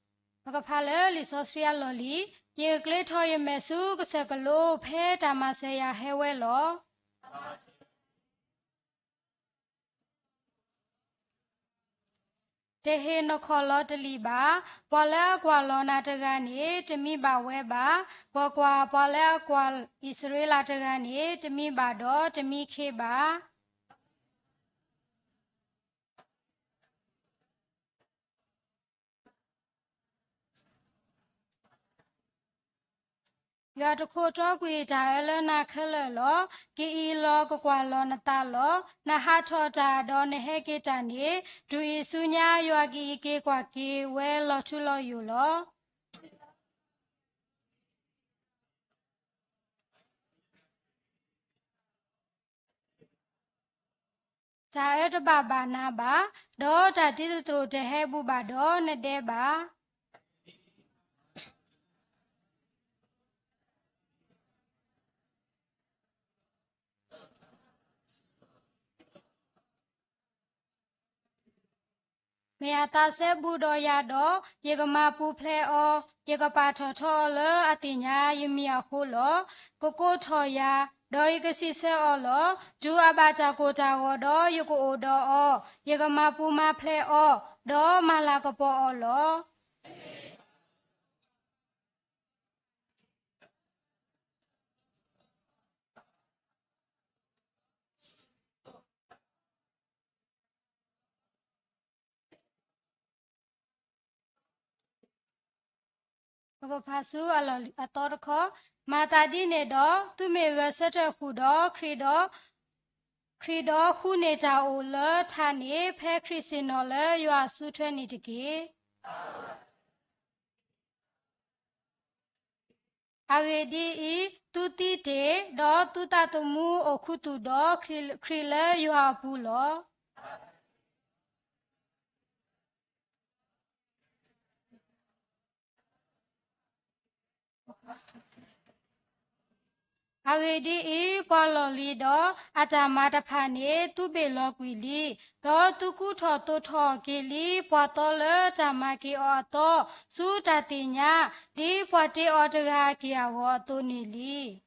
ပကဖးလၢလံာ်စီဆှံအလီၢ်လံၤ, ယကကျ့ထီၣ်ယမဲာ်ဆူကစၢၢ်ကလိ ဖဲတၢ်မၤစၢၤယၤဟဲဝဲလီၤ. တဟ့ၣ်နခီၣ်လီၤတလံာ်ဘၣ်. ပှၤလၢအကွၢ်လီၤနၤတဂၤန့ၣ် တမံဘၣ်ဝဲဘၣ်. ကွၢ်ကွၢ်, ပှၤလၢအကွၢ်အံၣ်စရ့လးတဂၤန့ၣ် တမံဘၣ်ဒီးတမံခ့ဘၣ်. ယွၤတခီတီကွံာ်တၢ်အၢလၢနၤခဲလၢာ်လီၤ. ကအံးလီၤကကွၢ်လီၤနသးလီၤ. နဟးထီၣ်တၢ်ဒီးနဟဲက့ၤတၢ်န့ၣ်, တုၤအံၤဆူညါယွၤကအံးက့ၤကွၢ်က့ၤဝဲလီၤထူလီၤယိာ်လီၤ. တၢ်အၢတဘၣ်ဘၣ်နၤဘၣ်, ဒီးတၢ်သံသတြိာ်တဟဲဘူးဘၣ်ဒီးနဒဲဘၣ်. မ့ၢ်အသးစဲဘူးဒီးယၤဒီး, ယကမၤပူၤဖျဲးအီၤ, ယကပာ်ထီၣ်ထီအီၤလၢအသ့ၣ်ညါယမံၤအဃိလီၤ. ကကိးထီၣ်ယၤ, ဒီးယကစံးဆၢအီၤလီၤ. တုၤအဘၣ်တၢ်ကိၢ်တၢ်ဂီၤဒီးယကအိၣ်ဒီးအီၤ, ယကမၤပူၤမၤဖျဲးအီၤ, ဒီးမၤလၤကပီၤအီၤလီၤ. ပကဖးဆူအလီၢ်အသီတခီ, မၤသးဒ်န့ၣ်ဒီး, သုမ့ၢ်ဂဲၤဆၢထၢၣ်ဃုာ်ဒီးခရံာ်ဒီး, ခရံာ်ဒီးဃုန့ၢ်တၢ်အိၣ်လၢထးန့ၣ်, ဖဲခရံာ်ဆ့ၣ်နီၤလၢယွၤအစုထွဲန့ၣ်တက့ၢ်. အဂ့ၢ်ဒ်အံၤ, သုသံတ့ၢ်, ဒီးသုသးသမူအိၣ်ခူသူၣ်ဒီးခရံာ်လၢယွၤအပူၤလီၤ. အဂ့ၢ်ဒ်အံၤ, ပှၤလီၢ်လံၤဒီးအတၢ်မၤတဖၣ်န့ၣ် သုဘ့ၣ်လီၤကွံာ်လံ, ဒီးသုကူထီၣ်သိးထီၣ်က့ၤလံ ပှၤသီလၢတၢ်မၤက့ၤအီၤအသီ, ဆူတၢ်သ့ၣ်ညါ, ဒ်ပှၤတ့အီၤတဂၤအက့ၢ်အဂီၤအသိးန့ၣ်လံ.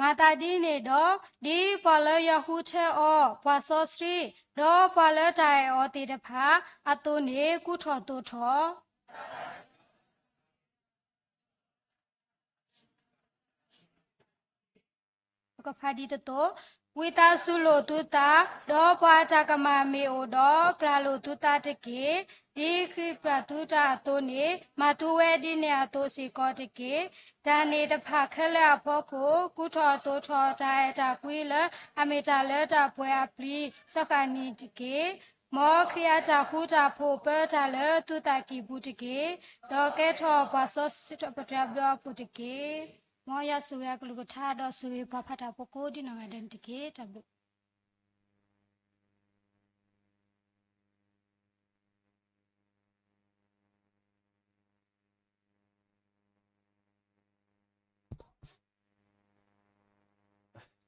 မၤသးဒ်န့ၣ်ဒီး, ဒ်ပှၤလၢယွၤဃုထၢအီၤ, ပှၤစီဆှံ, ဒီးပှၤလၢတၢ်အဲၣ်အီၤသ့ၣ်တဖၣ်အသိးန့ၣ် ကူထီၣ်သိးထီၣ်. ပကဖးဒ်သိး, ဝံသးစူၤလိာ်သုသး, ဒီးပှၤအတၢ်ကမၣ်မ့ၢ်အိၣ်ဒီး, ပျၢ်လိာ်သုသးတက့ၢ်. ဒ်ခရံာ်ပျၢ်သုတၢ်အသိးန့ၣ်, မၤသုဝဲဒ်န့ၣ်အသိးစ့ၢ်ကီးတက့ၢ်. တၢ်န့ၣ်တဖၣ်ခဲလၢာ်အဖီခိၣ်, ကူထီၣ်သိးထီၣ်တၢ်အဲၣ်တၢ်ကွံလၢအမ့ၢ်တၢ်လၢတၢ်ပှဲၤအပျံၤ စၢဃာ်န့ၣ်တက့ၢ်. မ်ခရံာ်အတၢ်ဃူတၢ်ဖိးပၢတၢ်လၢသုသးကံၢ်ပူၤတက့ၢ်. ဒီးကဲထီၣ်ပှၤစီဆှံပတြၢၤဘျၢအဖိတက့ၢ်. မ်ယွၤဆိၣ်ဂ့ၤအကလုၢ်ကထါဒီးဆိၣ်ဂ့ၤပှၤဖးတၢ်ဖိကိးဒ်နီၢ်ဂၤဒဲးန့ၣ်တက့ၢ်. တၢ်ဘျုး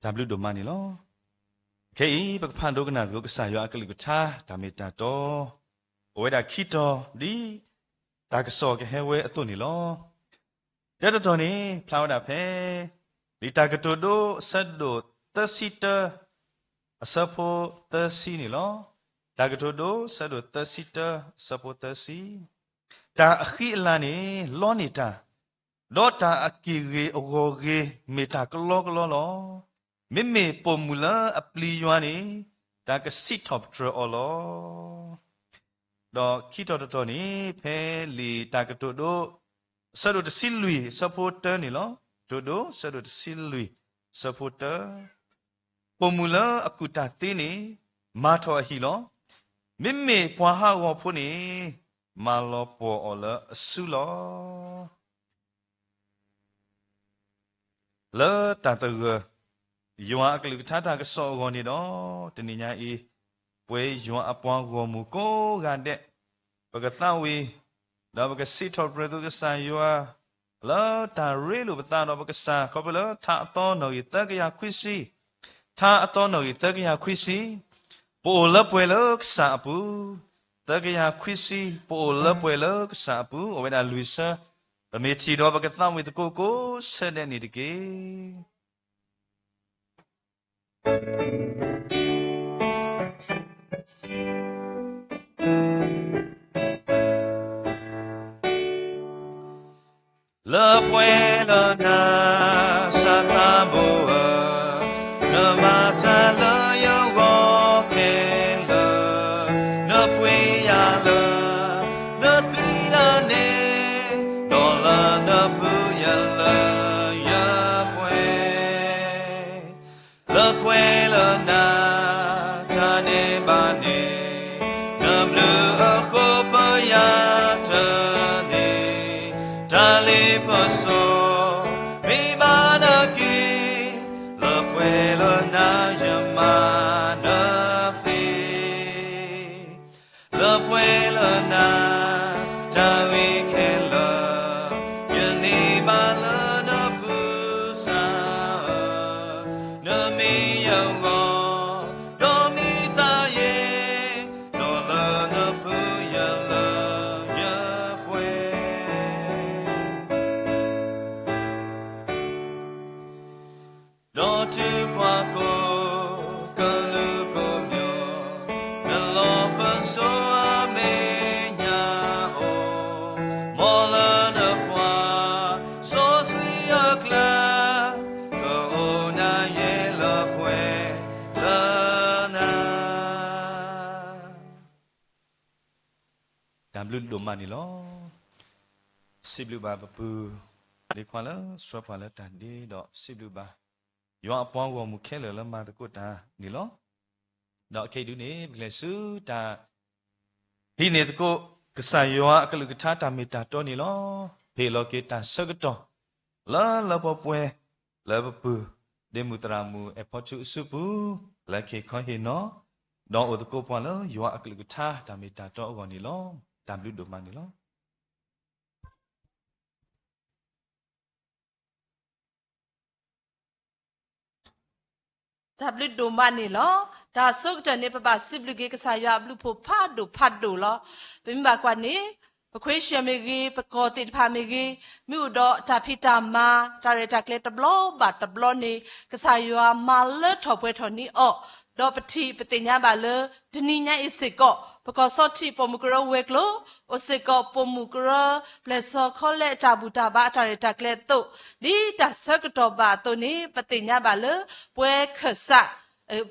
တၢ်ဘျုးဒိၣ်မးန့ၣ်လီၤ. ခဲအံၤ ပကဖးဒိကနၣ်သကိးကစၢ်ယွၤအကလုၢ်ကထါ တၢ်မ့ၢ်တၢ်တီ အိၣ်ဝဲဒၣ်ခံတီၤ ဒ်တၢ်ကစီၣ်ကဟဲဝဲအသိးန့ၣ်လီၤ. တၢတတီၤန့ၣ် ဖျါဝဲဒၣ်ဖဲ လံာ်တၢ်ကတိၤဒိ အဆၢဒိၣ်သၢဆံတၢ အဆၢဖိသၢဆံန့ၣ်လီၤ. တၢ်ကတိၤဒိ အဆၢဒိၣ်သၢဆံတၢ အဆၢဖိသၢဆံ, တၢ်အဃံအလၤန့ၣ် လီန့ၢ်တၢ်, ဒီးတၢ်အက့ၢ်ဂ့ၤအဂီၢ်ဂ့ၤ မ့ၢ်တၢ်ကလီကလီလီၤ. မ့မ့ၢ်ပိာ်မုၣ်လၢအပျံၤယွၤန့ၣ် တၢ်ကစံးထီၣ်ပတြၢၤအီၤလီၤ. ဒီးခံထီၣ်တထီၣ်န့ၣ် ဖဲလံာ်တၢ်ကတိၤဒိ ဆၢဒိၣ်တဆံလွံၢ် ဆၢဖိတၢန့ၣ်လီၤ. ကတိၤဒိ ဆၢဒိၣ်တဆံလွံၢ် ဆၢဖိတၢ, ပိာ်မုၣ်လၢအကူၣ်တၢ်သ့န့ၣ် မၤထီၣ်အဟံၣ်လီၤ. မ့မ့ၢ်ပှၤဟးဂီၤဖိန့ၣ် မၤလီၤပှီၢ်အီၤလၢအစုလီၤ. လၢတၢ်သဂၢၢ် ယွၤအကလုၢ်ကထါတၢ်ကစီၣ်အဂီၢ်န့ၣ်ဒီး တနံၤညါအံၤ ပဝဲယွၤအပှၤဂီၢ်မုၢ်ကိးဂၤဒဲး ပကသးဝံၣ် ဒီးပကစံးထီၣ်ပတြၢၤသုကစၢ်ယွၤ လၢတၢ်ရ့လိာ်ပသးဒီးပကစၢ် ခီဖျိလၢထါအသီနီၣ်ဂံၢ်သၢကယၤခွံဆံ, ထါအသီနီၣ်ဂံၢ်သၢကယၤခွံဆံ, ပအိၣ်လၢပှဲၤလၢကစၢ်အပူၤ, သၢကယၤခွံဆံ, ပအိၣ်လၢပှဲၤလၢကစၢ်အပူၤ, အဝဲဒၣ်လွံၢ်ဆၢ, ပမ့ၢ်ထံၣ်ဒီးပကသးဝံၣ်သကိးကိးဆၢဒဲးန့ၣ်တက့ၢ်. လၢပှဲၤလၢနၤ စၢ်သးဘိဧၢ, နမၤတၢ်လၢယဂီၢ်ခဲလၢာ်, နပှ့ၤယၤလၢ နသွံၣ်တၢ်န့ၣ်, ဒီးလၢနဖုယလၢယပှဲၤ လၢပှဲၤလၢနၤ တၢ်န့ၣ်ဘၣ်န့ၣ်, နဘျုးအဃိပယၤတန့ၢ်, တၢ်လ့ပစီ မ့ၢ်ဘၣ်နၤက့ၤ, လၢပှဲၤလၢနၤယမၤနသ့ လၢပှဲၤလၢနၤ တၢ်ဂ့ၤခဲလၢာ်, ယန့ၢ်ဘၣ်လၢနဖုစၢ်ဧၢ, နမ့ၢ်ယဂီၢ် ဒီးမ့ၢ်သးယ့, ဒီးလၢနဖုယလၢယပှဲၤ ဒီးတုၤပှၤကိးကလုာ်ကိးမျိာ်, နလီၢ်ပစိာ်အမဲာ်ညါအိၣ်, မ်လၢနပှၤ စီဆှံအကျါ, ကအိၣ်နၤယဲလၢပှဲၤလၢနၤ တၢ်ဘျုးဒိၣ်မးန့ၣ်လီၤ. စံးဘျုးဘၣ်ပပုၢ်လံၤခွါလၢဆှၢပှၤလၢတၢ်ဒ့ဒီး စံးဘျုးဘၣ် ယွၤအပှၤဂီၢ်မုၢ်ခဲလၢာ်လၢမၤသကိးတၢ်န့ၣ်လီၤ. ဒီးခဲအံၤဒုန့ၣ် ပကလဲၤဆူတၢ် ဟံးန့ၢ်သကိး ကစၢ်ယွၤအကလုၢ်ကထါတၢ်မ့ၢ်တၢ်တီန့ၣ်လီၤ. ဟ့ၣ်လီၤက့ၤတၢ်ဆၢကတီၢ် လၢလၢပှဲၤပှဲၤ လၢပပုၢ်ဒ့မုၣ်သရၣ်မုၣ်အဲၣ်ဖီဆူအစုပူၤ လၢခ့ခီဟ့ၣ်နီၤ ဒီးအိၣ်သကိးပှၤလၢယွၤအကလုၢ်ကထါတၢ်မ့ၢ်တၢ်တီအဂီၢ်န့ၣ်လီၤ. တၢ်ဘျုးဒိၣ်မးန့ၣ်လီၤ. တၢ်ဘျုးဒိၣ်မးန့ၣ်လီၤ. တၢ်ဆိကတၢၢ်န့ၣ် ပဘၣ်စံးဘျုးက့ၤကစၢ်ယွၤအဘျုးအဖှိၣ်ဖးဒိၣ်ဖးဒိၣ်လီၤ. ပမ့ၢ်ဘၣ်ကွၢ်န့ၣ် ပခွ့ၡၢၣ်မ့ၢ်ဂ့ၤ, ပကီၢ်သ့ၣ်တဖၣ်မ့ၢ်ဂ့ၤ, မ့ၢ်အိၣ်ဒီးတၢ်ဖံးတၢ်မၤ တၢ်ရဲၣ်တၢ်ကျဲၤတဘျီဘၣ်တဘျီန့ၣ် ကစၢ်ယွၤမၤလၢထီၣ်ပှဲၤထီၣ်န့ၢ်အီၤ, ဒီးပထံၣ်ပသ့ၣ်ညါဘၣ်လၢ တနံၤညါအံၤစ့ၢ်ကီး ပကီၢ်စီထံးပိာ်မုၣ်ကရၢဝဲၤကျိၤ အိၣ်စ့ၢ်ကီးပိာ်မုၣ်ကရၢ ပျဲၢ်စီၤခီလဲၣ်အတၢ်ဘူၣ်တၢ်ဘါအတၢ်ရဲၣ်တၢ်ကျဲၤအသိး, ဒ်တၢ်ဆၢကတီၢ်ဘၣ်အသိးန့ၣ် ပသ့ၣ်ညါဘၣ်လၢ ပှဲၤခၢၣ်စး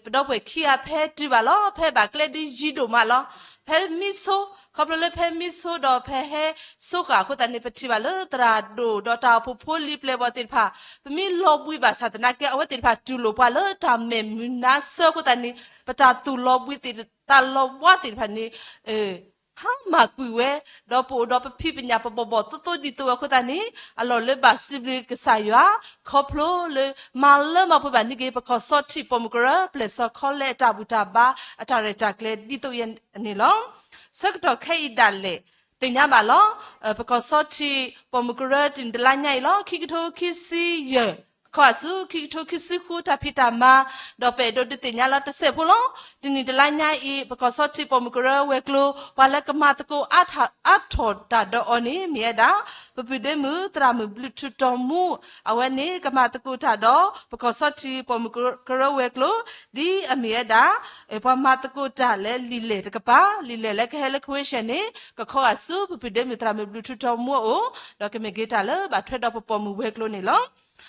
ပဒီပုၢ်ဝဲၢ်ခံဂၤဖဲတုၤဘၣ်လီၤ. ဖဲဘၣ်ကျဲဒ်ယံၤဒိၣ်မးလီၤ. ဖဲမံဆိ, ခီဖျိလၢဖဲမံဆိဒီးဖဲဟဲဆိဃာ်အဃိသတးန့ၣ် ပထံၣ်ဘၣ်လၢသရၣ်ဒိၣ် ဒီးတၢ်အိၣ်ဖှိၣ်ဖိလံၤပျဲၢ်ဘီၣ်သ့ၣ်တဖၣ် ပမ့ၢ်လီၤဘှံးဘၣ်ဆၣ်သနာ်က့ အဝဲသ့ၣ်တဖၣ်တူၢ်လိာ်ပှၤလၢတၢ်မဲာ်မုာ်နါဆၢအဃိသတးန့ၣ် ပတၢ်သူၣ်လီၤဘှံးသ့ၣ်တဖၣ် တၢ်လီၤဘှံးသ့ၣ်တဖၣ်န့ၣ် ဟါမၢ်ကွံာ်ဝဲ, ဒီးပအိၣ်ဒီးပဖံးပညၣ်ပဘီၣ်ဘီၣ်သိသိဒ်သိးဝဲအဃိသတးန့ၣ် အလီၢ်လၢဘၣ်စံးဘျုးကစၢ်ယွၤ ခီဖျိလၢ မၤလၢမၤပှဲၤဘၣ်န့ၢ်က့ၤ ပကီၢ်စီထံးပိာ်မုၣ်ကရၢ ပျဲၢ်စီၤခီလဲၣ်အတၢ်ဘူၣ်တၢ်ဘါ အတၢ်ရဲၣ်တၢ်ကျဲၤဒ်သိးအံၤန့ၣ်လီၤ. ဆၢကတီၢ်ခဲအံၤဒၣ်လဲာ် သ့ၣ်ညါဘၣ်လီၤ. ပကီၢ်စီထံးပိာ်မုၣ်ကရၢ တနံၣ်တလါညါအံၤလီၤ ခံကထိခံဆံယဲၢ် ခီအစူ ခံကထိခံဆံဃု တၢ်ဖံးတၢ်မၤ ဒီးပအဲၣ်ဒိးဒုးသ့ၣ်ညါလီၤတစဲးဖိလီၤ. တနံၣ်တလါညါအံၤ ပကီၢ်စီထံးပိာ်မုၣ်ကရၢဝဲၤကျိၤ ပှၤလၢကမၤသကိးအါထီၣ်တၢ်ဒီးအီၤန့ၣ် မ့ၢ်ဝဲဒၣ် ပပုၢ်ဒ့မုၣ် သရၣ်မုၣ်ဘျုးထူးတီၤမူ အဝဲန့ၣ် ကမၤသကိးတၢ်ဒီး ပကီၢ်စီထံးပိာ်မုၣ်ကရၢဝဲၤကျိၤ ဒ်အမ့ၢ်ဝဲဒၣ် ပှၤမၤသကိးတၢ်လၢလံာ်လဲၢ်တကပၤ လံာ်လဲၢ်လၢကဟဲလၢခွ့ၡၢၣ်န့ၣ် ကခီဂာ်ဆူ ပပုၢ်ဒ့မုၣ် သရၣ်မုၣ်ဘျုးထူးတီၤမူအအိၣ် ဒီးကမ့ၢ်က့ၤတၢ်လၢဘၣ်ထွဲဒီးပပိာ်မုၣ်ဝဲၤကျိၤန့ၣ်လီၤ.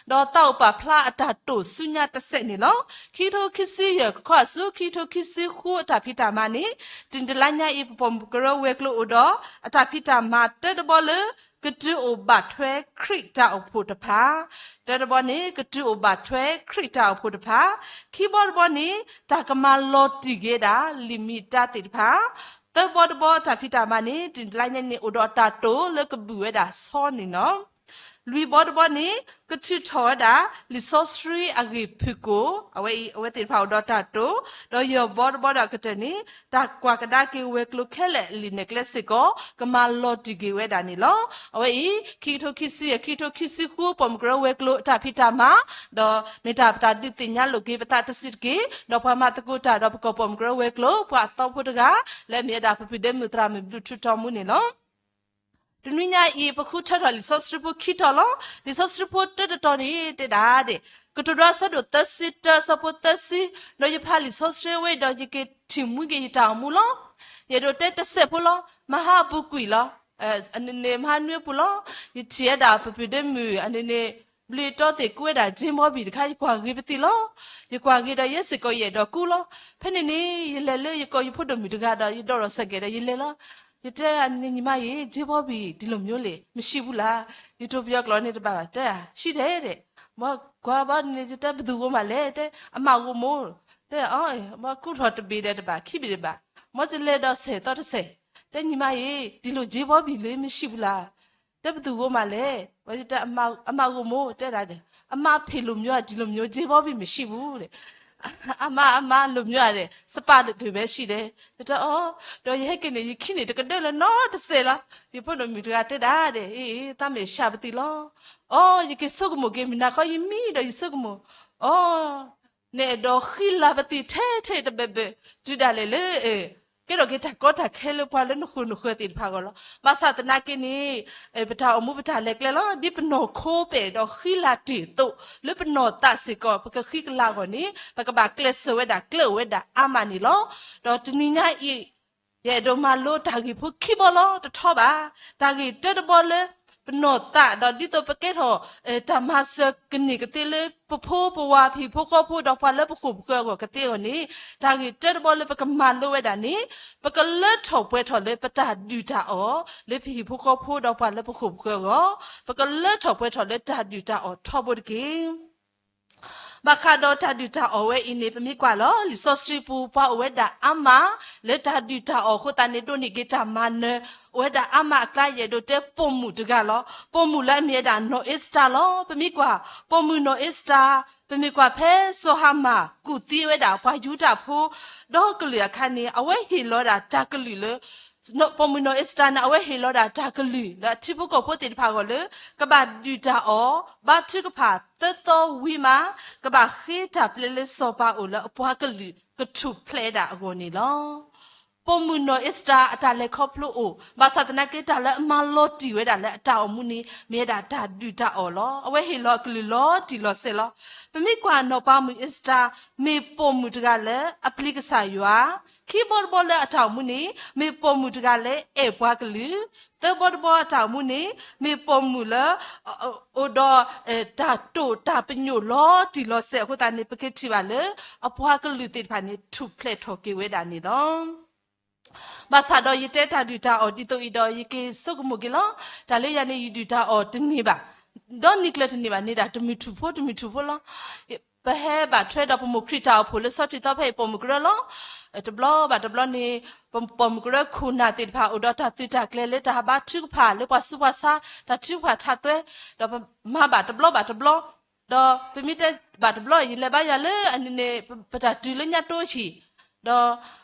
ဒီးသးအိၣ်ပာ်ဖျါအတၢ်တိာ်ဆူညါတစဲးန့ၣ်လီၤ. ခံကထိခံဆံယဲၢ်ကခီအဆူ ခံကထိခံဆံဃုအတၢ်ဖံးတၢ်မၤန့ၣ် တနံၤတလါညါအံၤ ပပိာ်မုၣ်ကရၢဝဲၤကျိၤအိၣ်ဒီး အတၢ်ဖံးတၢ်မၤတၢတဘီလၢ ကတုၤအိၣ်ဘၣ်ထွဲခရံာ်တၢ်အိၣ်ဖှိၣ်တဖၣ်, တၢတဘီန့ၣ် ကတုၤအိၣ်ဘၣ်ထွဲခရံာ်တၢ်အိၣ်ဖှိၣ်တဖၣ်, ခံဘီတဘီန့ၣ် တၢ်ကမၤလီၤတံၢ်က့ၤဝဲဒၣ် လံာ်မံၤတၢ်သ့ၣ်တဖၣ်, သၢဘီတဘီတၢ်ဖံးတၢ်မၤန့ၣ် တနံၤတလါညါန့ၣ် အိၣ်ဒီးတၢ်တိာ်လၢကဘုၣ်ဝဲဒၣ်ဆီန့ၣ်လီၤ. လွံၢ်ဘီတဘီန့ၣ် ကထုးထီၣ်ဝဲဒၣ် လံာ်စီဆှံအဂ့ၢ်ဖုၣ်ကိာ်, အဝဲအံၤ အဝဲသ့ၣ်တဖၣ်အိၣ်ဒီးတၢ်တိာ်, ဒီးယဲၢ်ဘီတဘီဒီးအကတၢၢ်န့ၣ် တၢ်ကွၢ်ကဒါက့ၤဝဲၤကျိၤခဲလၢာ်အလံာ်နဲၣ်ကျဲစ့ၢ်ကီး ကမၤလီၤတံၢ်က့ၤဝဲဒၣ်န့ၣ်လီၤ. အဝဲအံၤ ခံကထိခံဆံယဲၢ် ခံကထိခံဆံဃု ပိာ်မုၣ်ကရၢဝဲၤကျိၤအတၢ်ဖံးတၢ်မၤ ဒီးမ့ၢ်တၢ်ပတၢ်ဒုးသ့ၣ်ညါလိာ်က့ၤပသးတစဲးတက့ၢ်, ဒီးပှၤမၤသကိးတၢ်ဒီးပကီၢ်ပိာ်မုၣ်ကရၢဝဲၤကျိၤ ပှၤအသီဖိတဂၤ လၢအမ့ၢ်ဝဲဒၣ်ပပုၢ်ဒ့မုၣ်သရၣ်မုၣ်ဘျုးထူးထီၣ်မူန့ၣ်လီၤ. တနွံညါအံၤ ပဃုထၢထီၣ်လံာ်စီဆှံဖိခံတီၤလီၤ. လံာ်စီဆှံဖိတၢတတီၤန့ၣ် တဲဒၣ်ဒ် ကတိၤဒိအဆၢဒိၣ်သၢဆံတၢ အဆၢဖိသၢဆံ, ဒီးယဖးလံာ်စီဆှံဝဲဒီး ယက့ၤထံၣ်မှံက့ၤယတၢ်အိၣ်မူလီၤ. ယအဲၣ်ဒိးတဲတစဲးဖိလီၤ. မဟါအပူၤကွံာ်လီၤ. အန့ၣ်န့ၣ် မဟါနွံအပူၤလီၤ. ယထံၣ်ဝဲဒၣ်ပပုၢ်ဒ့မုၣ် အန့ၣ်န့ၣ် ဘျ့တီသ့ၣ်ကူဝဲဒၣ် James Bobby တခါ ယကွၢ်ဂ့ၤပသံလီၤ. ယကွၢ်ဂ့ၤဒီးယဲစ့ၢ်ကီးယအဲၣ်ဒိးကူလီၤ. ဖဲန့ၣ်န့ၣ် ယလဲၤလၢယကိးယဖိဒိၣ်မုၣ်တဂၤဒီး ယဒိးထီၣ်စဲးကဲးဒီးယလဲၤလီၤ. ယတဲအန့ၣ် ညီမရေ James Bobby ဒီလိုမျိုးလဲ မရှိဘူးလား. ယတိၤပယီၤကျိာ်န့ၣ်တဘၣ်ဘၣ် တဲ ရှိတယ်တဲ့. ဘီကွၢ်ဘီန့ၣ် ယတဲ ဘယ်သူကိုမလဲ တဲ အမကိုမို့ တဲအီၤ ဘီကူထီၣ်တဘ့ၣ်ဒီးတဘၣ် ခံဘ့ၣ်တဘၣ် ဘီယလဲၤဒီးဆဲးသီတဆဲး တဲ ညီမရေ ဒီလို James Bobby လဲ မရှိဘူးလား. တဲ ဘယ်သူကိုမလဲ ဘီယတဲ အမကိုမို့ တဲဒၣ်ဒီး အမဖေလိုမျိုး ဒီလိုမျိုး James Bobby မရှိဘူးတဲ့. အမ အမလိုမျိုး စပာ်တဘ့ၣ်ပဲရှိတယ် ယတဲအီၤ ဒီးယဟဲက့ၤန့ၣ် ယခံန့ၣ်တကဒၢလၢနီတစဲးလီၤ. ယဖိဒိၣ်မုၣ်တဂၤတဲဒၣ်ဒီး အ့ အ့ သးမ့ၢ်ရှးပသံလီၤ. အီ ယက့ၤဆိကမိၣ်က့ၤ မုၢ်နၤခီယမံဒီးယဆိကမိၣ် အီ နအဲၣ်ဒိးဃံလၤပသံထဲထဲတဘဲဘဲ တုၤဒၣ်လဲာ်လၢ ကဲထီၣ်က့ၤတၢ်ကီတၢ်ခဲလၢပှၤလၢနဃိၣ်နဃၢၤသ့ၣ်တဖၣ်အဂီၢ်လီၤ. ဘၣ်ဆၣ်သနာ်က့န့ၣ် ပတၢ်အိၣ်မူပတၢ်လဲၤကျဲလီၤ. ဒ်ပနီၢ်ခိပအဲၣ်ဒိးဃံလၤတ့ၢ်အသိး လၢပနီၢ်သးစ့ၢ်ကီး ပကဃံကလၤအဂီၢ်န့ၣ် ပကဘၣ်ကျဲးစၢးဝဲဒၣ်ကျဲအိၣ်ဝဲဒၣ်အါမးန့ၣ်လီၤ. ဒီးတနံၤညါအံၤ ယအဲၣ်ဒိးမၤလိတၢ်ဂ့ၢ်ဖိခံဘီလီၤ. တထီဘၣ် တၢ်ဂ့ၢ်တၢတဘီလၢ ပနီၢ်သး ဒီးဒ်သိးပကဲထီၣ် တၢ်မၤစၢၤကန့ၢ်ကသ့လၢ ပဖိပဝၤ ပဟံၣ်ဖိဃီဖိ ဒီးပှၤလၢပဃိာ်ပဃၢၤအဂီၢ်ကသ့အဂီၢ်န့ၣ် တၢ်ဂ့ၢ်တၢတဘီလၢပကမၤလိဝဲဒၣ်န့ၣ် ပကလၢထီၣ်ပှဲၤထီၣ်လၢပတၢ်ဒုၣ်တၢ်အီၣ် လၢပဟံၣ်ဖိဃီဖိ ဒီးပှၤလၢပဃိာ်ပဃၢၤအဂီၢ် ပကလၢထီၣ်ပှဲၤထီၣ်လၢတၢ်ဒုၣ်တၢ်အီၣ်ထီဘိတက့ၢ်. ဘၣ်ဃးဒီးတၢ်ဒုၣ်တၢ်အီၣ်ဝဲအံၤန့ၣ် ပမ့ၢ်ကွၢ်လီၤ လံာ်စီဆှံပူၤ ပှၤအိၣ်ဝဲဒၣ်အါမး လၢတၢ်ဒုၣ်တၢ်အီၣ်အဃိသတးန့ၣ် ဒိးန့ၢ်က့ၤတၢ်မၤနၢၤ အိၣ်ဝဲဒၣ်အါမးအကျါ ယအဲၣ်ဒိးတဲပိာ်မုၣ်တဂၤလီၤ. ပိာ်မုၣ်လၢအမ့ၢ်ဝဲဒၣ်နီၢ်အ့စတၢလီၤ. ပမ့ၢ်ကွၢ် ပိာ်မုၣ်နီၢ်အ့စတၢ ပမ့ၢ်ကွၢ်ဖဲစီၤဟၤမၣ်ကူၣ်သံဝဲဒၣ်ပှၤယူဒၤဖိ ဒီကလုာ်အခါန့ၣ် အဝဲဟ့ၣ်လီၤဝဲဒၣ်တၢ်ကလုၢ်လၢ ပိာ်မုၣ်နီၢ်အ့စတၢန့ၣ် အဝဲဟ့ၣ်လီၤဝဲဒၣ်တၢ်ကလုၢ်လၢအထံဖိကီၢ်ဖိသ့ၣ်တဖၣ်အဂီၢ်လၢ ကဘၣ်ဒုၣ်တၢ်အီၣ် ဘါထုကဖၣ်သၢသီဝံၤမး ကဘၣ်ဃ့တၢ်ပျဲလၢစီၤပၤအိၣ်လၢအပှၤကလုာ်ကထူၣ်ဖျဲးဒၣ်အဂီၢ်န့ၣ်လီၤ. ပိာ်မုၣ်နီၢ်အ့စတၢအတၢ်လဲၤခီဖျိအိၣ် ဘၣ်ဆၣ်သနာ်က့တၢ်လၢအမၤလီၤတံၢ်ဝဲဒၣ်လၢအတၢ်အိၣ်မူန့ၣ် မ့ၢ်ဝဲဒၣ်တၢ်ဒုၣ်တၢ်အီၣ်လီၤ. အဝဲဟ့ၣ်လီၤအကလုၢ်လီၤတံၢ်လီၤဆဲးလီၤ. ပမ့ၢ်ကွၢ်နီၢ်ပၤမုၣ်အ့စတၢ မ့ၢ်ပိာ်မုၣ်တဂၤလၢအပျံၤကစၢ်ယွၤ ခံဘီတဘီလၢအတၢ်အိၣ်မူန့ၣ် မ့ၢ်ပိာ်မုၣ်တဂၤလၢအဲၣ်ပှၤကလုာ်, သၢဘီတဘီအတၢ်အိၣ်မူန့ၣ် မ့ၢ်ပိာ်မုၣ်လၢ အိၣ်ဒီး တၢ်တိာ်တၢ်ပညိၣ်လီၤတံၢ်လီၤဆဲးအဃိသတးန့ၣ် ပကထံၣ်ဘၣ်လၢ အပှၤကလုာ်သ့ၣ်တဖၣ်န့ၣ် ထူၣ်ဖျဲးထီၣ်က့ၤဝဲဒၣ်န့ၣ်လီၤ. ဘၣ်ဆၣ်ဒီးယတဲတၢ်ဒုၣ်တၢ်အီၣ်ဒ်သိးအံၤဒီး ယက့ၤဆိကမိၣ်က့ၤလီၤ. တၢ်လၢယၤန့ၣ် ယဒုၣ်တၢ်အီၣ်တန့ၢ်ဘၣ်, ဒီနံၤကျၢၤတန့ၢ်ဘၣ်န့ၣ် တၢ်တမုၢ်ထူၣ်ဖိတမုၢ်ထူၣ်ဖိလီၤ. ပဟဲဘၣ်ထွဲဒီးပမိၢ်ခရံာ်တၢ်အိၣ်ဖှိၣ်လၢဆီထံးသီဖဲအံၤ ပိာ်မုၣ်ကရၢလီၤ. တဘျီဘၣ်တဘျီန့ၣ် ပပိာ်မုၣ်ကရၢခိၣ်နၢ်သ့ၣ်တဖၣ် အိၣ်ဒီးတၢ်သုးတၢ်ကျဲၤလၢတၢ်ဘါထုကဖၣ်လၢပှၤဆူးပှၤဆါ တၢ်ထုကဖၣ်ထးသွဲ, ဒီးပမၤဘၣ်တဘျီဘၣ်တဘျီ, ဒီးပမ့ၢ်တဲဘၣ်တဘျီ ယလဲၤဘါယွၤလၢအန့ၣ်န့ၣ် ပတၢ်တုၤလၢညါတိဟံၣ်, ဒီး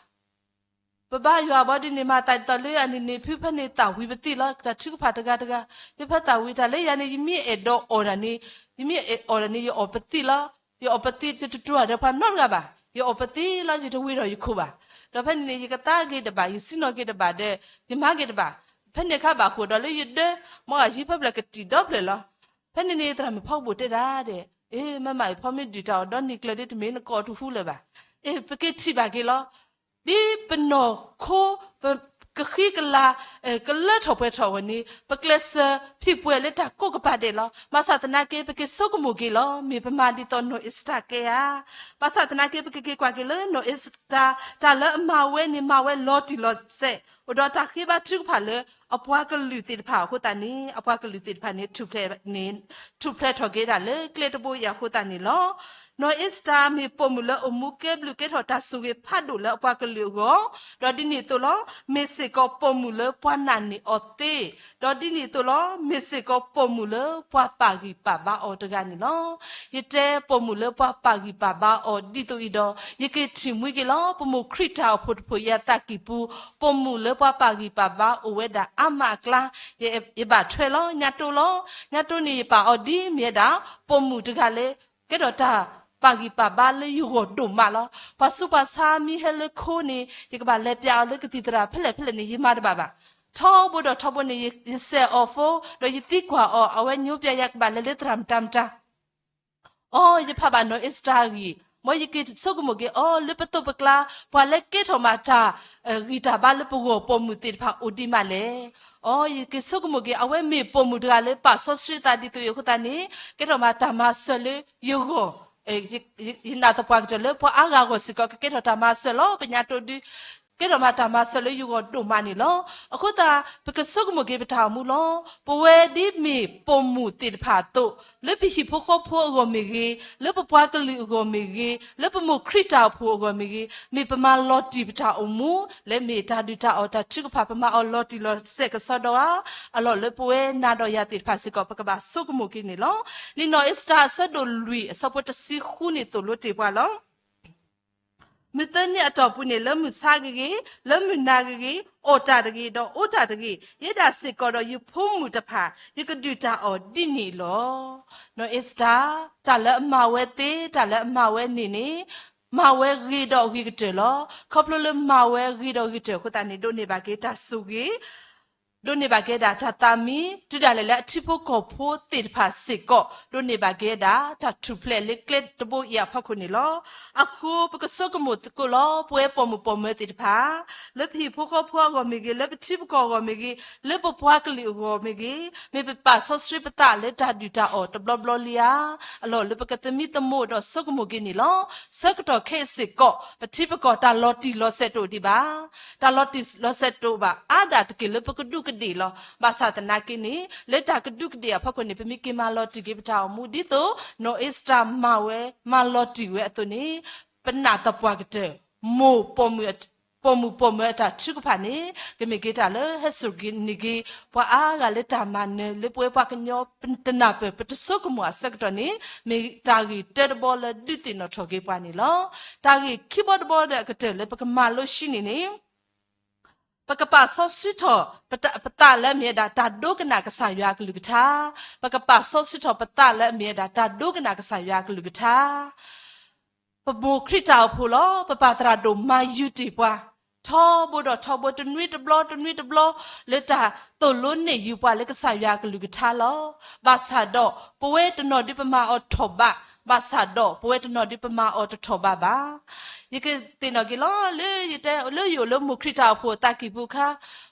ပဘါယွၤဘီဒ်န့ၣ် မၤသးဒ်သိးလၢအန့ၣ်န့ၣ် ဖုဖဲန့ၣ်သးဝံၤပသံလီၤ တၢ်ထုကဖၣ်တဂၤတဂၤ, ယဖဲသးဝံၤတၢ်လၢယၤန့ၣ် ယမ့ၢ်အဲၣ်ဒိးအီၣ်ဒၣ်န့ၣ်, ယမ့ၢ်အဲၣ်အီၣ်ဒၣ်န့ၣ် ယအီၣ်ပသံလီၤ. ယအီၣ်ပသံ ယတတူၢ်ဒီးပှၤနီတဂၤဘၣ်, ယအီၣ်ပသံလီၤ ယတဝံၤဒီးယခိၣ်ဘၣ်. ဒီးဖဲန့ၣ်န့ၣ် ယကသါက့ၤတဘၣ် ယစံၣ်နီၤက့ၤတဘၣ်ဒီး ယမၤက့ၤတဘၣ်. ဖဲန့ၣ်အခါဘၣ်ဃိၣ်ဒီးလၢယဒၢ မ်ဂၤယဟံးဖဲဖျၢၣ်ကတံာ်ဒီဖျၢၣ်လီၤ. ဖဲန့ၣ်န့ၣ် သရၣ်မုၣ်ဖီကဘိၣ်တဲဒၣ်ဒီး အ့ မ့ၢ်မးအံၤ ဖီမ့ၢ်ဒုၣ်တၢ်အီၣ်ဒီနံၤကျၢၤဒ်တမ့ၢ်နကိးတဟူလၢၤဘၣ်. အ့ ပက့ၤထံၣ်ဘၣ်က့ၤလီၤ. ဒ်ပနီၢ်ခိ ပကဃံကလၤ ကလၢထီၣ်ပှဲၤထီၣ်အဂီၢ်န့ၣ် ပကျဲးစၢးဖံးပှဲၤလၢတၢ်ကိးကပၤဒဲးလီၤ. ဘၣ်ဆၣ်သနာ်က့ ပက့ၤဆိကမိၣ်က့ၤလီၤ. မ့ၢ်ပမၤဒ်သိးနီၢ်အ့စတၢၤကဲဧါ. ဘၣ်ဆၣ်သနာ်က့ ပကက့ၤကွၢ်က့ၤလၢနီၢ်အ့စတၢၤ တၢ်လၢအမၤဝဲန့ၣ် မၤဝဲလီၤတံၢ်လီၤဆဲး အိၣ်ဒီးတၢ်ဃ့ဘါထုကဖၣ်လၢအပှၤကလုာ်သ့ၣ်တဖၣ်အဃိသတးန့ၣ် အပှၤကလုာ်သ့ၣ်တဖၣ်န့ၣ် ထူၣ်ဖျဲးန့ၣ် ထူၣ်ဖျဲးထီၣ်က့ၤဒၣ်လၢကျဲတဘိအံၤအဃိသတးန့ၣ်လီၤ. နီၢ်အ့စတၢၤမ့ၢ်ပိာ်မုၣ်လၢအမူကဲဘျုးကဲထီၣ်တၢ်ဆိၣ်ဂ့ၤဖးဒိၣ်လၢအပှၤကလုာ်အဂီၢ်, ဒီးဒ်န့ၣ်အသိးလီၤ. မ့ၢ်စ့ၢ်ကီးပိာ်မုၣ်လၢပှၤနာ်န့ၢ်အီၤသ့, ဒီးဒ်န့ၣ်အသိးလီၤ. မ့ၢ်စ့ၢ်ကီးပိာ်မုၣ်လၢပှၤပာ်ဂံၢ်ပာ်ဘါအီၤတဂၤန့ၣ်လီၤ. ယတဲပိာ်မုၣ်လၢပှၤပာ်ဂံၢ်ပာ်ဘါအီၤဒ်သိးအံၤဒီး ယက့ၤထံၣ်မှံက့ၤလီၤ. ပမိၢ်ခရံာ်တၢ်အိၣ်ဖှိၣ်တဖှိၣ်ယသးကံၢ်ပူၤ ပိာ်မုၣ်လၢပှၤပာ်ဂံၢ်ပာ်ဘါအိၣ်ဝဲဒၣ်အါမးအကျါ, ယဘၣ်ထွဲလီၤ. ညါတိလီၤ. ညါတိန့ၣ် ယပာ်အီၤဒ်မ့ၢ်ဝဲဒၣ် ပိာ်မုၣ်တဂၤလၢ ကဲထီၣ်တၢ်ပာ်ဂံၢ်ပာ်ဘါလၢယဂီၢ်ဒိၣ်မးလီၤ. ပှၤဆူးပှၤဆါမ့ၢ်ဟဲလၢခိန့ၣ် ယကဘၣ်လဲၤပျးအီၤလၢကသံၣ်သရၣ်ဖဲလဲၣ်ဖဲလဲၣ်န့ၣ် ယမၤတဘၣ်ဘၣ်. ထီဘိဒီးထီဘိန့ၣ် ယစဲးအီၤဖိ ဒီးယသံကွၢ်အီၤ အဝဲညိပျးယၤကဘၣ်လဲၤလၢသရၣ်မတၤမတၤ အီ ယဖးဘၣ်နီၢ်အ့စတၢၤအဂ့ၢ်, မ်ယက့ၤဆိကမိၣ်က့ၤအီၤ လၢပသိးပကျါ ပှၤလၢကဲထီၣ်မးတၢ်ဂံၢ်တၢ်ဘါလၢပဂီၢ်ပိာ်မုၣ်သ့ၣ်တဖၣ်အိၣ်ဒံးမးလဲၣ်. အီ ယက့ၤဆိကမိၣ်က့ၤ အဝဲမ့ၢ်ပိာ်မုၣ်တဂၤလၢပာ်စီဆှံသးဒ်သိးအံၤအဃိသတးန့ၣ် ကဲထီၣ်မးတၢ်မၤစၢၤလၢယဂီၢ် ယနာ်သပှၢ်ကတၢၢ်လၢပှၤအါဂၤအဂီၢ်စ့ၢ်ကီး ကကဲထီၣ်တၢ်မၤစၢၤလီၤ. ပညါတိဒု ကဲထီၣ်မးတၢ်မၤစၢၤလၢယဂီၢ်ဒိၣ်မးန့ၣ်လီၤ. အဃိသတး ပကဆိကမိၣ်က့ၤပတၢ်အိၣ်မူလီၤ. ပဝဲဒ်မ့ၢ်ပိာ်မုၣ်သ့ၣ်တဖၣ်အသိး, လၢပဟံၣ်ဖိဃီဖိအဂီၢ်မ့ၢ်ဂ့ၤ, လၢပပှၤကလုာ်အဂီၢ်မ့ၢ်ဂ့ၤ, လၢပမိၢ်ခရံာ်တၢ်အိၣ်ဖှိၣ်အဂီၢ်မ့ၢ်ဂ့ၤ, မ့ၢ်ပမၤလီၤတံၢ်ပတၢ်အိၣ်မူ လၢမ့ၢ်တၢ်ဒုၣ်တၢ်အီၣ်တၢ်ထုကဖၣ် ပမၤအီၤလီၤတံၢ်လီၤဆဲးကစီဒီဧါ. အလီၢ်လၢပဝဲနၤဒီးယၤသ့ၣ်တဖၣ်စ့ၢ်ကီး ပကဘၣ်ဆိကမိၣ်က့ၤန့ၣ်လီၤ. လံာ်နီၢ်အ့စတၢၤအဆၢဒိၣ်လွံၢ်အဆၢဖိတဆံဃုန့ၣ်သိၣ်လိတ့ၢ်ပှၤလီၤ. မုၢ်သၢနံၣ်အတီၢ်ပူၤန့ၣ် လၢမုၢ်ဆါဂ့ၤဂ့ၤ, လၢမုၢ်နၤဂ့ၤဂ့ၤ, အီၣ်တၢ်တဂ့ၤ, ဒီးအိၣ်တၢ်တဂ့ၤ, ယဲဒၣ်စ့ၢ်ကီးဒီးယဖိမုၣ်တဖၣ် ယကဒုၣ်တၢ်အီၣ်ဒ်န့ၣ်လီၤ. နီၢ်အ့စတၢၤ တၢ်လၢအမၤဝဲသ့, တၢ်လၢအမၤဝဲန့ၣ်န့ၣ် မၤဝဲဂ့ၤဒီးဂ့ၤကတၢၢ်လီၤ. ခီဖျိလၢမၤဝဲဂ့ၤဒီးဂ့ၤကတၢၢ်အဃိသတးန့ၣ် ဒိးန့ၢ်ဘၣ်က့ၤတၢ်ဆိၣ်ဂ့ၤ ဒိးန့ၢ်ဘၣ်က့ၤဒၣ်တၢ်သးမံ, တုၤဒၣ်လဲာ်လၢအထံဖိကီၢ်ဖိသ့ၣ်တဖၣ်စ့ၢ်ကီး ဒိးန့ၢ်ဘၣ်က့ၤဒၣ် တၢ်ထူၣ်ဖျဲးလၢကျဲတဘိအံၤအဖီခိၣ်န့ၣ်လီၤ. အဃိပကဆိကမိၣ်သကိးလီၤ. ပဝဲပိာ်မုၣ်ပိာ်မၢၤသ့ၣ်တဖၣ် လၢပဟံၣ်ဖိဃီဖိအဂီၢ်မ့ၢ်ဂ့ၤ, လၢပထံပကီၢ်အဂီၢ်မ့ၢ်ဂ့ၤ, လၢပပှၤကလုာ်အဂီၢ်မ့ၢ်ဂ့ၤ, မ့ၢ်ပပာ်စီဆှံပသးလၢတၢ်ဒုၣ်တၢ်အီၣ်တဘျီဘျီလံဧါ. အလီၢ်လၢပကသမံသမိးဒီးဆိကမိၣ်က့ၤန့ၣ်လီၤ. ဆၢကတီၢ်ခဲအံၤစ့ၢ်ကီး ပထံပကီၢ်တၢ်လီၤတံၢ်လီၤဆဲးတအိၣ်ဒံးဘၣ်. တၢ်လီၤတံၢ်လီၤဆဲးတအိၣ်ဘၣ် အါဒၣ်တက့ၢ်လၢပကဒူးကဒ့ၣ်လီၤ. ဘၣ်ဆၣ်သနာ်က့န့ၣ် လၢတၢ်ကဒူးကဒ့ၣ်အဖီခိၣ်န့ၣ် ပမ့ၢ်က့ၤမၤလီၤတံၢ်က့ၤပတၢ်အိၣ်မူဒ်သိး နီၢ်အ့စတၢၤမၤဝဲ မၤလီၤတံၢ်ဝဲအသိးန့ၣ် ပနာ်သပှၢ်ကတၢၢ် မိၢ်ပိာ်မုၣ် ပိာ်မုၣ်ပိာ်မၢၤအတၢ်ထုကဖၣ်န့ၣ် ကမ့ၢ်က့ၤတၢ်လၢဟဲစိာ်က့ၤန့ၢ်က့ၤ ပှၤအါဂၤလၢတၢ်မၤနၢၤ လၢပဝဲပှၤကညီတနၢ်ပၢၢ် ပတဆိကမိၣ်အဆၢကတီၢ်န့ၣ် မ့ၢ်တၢ်ဂ့ၢ်တၢတဘီလၢဒုးသ့ၣ်နီၣ်ထီၣ်က့ၤပှၤန့ၣ်လီၤ. တၢ်ဂ့ၢ်ခံဘီတဘီဒီးအကတၢၢ်လၢပကမၤလိဆှံန့ၣ်န့ၣ် ပကပာ်စီဆှံထီၣ် ပသးလၢအမ့ၢ်ဝဲဒၣ် တၢ်ဒိကနၣ်ကစၢ်ယွၤအကလုၢ်ကထါ, ပကပာ်စီဆှံထီၣ်ပသးလၢအမ့ၢ်ဝဲဒၣ် တၢ်ဒိကနၣ်ကစၢ်ယွၤအကလုၢ်ကထါ ပမိၢ်ခရံာ်တၢ်အိၣ်ဖှိၣ်လီၤ. ပပၢ်သရၣ်ဒိၣ်မၤယုၤတ့ၢ်ပှၤ ထီဘိဒီးထီဘိ တနွံတဘျီ တနွံတဘျီ လၢတၢ်သိၣ်လိန့ၢ်ယုၤပှၤလၢကစၢ်ယွၤအကလုၢ်ကထါလီၤ. ဘၣ်ဆၣ်ဒီး ပဝဲတနီၤဒုးပမၤအီၤထီၣ်ဘး, ဘၣ်ဆၣ်ဒီး ပဝဲတနီၤဒုးပမၤအီၤတထီၣ်ဘးဘၣ်. ယကသ့ၣ်နီၣ်က့ၤလီၤ လၢယတဲ လၢယအိၣ်လၢမိၢ်ခရံာ်တၢ်အိၣ်ဖှိၣ်အသးကံၢ်ပူၤအခါ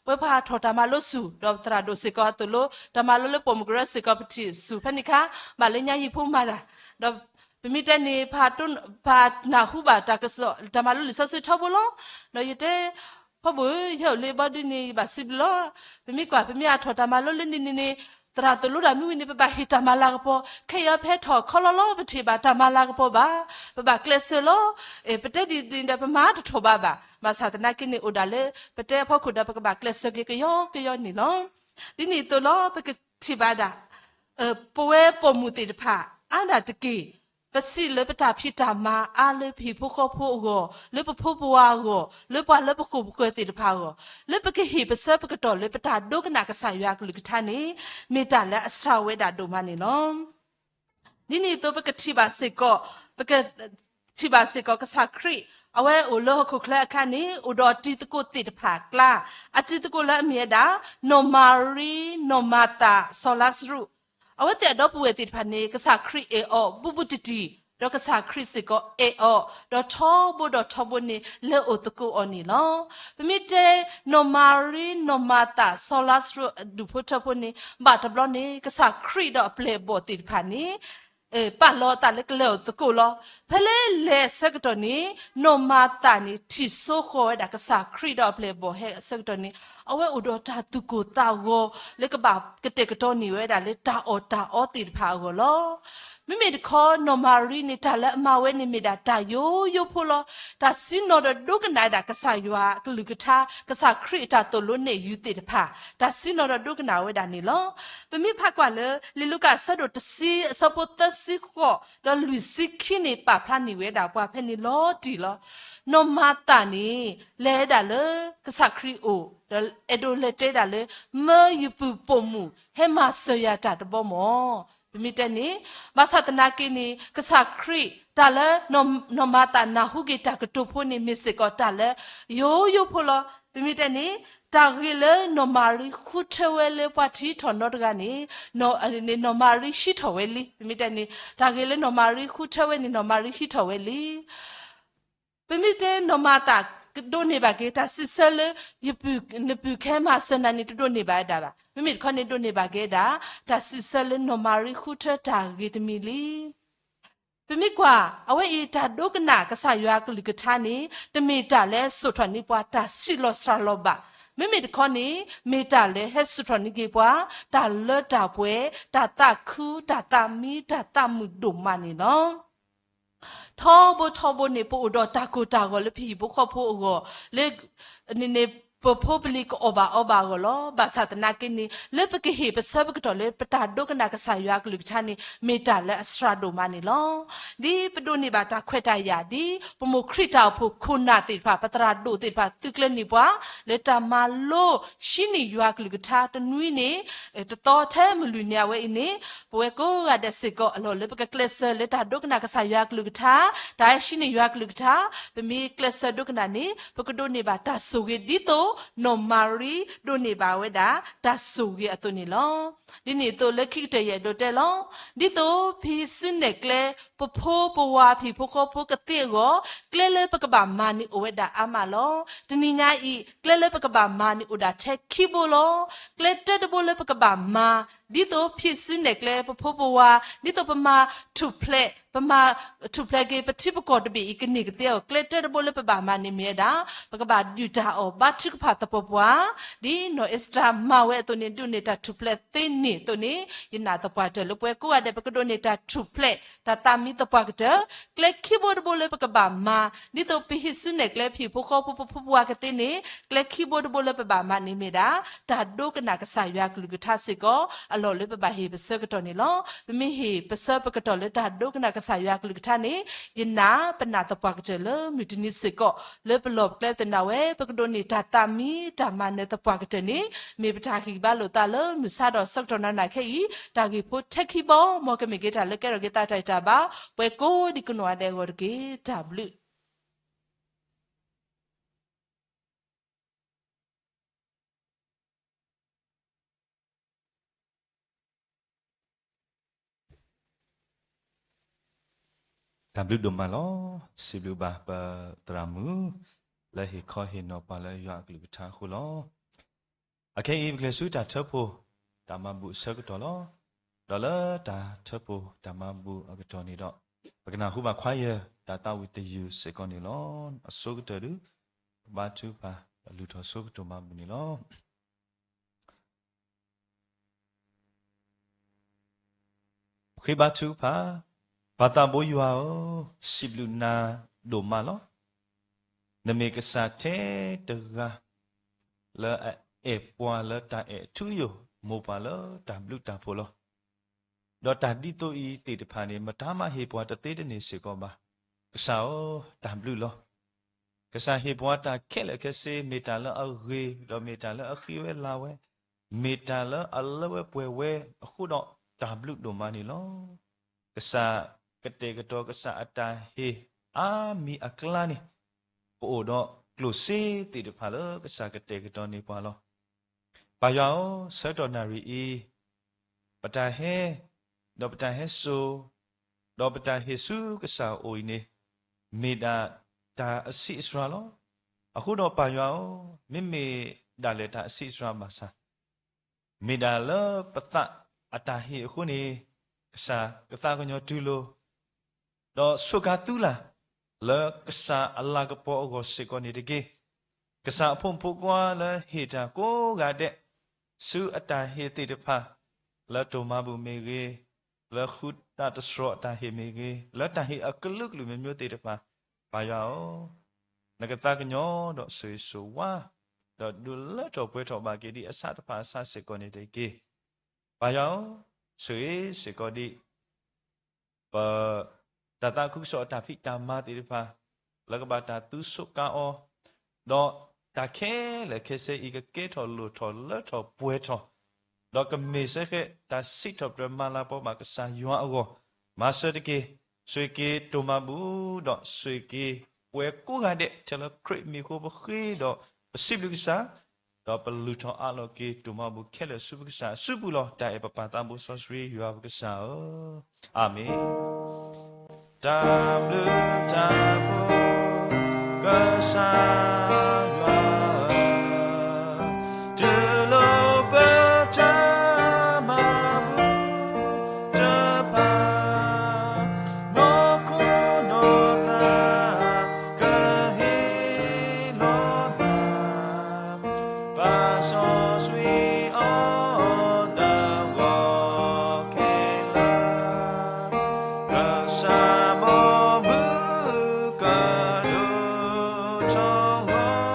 ပဝဲပှၤထီၣ်တၢ်မၤလိဆူၣ် ဒီးသရၣ်ဒိၣ်စ့ၢ်ကီးအသိၣ်လိ တၢ်မၤလိလၢပိာ်မုၣ်ကရၢစ့ၢ်ကီး ပထံၣ်ဆူၣ်ဖဲန့ၣ်အခါ ဘၣ်လၢညါဟံၣ်ဖိမၤတၢ် ဒီးပမ့ၢ်တဲန့ၣ် ပနၢ်ဟူဘၣ်တၢ်ကစီၣ် တၢ်မၤလိလံာ်စီဆှံထီဘိလီၤ. ဒီးယတဲ ဖီဘိၣ် ယဟဲအိၣ်လၢဘီဒုန့ၣ် ယဘၣ်စံးဘျုးလီၤ. ပမ့ၢ်ကွၢ် ပမ့ၢ်အထီၣ်တၢ်မၤလိလၢန့ၣ်န့ၣ်န့ၣ် သရၣ်သိၣ်လိတၢ်မ့ၢ်ဝံၤန့ၣ် ပဘၣ်ဟ့ၣ်တၢ်မၤလၤကပီၤ ခဲအံၤအဖဲထီၣ်ခီလီလီၤ ပတဟ့ၣ်ဘၣ်တၢ်မၤလၤကပီၤဘၣ်. ပဘၣ်ကျဲးစၢးလီၤ. ပတဲဒ်န့ၣ်ဒီး ပမၤတထီၣ်ဘးဘၣ်. ဘၣ်ဆၣ်သနာ်က့န့ၣ် အိၣ်ဒၣ်လၢ ပတဲအဖီခိၣ်ဒီး ပကဘၣ်ကျဲးစၢးက့ၤကယီကယီန့ၣ်လီၤ. ဒ်န့ၣ်အသိးလီၤ ပကထံၣ်ဘၣ်ဒၣ် ပဝဲပိာ်မုၣ်သ့ၣ်တဖၣ် အါဒၣ်တက့ၢ် ပစံးလၢပတၢ်ဖံးတၢ်မၤအါလၢပဟံၣ်ဖိဃီဖိအဂီၢ်, လၢပဖိပဝၤအဂီၢ်, လၢပှၤလၢပဃိၣ်ပဃၢၤသ့ၣ်တဖၣ်အဂီၢ်, လၢပကဟ့ၣ်ပဆၢပကတီၢ်လၢပတၢ်ဒိကနၣ်ကစၢ်ယွၤအကလုၢ်ကထါန့ၣ် မ့ၢ်တၢ်လၢအစှၤဝဲဒၣ်ဒိၣ်မးန့ၣ်လီၤ. ဒ်န့ၣ်အသိး ပကထံၣ်ဘၣ်စ့ၢ်ကီး ပက ထံၣ်ဘၣ်စ့ၢ်ကီးကစၢ်ခရံာ် အဝဲအိၣ်လၢဟီၣ်ခိၣ်ချၢအခါန့ၣ် အိၣ်ဒီးအတံၤသကိးသ့ၣ်တဖၣ်အကျါ, အတံၤသကိးလၢအမ့ၢ်ဝဲဒၣ် နီၢ်မၤရံ, နီၢ်မၤသၤ, စီၤလါစရူး, အဝဲသ့ၣ်အဒီပုၢ်ဝဲၢ်သ့ၣ်တဖၣ်န့ၣ် ကစၢ်ခရံာ်အဲၣ်အီၤဘူးဘူးတံၢ်တံၢ်, ဒီးကစၢ်ခရံာ်စ့ၢ်ကီးအဲၣ်အီၤ, ဒီးထီဘိဒီးထီဘိန့ၣ် လဲၤအိၣ်သကိးအီၤန့ၣ်လီၤ. ပမ့ၢ်တဲ နီၢ်မၤရံ နီၢ်မၤသး စီၤလါစရူးအဒူၣ်ဖိထၢဖိန့ၣ် ဘၣ်တဘျီန့ၣ် ကစၢ်ခရံာ်ဒီးအပျဲၢ်အဘီၣ်သ့ၣ်တဖၣ်န့ၣ် ပာ်လီၤအသးလၢကလဲၤအိၣ်သကိးလီၤ. ဖဲလၢလဲၤအဆၢကတီၢ်န့ၣ် နီၢ်မၤသးန့ၣ် ထံၣ်စိဃီၤဝဲဒၣ် ကစၢ်ခရံာ်ဒီးအပျဲၢ်အဘီၣ်ဟဲအဆၢကတီၢ်န့ၣ် အဝဲအိၣ်ဒီးတၢ်သူၣ်ကိၢ်သးဂီၤ လၢကဘၣ်ကတဲာ်ကတီၤန့ၢ်ဝဲဒၣ်လၢတၢ်အီၣ်တၢ်အီသ့ၣ်တဖၣ်အဂီၢ်လီၤ. မ့မ့ၢ်တခီ နီၢ်မၤရံန့ၣ် တၢ်လၢအမၤဝဲန့ၣ်မ့ၢ်ဒၣ်တၢ်ယိယိဖိလီၤ. တၢ်ဆံးနီၤဒီးဒိကနၣ်ဒၣ်ကစၢ်ယွၤအကလုၢ်ကထါ, ကစၢ်ခရံာ်အတၢ်သိၣ်လိနဲၣ်ယုာ်သ့ၣ်တဖၣ်, တၢ်ဆံးနီၤဒီးဒိကနၣ်ဝဲဒၣ်န့ၣ်လီၤ. ပမ့ၢ်ဖးကွၢ်လၢ လံာ်လူၤကၣ်အဆၢဒိၣ်တဆံ အဆၢဖိသၢဆံဃိး ဒီးလွံၢ်ဆံခံန့ၣ် ပာ်ဖျါန့ၢ်ဝဲဒၣ်ပှၤဖဲန့ၣ်လီၤတံၢ်လီၤ. နီၢ်မၤသးန့ၣ် လဲၤဝဲဒၣ်လၢကစၢ်ခရံာ်အအိၣ်, ဒီးအဲၣ်ဒိးလဲၤတဲဒၣ်လၢ မၢယပုၢ်ပိာ်မုၣ် ဟဲမၤစၢၤယၤတၢ်တဘီမၢ်. ပမ့ၢ်တဲန့ၣ် ဘၣ်ဆၣ်သနာ်က့န့ၣ် ကစၢ်ခရံာ် တၢ်လၢ နီၢ်မၤသးနၢ်ဟူက့ၤတၢ်ကတိၤဖိန့ၣ် မ့ၢ်စ့ၢ်ကီးတၢ်လၢ ယိယိဖိလီၤ. ပမ့ၢ်တဲန့ၣ် တၢ်ဂ့ၢ်လၢနီၢ်မၤရံဃုထၢဝဲလၢပှၤထံထီၣ်နီတဂၤန့ၣ် နီၢ်မၤရံဟံးထီၣ်ဝဲလံ. ပမ့ၢ်တဲန့ၣ် တၢ်ဂ့ၢ်လၢနီၢ်မၤရံဃုထၢဝဲန့ၣ် နီၢ်မၤရံဟံးထီၣ်ဝဲလံ. ပမ့ၢ်တဲနီၢ်မၤသး ဒိးန့ၢ်ဘၣ်က့ၤ တၢ်စံးဆၢလၢ နပုၢ်ကဟဲမၤစၢၤနၤန့ၣ် တဒိးန့ၢ်ဘၣ်ဝဲဒၣ်ဘၣ်. မ့မ့ၢ်တခီန့ၣ် ဒိးန့ၢ်ဘၣ်က့ၤဝဲဒၣ် တၢ်စံးဆၢလၢနီၢ်မၤရံဃုထၢတၢ်ဂ့ၢ်တမံၤလံ. ပမ့ၢ်ကွၢ် အဝဲအံၤတၢ်ဒိကနၣ်ကစၢ်ယွၤကလုၢ်ကထါန့ၣ် တမ့ၢ်တၢ်လၢဟဲစိာ်ထီၣ်န့ၢ်ပှၤတၢ်ဆံးလီၤစှၤလီၤဘၣ်. မ့မ့ၢ်တခီန့ၣ် မ့ၢ်တၢ်လၢဟဲစိာ်ထီၣ်န့ၢ်က့ၤပှၤ တၢ်လၢတၢ်ပှဲၤ, တၢ်သးခု, တၢ်သးမံ, တၢ်သးမုာ်ဒိၣ်မးန့ၣ်လီၤ. ထီဘိထီဘိန့ၣ် ပအိၣ်ဒီးတၢ်ကိၢ်တၢ်ဂီၤလၢပဟံၣ်ဖိဃီဖိအဂီၢ် လၢ န့ၣ်န့ၣ် ပဖိပလံၤကအီၣ်ဘၣ်အီဘၣ်အဂီၢ်လီၤ. ဘၣ်ဆၣ်သနာ်က့န့ၣ် လၢပကဟ့ၣ်ပဆၢပကတီၢ်လၢပတၢ်ဒိကနၣ်ကစၢ်ယွၤကလုၢ်ကထါန့ၣ် မ့ၢ်တၢ်လၢအစှၤဒိၣ်မးန့ၣ်လီၤ. ဒ်ပဒိးန့ၢ်ဘၣ်တၢ်ခွဲးတၢ်ယာ် ဒ်ပမိၢ်ခရံာ်တၢ်အိၣ်ဖှိၣ်ခိၣ်နၢ်သ့ၣ်တဖၣ် ပသရၣ်ဒိၣ်သ့ၣ်တဖၣ် သုးကျဲၤန့ၢ်ပှၤ လၢတၢ်မၤလိ ဟံးန့ၢ်ယွၤကလုၢ်ကထါတနွံန့ၣ် တသီထဲမုၢ်လွံၢ်နံၤအဝဲအံၤန့ၣ် ပဝဲကိးဂၤဒဲးစ့ၢ်ကီး အလီၢ်လၢပကကျဲးစၢးလၢတၢ်ဒိကနၣ်ကစၢ်ယွၤကလုၢ်ကထါ, တၢ်ဟဲဟံးန့ၢ်ယွၤကလုၢ်ကထါ, ပမ့ၢ်ကျဲးစၢးဒိကနၣ်န့ၣ် ပကဒိးန့ၢ်ဘၣ်တၢ်ဆိၣ်ဂ့ၤဒ်သိး နီၢ်မၤရံဒိးန့ၢ်ဘၣ်ဝဲဒၣ် တၢ်ဆိၣ်ဂ့ၤအသိးန့ၣ်လီၤ. ဒ်န့ၣ်အသိးလၢခံကတၢၢ်ယအဲၣ်ဒိးတဲလီၤ. ဒ်သိးဖံးစုနဲၣ်ကျဲ ပဖိပဝၤ ပဟံၣ်ဖိဃီဖိကသ့အဂီၢ် ကျဲလၢပကဘၣ်မၤန့ၣ်အိၣ်ဝဲဒၣ်အါမးလီၤ. တနံၤညါအံၤ ကျဲလၢပကဘၣ်မၤန့ၣ်အိၣ်ဒၣ်ထဲခံဘိလီၤ. ကျဲတၢတဘိလၢပကဘၣ်မၤ ဒ်သိးဖံးစုနဲၣ်ကျဲ ပဖိပဝၤ ဒ်သိးပမၤထူၣ်ဖျဲး ပမၤထူၣ်ဖျဲးက့ၤ ပထံပကီၢ်တဘ့ၣ်အံၤကန့ၢ်ကသ့အဂီၢ် ကျဲတၢတဘိလၢပဘၣ်မၤန့ၣ်မ့ၢ်ဝဲဒၣ် ပကဘၣ်ဒုၣ်တၢ်အီၣ် ဘါထုကဖၣ်သပှၢ်ပှၢ် ဒ်နီၢ်အ့စတၢ်မၤဝဲအသိးန့ၣ် ဒုးန့ၢ်တၢ်ထူၣ်ဖျဲးသ့န့ၣ်အသိးန့ၣ် ယနာ်သပှၢ်တၢၢ်လၢပဝဲကိးဂၤဒဲး ပကဒိးန့ၢ်တၢ်ထူၣ်ဖျဲး တၢ်သးမံသပှၢ်ကတၢၢ် ကျဲခံဘိတဘိလၢပကဘၣ်မၤ ဒ်သိးပဟံးစုနဲၣ်ကျဲ ပဟံၣ်ဖိဃီဖိ ပဖိပဝၤကသ့န့ၣ် ကျဲခံဘိတဘိလၢပဘၣ်မၤန့ၣ်မ့ၢ်ဒၣ် တၢ်ဒိကနၣ်ကစၢ်ယွၤကလုၢ်ကထါစ့ၢ်ကီး အလီၢ်လၢပဘၣ်ဟ့ၣ်ပဆၢကတီၢ်န့ၣ်လီၤ. ပမ့ၢ်ဟ့ၣ်ပဆၢပကတီၢ်လၢတၢ်ဒိကနၣ်ကစၢ်ယွၤကလုၢ်ကထါန့ၣ် ယနာ်ပနာ်သပှၢ်ကတၢၢ်လၢမုၢ်တနံၤစ့ၢ်ကီး လၢပလီၢ်ပကျဲသနၢ်ဝဲ ပကဒိးန့ၢ်တၢ်သးမံတၢ်မၤနၢၤသပှၢ်ကတၢၢ်န့ၣ် မ့ၢ်ပတၢ်ဟ့ၣ်ဂံၢ်ဘါလိာ်သးလၢမုၢ်ဆါဒီးဆၢကတီၢ်နၤနၤခဲအံၤ တၢ်ဂ့ၢ်ဖိထဲခံဘီ မ်ကမ့ၢ်က့ၤတၢ်လၢကဲထီၣ်က့ၤသးတၢ်ဂံၢ်တၢ်ဘါ ပှၤကိးဒံကနီၢ်ဂၤဒဲးအဂီၢ်တက့ၢ်. တၢ်ဘျုး တၢ်ဘျုးဒိၣ်မးလီၤ. စံးဘျုးဘၣ်ပသရၣ်မုၣ် လၢဟ့ၣ်ခီဟ့ၣ်နီၤပှၤလၢယွၤအကလုၢ်ကထါအဃိလီၤ. အခဲအံၤ ပကလဲၤဆူတၢ်ထၢဖှိၣ်တၢ်မၤဘူၣ်အဆၢကတီၢ်လီၤ. ဒီးလၢတၢ်ထၢဖှိၣ်တၢ်မၤဘူၣ်အကတီၢ်န့ၣ်ဒီး ပကနၢ်ဟူဘၣ် choir တၢ်သးဝံၣ်တယုၢ်စ့ၢ်ကီးန့ၣ်လီၤ. အဆိကတၢၢ်ဒုး ပဘါထုကဖၣ် ပလုၢ်ထီၣ်ဆိကတီၢ်မၤဘူၣ်န့ၣ်လီၤ. ဃ့ဘါထုကဖၣ်, ပၢ်သးဘိယွၤဧၢ, စံးဘျုးနၤဒိၣ်မးလီၤ. နမ့ၢ်ကစၢ်ထဲတဂၤ လၢအအဲၣ်ပှၤလၢတၢ်အဲၣ်ထူယိာ်, မိၢ်ပှၢ်လၢတၢ်ဘျုးတၢ်ဖှိၣ်လီၤ. ဒီးတၢ်ဒ်သိးအံၤသ့ၣ်တဖၣ်န့ၣ် မတၤမၤဟ့ၣ်ပှၤတသ့တန့ၢ်စ့ၢ်ကီးဘၣ်. ကစၢ်ဧၢ, တၢ်ဘျုးလီၤ. ကစၢ်ဟ့ၣ်ပှၤတၢ်ခဲလၢာ်ခဲဆ့, မ့ၢ်တၢ်လၢအဂ့ၤ, ဒီးမ့ၢ်တၢ်လၢအဃံဝဲလၤဝဲ, မ့ၢ်တၢ်လၢအလၢဝဲပှဲၤဝဲအဃိဒီး တၢ်ဘျုးဒိၣ်မးန့ၣ်လီၤ. ကစၢ်ကတဲာ်ကတီၤ ကစၢ်အတၢ်ဟ့ၣ်အါမံၤအကျါန့ၣ် ပအိၣ်ဒီးကျိၣ်စ့သ့ၣ်တဖၣ်လၢကစၢ်ကတဲာ်ကတီၤန့ၢ်ပှၤလီၤ. ပၢ်ယွၤဧၢ, ဆၢကတီၢ်နၣ်ရံၣ်အံၤ ပတၢ်ဟဲ, ဒီးပတၢ်ဟဲစိာ် ဒီးပတၢ်ဟ့ၣ်ဆူကစၢ်အအိၣ်အံၤန့ၣ် မ့ၢ်ဒၣ်တၢ်အဆံးအစှၤလီၤ. အဃိဒီးပၢ်ယွၤဧၢ, မ့မ့ၢ်ဒၣ်လဲာ်တၢ်အဆံးအစှၤဘၣ်ဆၣ်, မ့ၢ်ဒၣ်လၢပသးအတၢ်ဟ့ၣ်အဃိန့ၣ် ကစၢ်ကသးကညီၤတူၢ်လိာ် ဒီးစူးကါသုလၢ် လၢကစၢ်အလၤကပီၤအဂီၢ်စ့ၢ်ကီးန့ၣ်တက့ၢ်. ကစၢ်အဖိမုၣ်ဖိခွါလၢဟ့ၣ်တၢ်ကိးဂၤဒဲး ဆူအတၢ်ဟ့ၣ်သ့ၣ်တဖၣ် လၢတိၢ်မၤဘူၣ်မ့ၢ်ဂ့ၤ, လၢဃုသးတစှီၤအတၢ်ဟ့ၣ်မ့ၢ်ဂ့ၤ, လၢတၢ်ဟ့ၣ်အကလုာ်ကလုာ်မ့ၢ်မ့ၢ်သ့ၣ်တဖၣ်, ပၢ်ယွၤဧၢ, နကသးကညီၤဒီးဆိၣ်ဂ့ၤဆိၣ်ဝါ ဒီးဒုးလၢထီၣ်ပှဲၤထီၣ်ဘၣ်က့ၤဒ်အဆၣ်တဖၣ်အဆၣ်စ့ၢ်ကီးန့ၣ်တက့ၢ်. ပၢ်ယွၤဧၢ, ဆိၣ်ဂ့ၤစ့ၢ်ကီးဒ် ပ တၢ်သးခုကစီၣ်အတၢ်ဖံးတၢ်မၤသ့ၣ်တဖၣ် လၢကဘၣ်တၢ်သူစိးကါအီၤ, ဒီးတၢ်ခဲလၢာ်ခဲဆ့အံၤ ကကဲထီၣ်လိၣ်ထီၣ်လၢထီၣ်ပှဲၤထီၣ်, ဒီးကမ့ၢ်စ့ၢ်ကီးတၢ်စံးထီၣ်ပတြၢၤမၤလၤကပီၤဘၣ်ကစၢ်ယွၤအဂီၢ်, မၤစၢၤတက့ၢ်. ဆိၣ်ဂ့ၤက့ၤတိၢ်မၤဘူၣ် ဒီးဆိၣ်ဂ့ၤက့ၤပှၤကိးဂၤဒဲး ထဲလၢခရံာ်မံၤအဃိ ပဃ့ဒီးပစံးဘျုးကစၢ်, ဒီးပလုၢ်ထီၣ်အးလီၤက့ၤတိၢ်မၤဘူၣ်ခဲလၢာ်ဆူပကစၢ်အစုပူၤလီၤ. တၢ်အဲၣ်ပပၢ်သးဘိစီဆှံယွၤပကစၢ်ဧၢ, အၤမ့ၣ်. တၢ်ဘျုးတၢ်ဖှိၣ် ကစၢ်ယွၤဧၢ, တူၢ်လိာ်ပတၢ်မၤဘူၣ်တဖၣ်, နီၢ်ခိနီၢ်သးကဟ့ၣ်လီၤနၤ ပၢ်စီဆှံအီၤနဂီၢ်ခဲလၢာ်, ကစၢ်ဘီမုၢ်ကဒိၣ်ထီၣ်ဂီၤ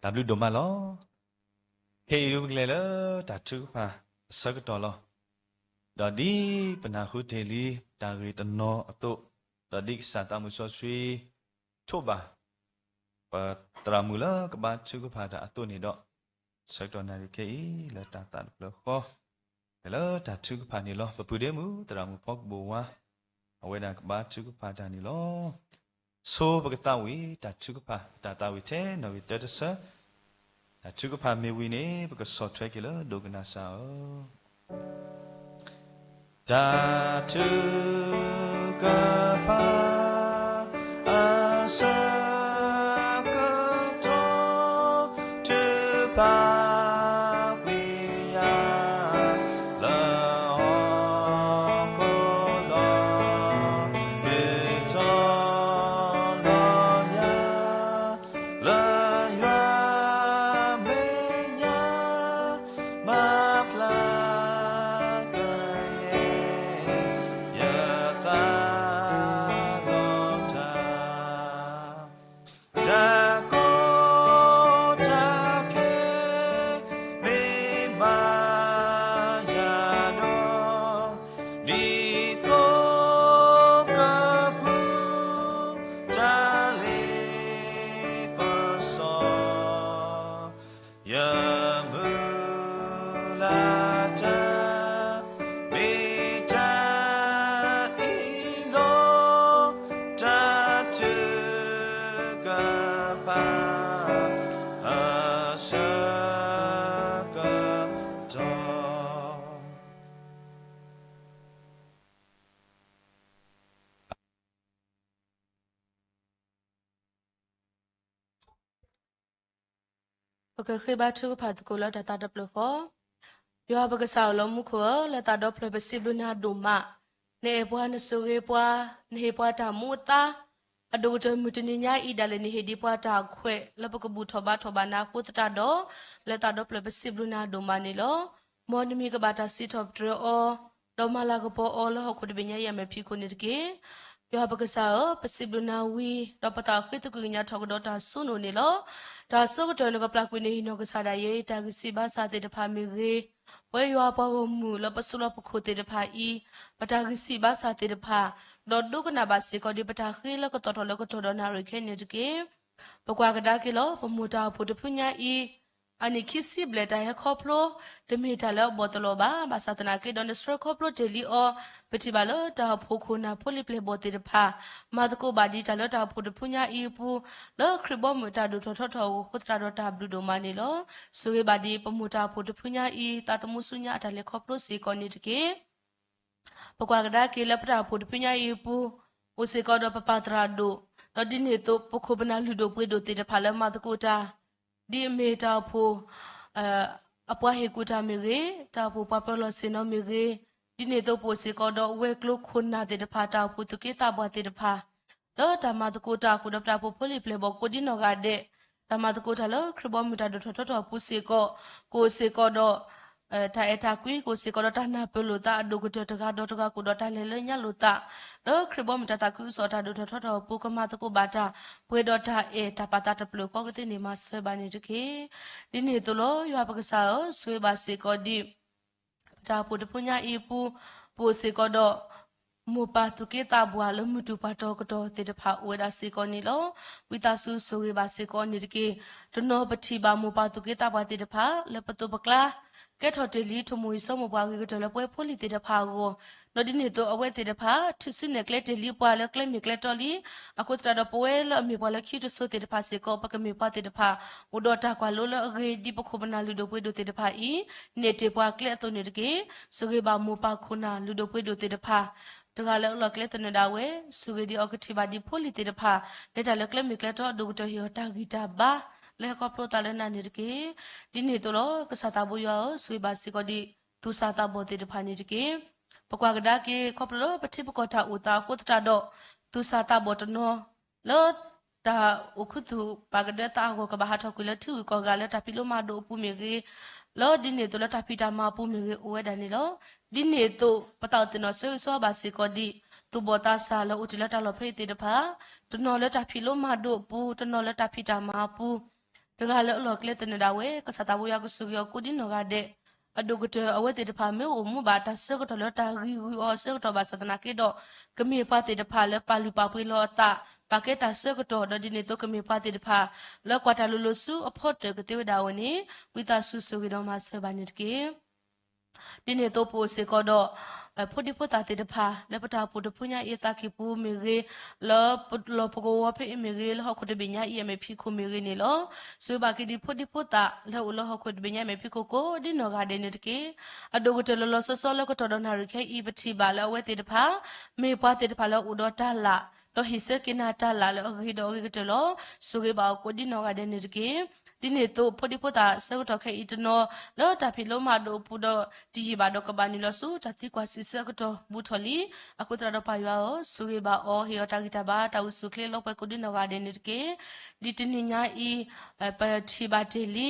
တၢ်ဘျုးဒိၣ်မးလီၤ. ခဲအံၤဒုးပကလဲၤလၢတၢ်ထုကဖၣ်အဆၢကတီၢ်လီၤ. ဒီးဒ်ပနၢ်ဟူတ့ၢ်လံတၢ်ဂ့ၢ်တနီၤအသိး, ဒီးဒ်ကစၢ်သးမုၢ်စီဆှံထိးဘၣ် ပသရၣ်မုၣ်လၢကဘါထုကဖၣ်တၢ်အသိးန့ၣ်ဒီး, ဆၢကတီၢ်နၣ်ရံၣ်ခဲအံၤ လၢတၢ်သးတဖျၢၣ်ဃီ, လၢတၢ်ထုကဖၣ်န့ၣ်လီၤ. ပပုၢ်ဒ့မုၣ်သရၣ်မုၣ်ဖီကဘိၣ်ဝါ အဝဲဒၣ်ကဘါထုကဖၣ်တၢ်န့ၣ်လီၤ. ဆိပကသးဝံၣ်တၢ်ထုကဖၣ်, တၢ်သးဝံၣ်ထဲနီၣ်ဂံၢ်တၢတဆၢ, တၢ်ထုကဖၣ်မ့ၢ်ဝံၤန့ၣ် ပကဆီၣ်ထွဲက့ၤလၢဒိကနၣ်စၢ်ဧၢ. တၢ်ထုကဖၣ်အဆၢကတီၢ်, ထုကဖၣ်ကွံာ်ယၤ လၢဟီၣ်ခိၣ်လီၤ, ဒုးတီၤလီၤယၤ လၢယွၤမဲာ်ညါ မၤဖျါကယဲၢ် ယသးလီၤတၢ်, တၢ်ကီတၢ်ခဲ မ့ၢ်မၤယၤဒီး ဒ်သိးကပူၤ တၢ်လ့ပစီ ယမုၢ်လၢ်တၢ် မ့ၢ်တၢ်အံၤလီၤ. တၢ်ထုကဖၣ်အဆၢကတီၢ် ပကဃ့ဘါထုကဖၣ်သကိးလၢတၢ်သးတဖျၢၣ်ဃီ. ယွၤပကစၢ်အိၣ်လၢမူခိၣ်ဧၢ, လၢသးဒီဖျၢၣ်ပစံးဘျုးနၤဒိၣ်မး, နအဲၣ်ပှၤနဆိၣ်ဂ့ၤပှၤ, နဟ့ၣ်ပှၤတၢ်မူအသါ, အဒိၣ်ကတၢၢ်မုၢ်တနံၤညါအံၤဒၣ်လဲာ် နဟ့ၣ်ဒံးပှၤတၢ်ခွဲး လၢပကဘူၣ်ထီၣ်ဘါထီၣ်ဘၣ်နၤအဃိသတးဒီး, လၢသးဒီဖျၢၣ်ပစံးဘျုးနၤဒိၣ်မးန့ၣ်လီၤ. မ်နမံၤကဘၣ်တၢ်စံးထီၣ်ပတြၢၤအီၤ, ဒီးမၤလၤကပီၤအီၤလၢဟီၣ်ခိၣ်တဘ့ၣ်ညါအံၤအမဲာ်ဖံးခိၣ်န့ၣ်တက့ၢ်. ယွၤပကစၢ်ဧၢ, ပစံးဘျုးနၤဝံၤ, ဒီးပသးဃ့သကွံာ်ကညးထီၣ်ကဒီးတၢ်ဆိၣ်ဂ့ၤန့ၣ်လီၤ. တၢ်ဆိကတၢၢ်နကပျၢ်ကွံာ်န့ၣ်ဟံးနီၤကစၢ်ဒၣ်ယဲ တၢ်ဂံၢ်စၢ်ဘါစၢ်သ့ၣ်တဖၣ်မ့ၢ်ဂ့ၤ, ပဝဲယွၤပှၤဂီၢ်မုၢ်လၢပစိၤလီၤပခိၣ်သ့ၣ်တဖၣ်အံၤ, ပတၢ်ဂံၢ်စၢ်ဘါစၢ်သ့ၣ်တဖၣ်, ဒီးဒိကနၣ်ဘၣ်စ့ၢ်ကီးဒံးပတၢ်ဃ့လၢကသီၣ်ထီၣ်လၢကတီၢ်ဒီးနၣ်ရံၣ်ခဲအံၤန့ၣ်တက့ၢ်. ပကွၢ်ကဒါက့ၤလီၤ ပမိၢ်တၢ်အိၣ်ဖှိၣ်တဖုညါအံၤ, အနံၣ်ခံဆံဘျဲၣ်တၢ်ဟဲခီဖျိ, တမ့ၢ်တၢ်လၢအဘီၣ်သလီၤဘၣ်. ဘၣ်ဆၣ်သနာ်က့ဒီးနဆှၢခီဖျိတ့ၢ်လံအီၤ, ပထံၣ်ဘၣ်လၢတၢ်အိၣ်ဖှိၣ်ခိၣ်နၢ်ဖိလံၤပျဲၢ်ဘီၣ်သ့ၣ်တဖၣ်, မၤသကိးဘၣ်ဒံးတၢ်လၢတၢ်အိၣ်ဖှိၣ်တဖုညါအံၤအပူၤ, လၢခရံာ်ဘီမုၢ်တၢ်ဒိၣ်ထီၣ်ထီထီၣ်အဂီၢ်အဃိသတးဒီးတၢ်ဘျုးဒိၣ်မးန့ၣ်လီၤ. ဆိၣ်ဂ့ၤဘၣ်ဒံးပမိၢ်တၢ်အိၣ်ဖှိၣ်တဖုညါအံၤ သးသမူဆူညါအတၢ်လဲၤခီဖျိစ့ၢ်ကီးန့ၣ်တက့ၢ်. ပကွၢ်ကဒါက့ၤလၢပတၢ်အိၣ်ဖှိၣ်တဖုညါအံၤအပူၤ, အိၣ်စ့ၢ်ကီးဒီးပပၢ်သရၣ်ဒိၣ်, ဒီးဒ်န့ၣ်အသိး ပခိၣ်ပနၢ်လုၢ်ဒိၣ်ပှ့ၤဒိၣ်သ့ၣ်တဖၣ်လၢမၤသကိးတၢ်, ဒ်အမ့ၢ်တၢ်အိၣ်ဖှိၣ် အပှၤဟ့ၣ်ကူၣ်တၢ်မ့ၢ်ဂ့ၤ, တၢ်အိၣ်ဖှိၣ်ပှၤပၢၤလီၢ်ဆ့ၣ်နီၤမ့ၢ်ဂ့ၤ, ဒ်န့ၣ်အသိးပအိၣ်စ့ၢ်ကီးဒီးဝဲၤကျိၤခိၣ်နၢ်သ့ၣ်တဖၣ် တၢ်အိၣ်ဖှိၣ်သူၣ်က့သးပှၢ်သ့ၣ်တဖၣ် လၢတၢ်မၤသကိးတၢ်အဃိဒီးပတၢ်အိၣ်ဖှိၣ်ဖိလံၤပျဲၢ်ဘီၣ်ကိးဒံနီၢ်ဂၤဒဲး, တၢ်မၤသကိးတၢ်လၢခရံာ်ဘီမုၢ်တၢ်ဒိၣ်ထီၣ်ထီထီၣ်အပူၤစ့ၢ်ကီး, ကအိၣ်စ့ၢ်ကီးဒီး တၢ်အဲၣ်တၢ်ကွံ, ကအိၣ်စ့ၢ်ကီးဒီးတၢ်နၢ်ပၢၢ်လိာ်သးအဒိၣ်ကတၢၢ်တဂၤဒီးတဂၤ ကအိၣ်ဒီးတၢ်လဲၤလၢညါလိာ်သး, လၢခရံာ်ဘီမုၢ်တၢ်သးခုကစီၣ်တၢ်ဒိၣ်ထီၣ်ထီထီၣ်အပူၤ ကမၤသကိးဘၣ်တၢ်, ပှဲၤဒီးတၢ်အဲၣ်တၢ်ပာ်သးတဖျၢၣ်ဃီကသ့န့ၣ် မၤစၢၤဘၣ်န့ၣ်တက့ၢ်. ဒ်န့ၣ်အသိးလီၤ ယွၤပကစၢ်ဧၢ, ဆိၣ်ဂ့ၤဘၣ်စ့ၢ်ကီးဒံး ပတၢ်အိၣ်ဖှိၣ်တဖုညါအံၤအပူၤ, ပအိၣ်စ့ၢ်ကီးဒီး မိၢ်ပၢ်သူၣ်က့သးပှၢ်လၢမုၢ်တူၢ်ပှၤတီၤကတီၢ်သ့ၣ်တဖၣ်အိၣ်ဝဲဒၣ်စ့ၢ်ကီးန့ၣ်လီၤ. ဝံသးစူၤဆိၣ်ဂ့ၤဘၣ်စ့ၢ်ကီးန့ၣ်တက့ၢ်. တနီၤပထံၣ်ဘၣ်မိၢ်ပၢ်သူၣ်က့သးပှၢ်သ့ၣ်တဖၣ် လၢပသိးပကျါ ကဲထီၣ်တ့ၢ်လံ ထိၣ်မိၢ်ဟံၣ်စီၤမိၢ်ပှၢ်အဂ့ၤကတၢၢ်လၢပဝဲဖိလံၤသ့ၣ်တဖၣ်အဂီၢ်, ဒီးဒ်န့ၣ်အသိးအဝဲသ့ၣ်တဖၣ် ထုးစုနဲၣ်ကျဲတ့ၢ်လံပှၤလၢကျဲမ့ၢ်ကျဲတီလံ. အဃိသတးဒီးပဝဲလၢအမ့ၢ်ပှၤလၢခံတစိၤသ့ၣ်တဖၣ်စ့ၢ်ကီး ပကမ့ၢ်ပှၤသ့ၣ်တဖၣ် အိၣ်ဒီးတၢ်ကွၢ်လိလၢအဂ့ၤ ဒ်ပခိၣ်ပနၢ်လုၢ်ဒိၣ်ပှ့ၤဒိၣ်သ့ၣ်တဖၣ်အံၤ နဲၣ်တ့ၢ်ပှၤကျဲအသိးန့ၣ်တက့ၢ်. ဆိၣ်ဂ့ၤဘၣ်မိၢ်ပၢ်ခိၣ်နၢ်လုၢ်ဒိၣ်ပှ့ၤဒိၣ်သ့ၣ်တဖၣ် တဂၤလၢအလီၢ်ကျဲသနၢၣ်ဒၣ်ဝဲ, ဆိၣ်ဂ့ၤဒံးအီၤကထံၣ်ဘၣ်ဒံးဖိလံၤသ့ၣ်တဖၣ် လၢတၢ်လၢကျဲမ့ၢ်ကျဲတီအဒိၣ်ကတၢၢ်ဟ့ၣ်အီၤတၢ်ဂံၢ်တၢ်ဘါ လၢဟဲခီဖျိသးလၢနၤန့ၣ်တက့ၢ်. ဒ်န့ၣ်အသိးလီၤ ကစၢ်သးဘိယွၤဧၢ, ဆိၣ်ဂ့ၤဘၣ်စ့ၢ်ကီးဒံး သူၣ်စၢ်သးဘီၣ်သ့ၣ်တဖၣ်န့ၣ်တက့ၢ်. ပကွၢ်ကဒါက့ၤ ခီဖျိလၢပထံပကီၢ်တၢ်အိၣ်သးအဃိသတးဒီး သူၣ်စၢ်သးဘီၣ်တနီၤ လၢတၢ်အိၣ်ခူသူၣ်ပာ်ကဒၢသးအဂီၢ် ကဘၣ်ဟးထီၣ်ကွံာ်လၢထံဂုၤကီၢ်ဂၤ လၢတၢ်ဖံးလိမၤဒိးအပူၤမ့ၢ်ဂ့ၤ, လၢဒ်န့ၣ်အသိးလၢတၢ်ဖံးတၢ်မၤအပူၤမ့ၢ်ဂ့ၤ အိၣ်ဝဲဒၣ်န့ၣ်လီၤ. ဒ်န့ၣ်အသိး ပသးအိၣ်သ့ၣ်နီၣ်ဆၢဂ့ၤဆၢဝါဘၣ်စ့ၢ်ကီးဒံး သူၣ်ဘီၣ်သးစၢ်လၢအိၣ်တ့ၢ်လၢတၢ်လီၢ်ဖဲအံၤသ့ၣ်တဖၣ်, တနီၤလၢတၢ်ဖံးလိမၤဒိးအပူၤ, တနီၤလၢတၢ်ဖံးတၢ်မၤအပူၤ, တဂၤလၢအလီၢ်ကျဲသနၢၣ်ဒၣ်ဝဲ ကစၢ်သးဘိယွၤကဆိၣ်ဂ့ၤအီၤကိးဒ်နီၢ်ဂၤဒဲး, အဒိၣ်ကတၢၢ်အဝဲသ့ၣ်တဖၣ်မ့ၢ်အိၣ်မူဘၣ်တၢ်ဆၢကတီၢ်လၢတၢ်ဂံၢ်ဂုာ်အီၤအဆၢကတီၢ်ဘၣ်ဆၣ်သနာ်က့ဒီး, ကမ့ၢ်ပှၤသ့ၣ်တဖၣ်လၢပာ်လုၢ်ပာ်ပှ့ၤလီၤအသး, ပာ်ကဲတၢ်ဆၢကတီၢ် ဒီးဒ်န့ၣ်အသိးကမ့ၢ်ပှၤသ့ၣ်တဖၣ် လၢကွၢ်တၢ်လိၤလိၤဆူအဖီတၢၣ်ကသ့ဝဲဒၣ်အဂီၢ်န့ၣ်, ဝံသးစူၤဆိၣ်ဂ့ၤဒီးမၤစၢၤဘၣ်န့ၣ်တက့ၢ်. ဒ်န့ၣ်အသိးပအိၣ်စ့ၢ်ကီးဒီး ဖိဒံဖိသၣ်သ့ၣ်တဖၣ် လၢပတၢ်အိၣ်ဖှိၣ်တဖုညါအံၤအသးကံၢ်ပူၤမ့ၢ်ဂ့ၤ, လၢပလီၢ်ပကဝီၤဖဲအံၤမ့ၢ်ဂ့ၤ, လၢဟီၣ်ခိၣ်တဘ့ၣ်ညါအံၤအမဲာ်ဖံးခိၣ်မ့ၢ်ဂ့ၤန့ၣ်လီၤ. ဆိၣ်ဂ့ၤဘၣ်က့ၤဒံးဖိဒံဖိသၣ်လၢအအိၣ်လၢဟီၣ်ခိၣ်တဘ့ၣ်ညါအမဲာ်ဖံးခိၣ်ကိးဒ်နီၢ်ဂၤဒဲးန့ၣ်တက့ၢ်. အဒိၣ်ကတၢၢ်လီၤလီၤဆီဆီလၢကတီၢ်ဒီးနၣ်ရံၣ်ခဲအံၤ ပထံၣ်ဘၣ်လၢအဝဲသ့ၣ်တဖၣ် မ့ၢ်ပှၤသ့ၣ်တဖၣ်လၢအအိၣ်ဒီးတၢ်လၢ် ဒီးဟ့ၣ်ဆၢက့ၤနၤတၢ်လၢ်လၢအဂ့ၤဒီးအဂ့ၤကတၢၢ်လီၤ. ဆိၣ်ဂ့ၤဘၣ်အီၤကိးဒ်နီၢ်ဂၤဒဲးန့ၣ်တက့ၢ်. ဒ်န့ၣ်အသိးဖိဒံဖိသၣ်ဆၢကတီၢ်ခဲအံၤတနီၤ လၢတၢ်ဖံးလိမၤဒိးအပူၤဒီး တယံာ်ဘၣ်ဒီးကဘၣ်နုာ်လီၤဆူတၢ်သံကွၢ်စံးဆၢအကတီၢ်ဘူးထီၣ်လံ. အဃိသတးဒီးပၢ်ယွၤဧၢ, ဆိၣ်ဂ့ၤဘၣ်အီၤ ဟ့ၣ်အီၤတၢ်ဂံၢ်တၢ်ဘါတၢ်အိၣ်ဆူၣ်အိၣ်ချ့လီၤပှဲၤကိးဒ်နီၢ်ဂၤဒဲးန့ၣ်တက့ၢ်. ဒ်တနံၤညါအံၤ ပထံၣ်ဘၣ်တ့ၢ်လံ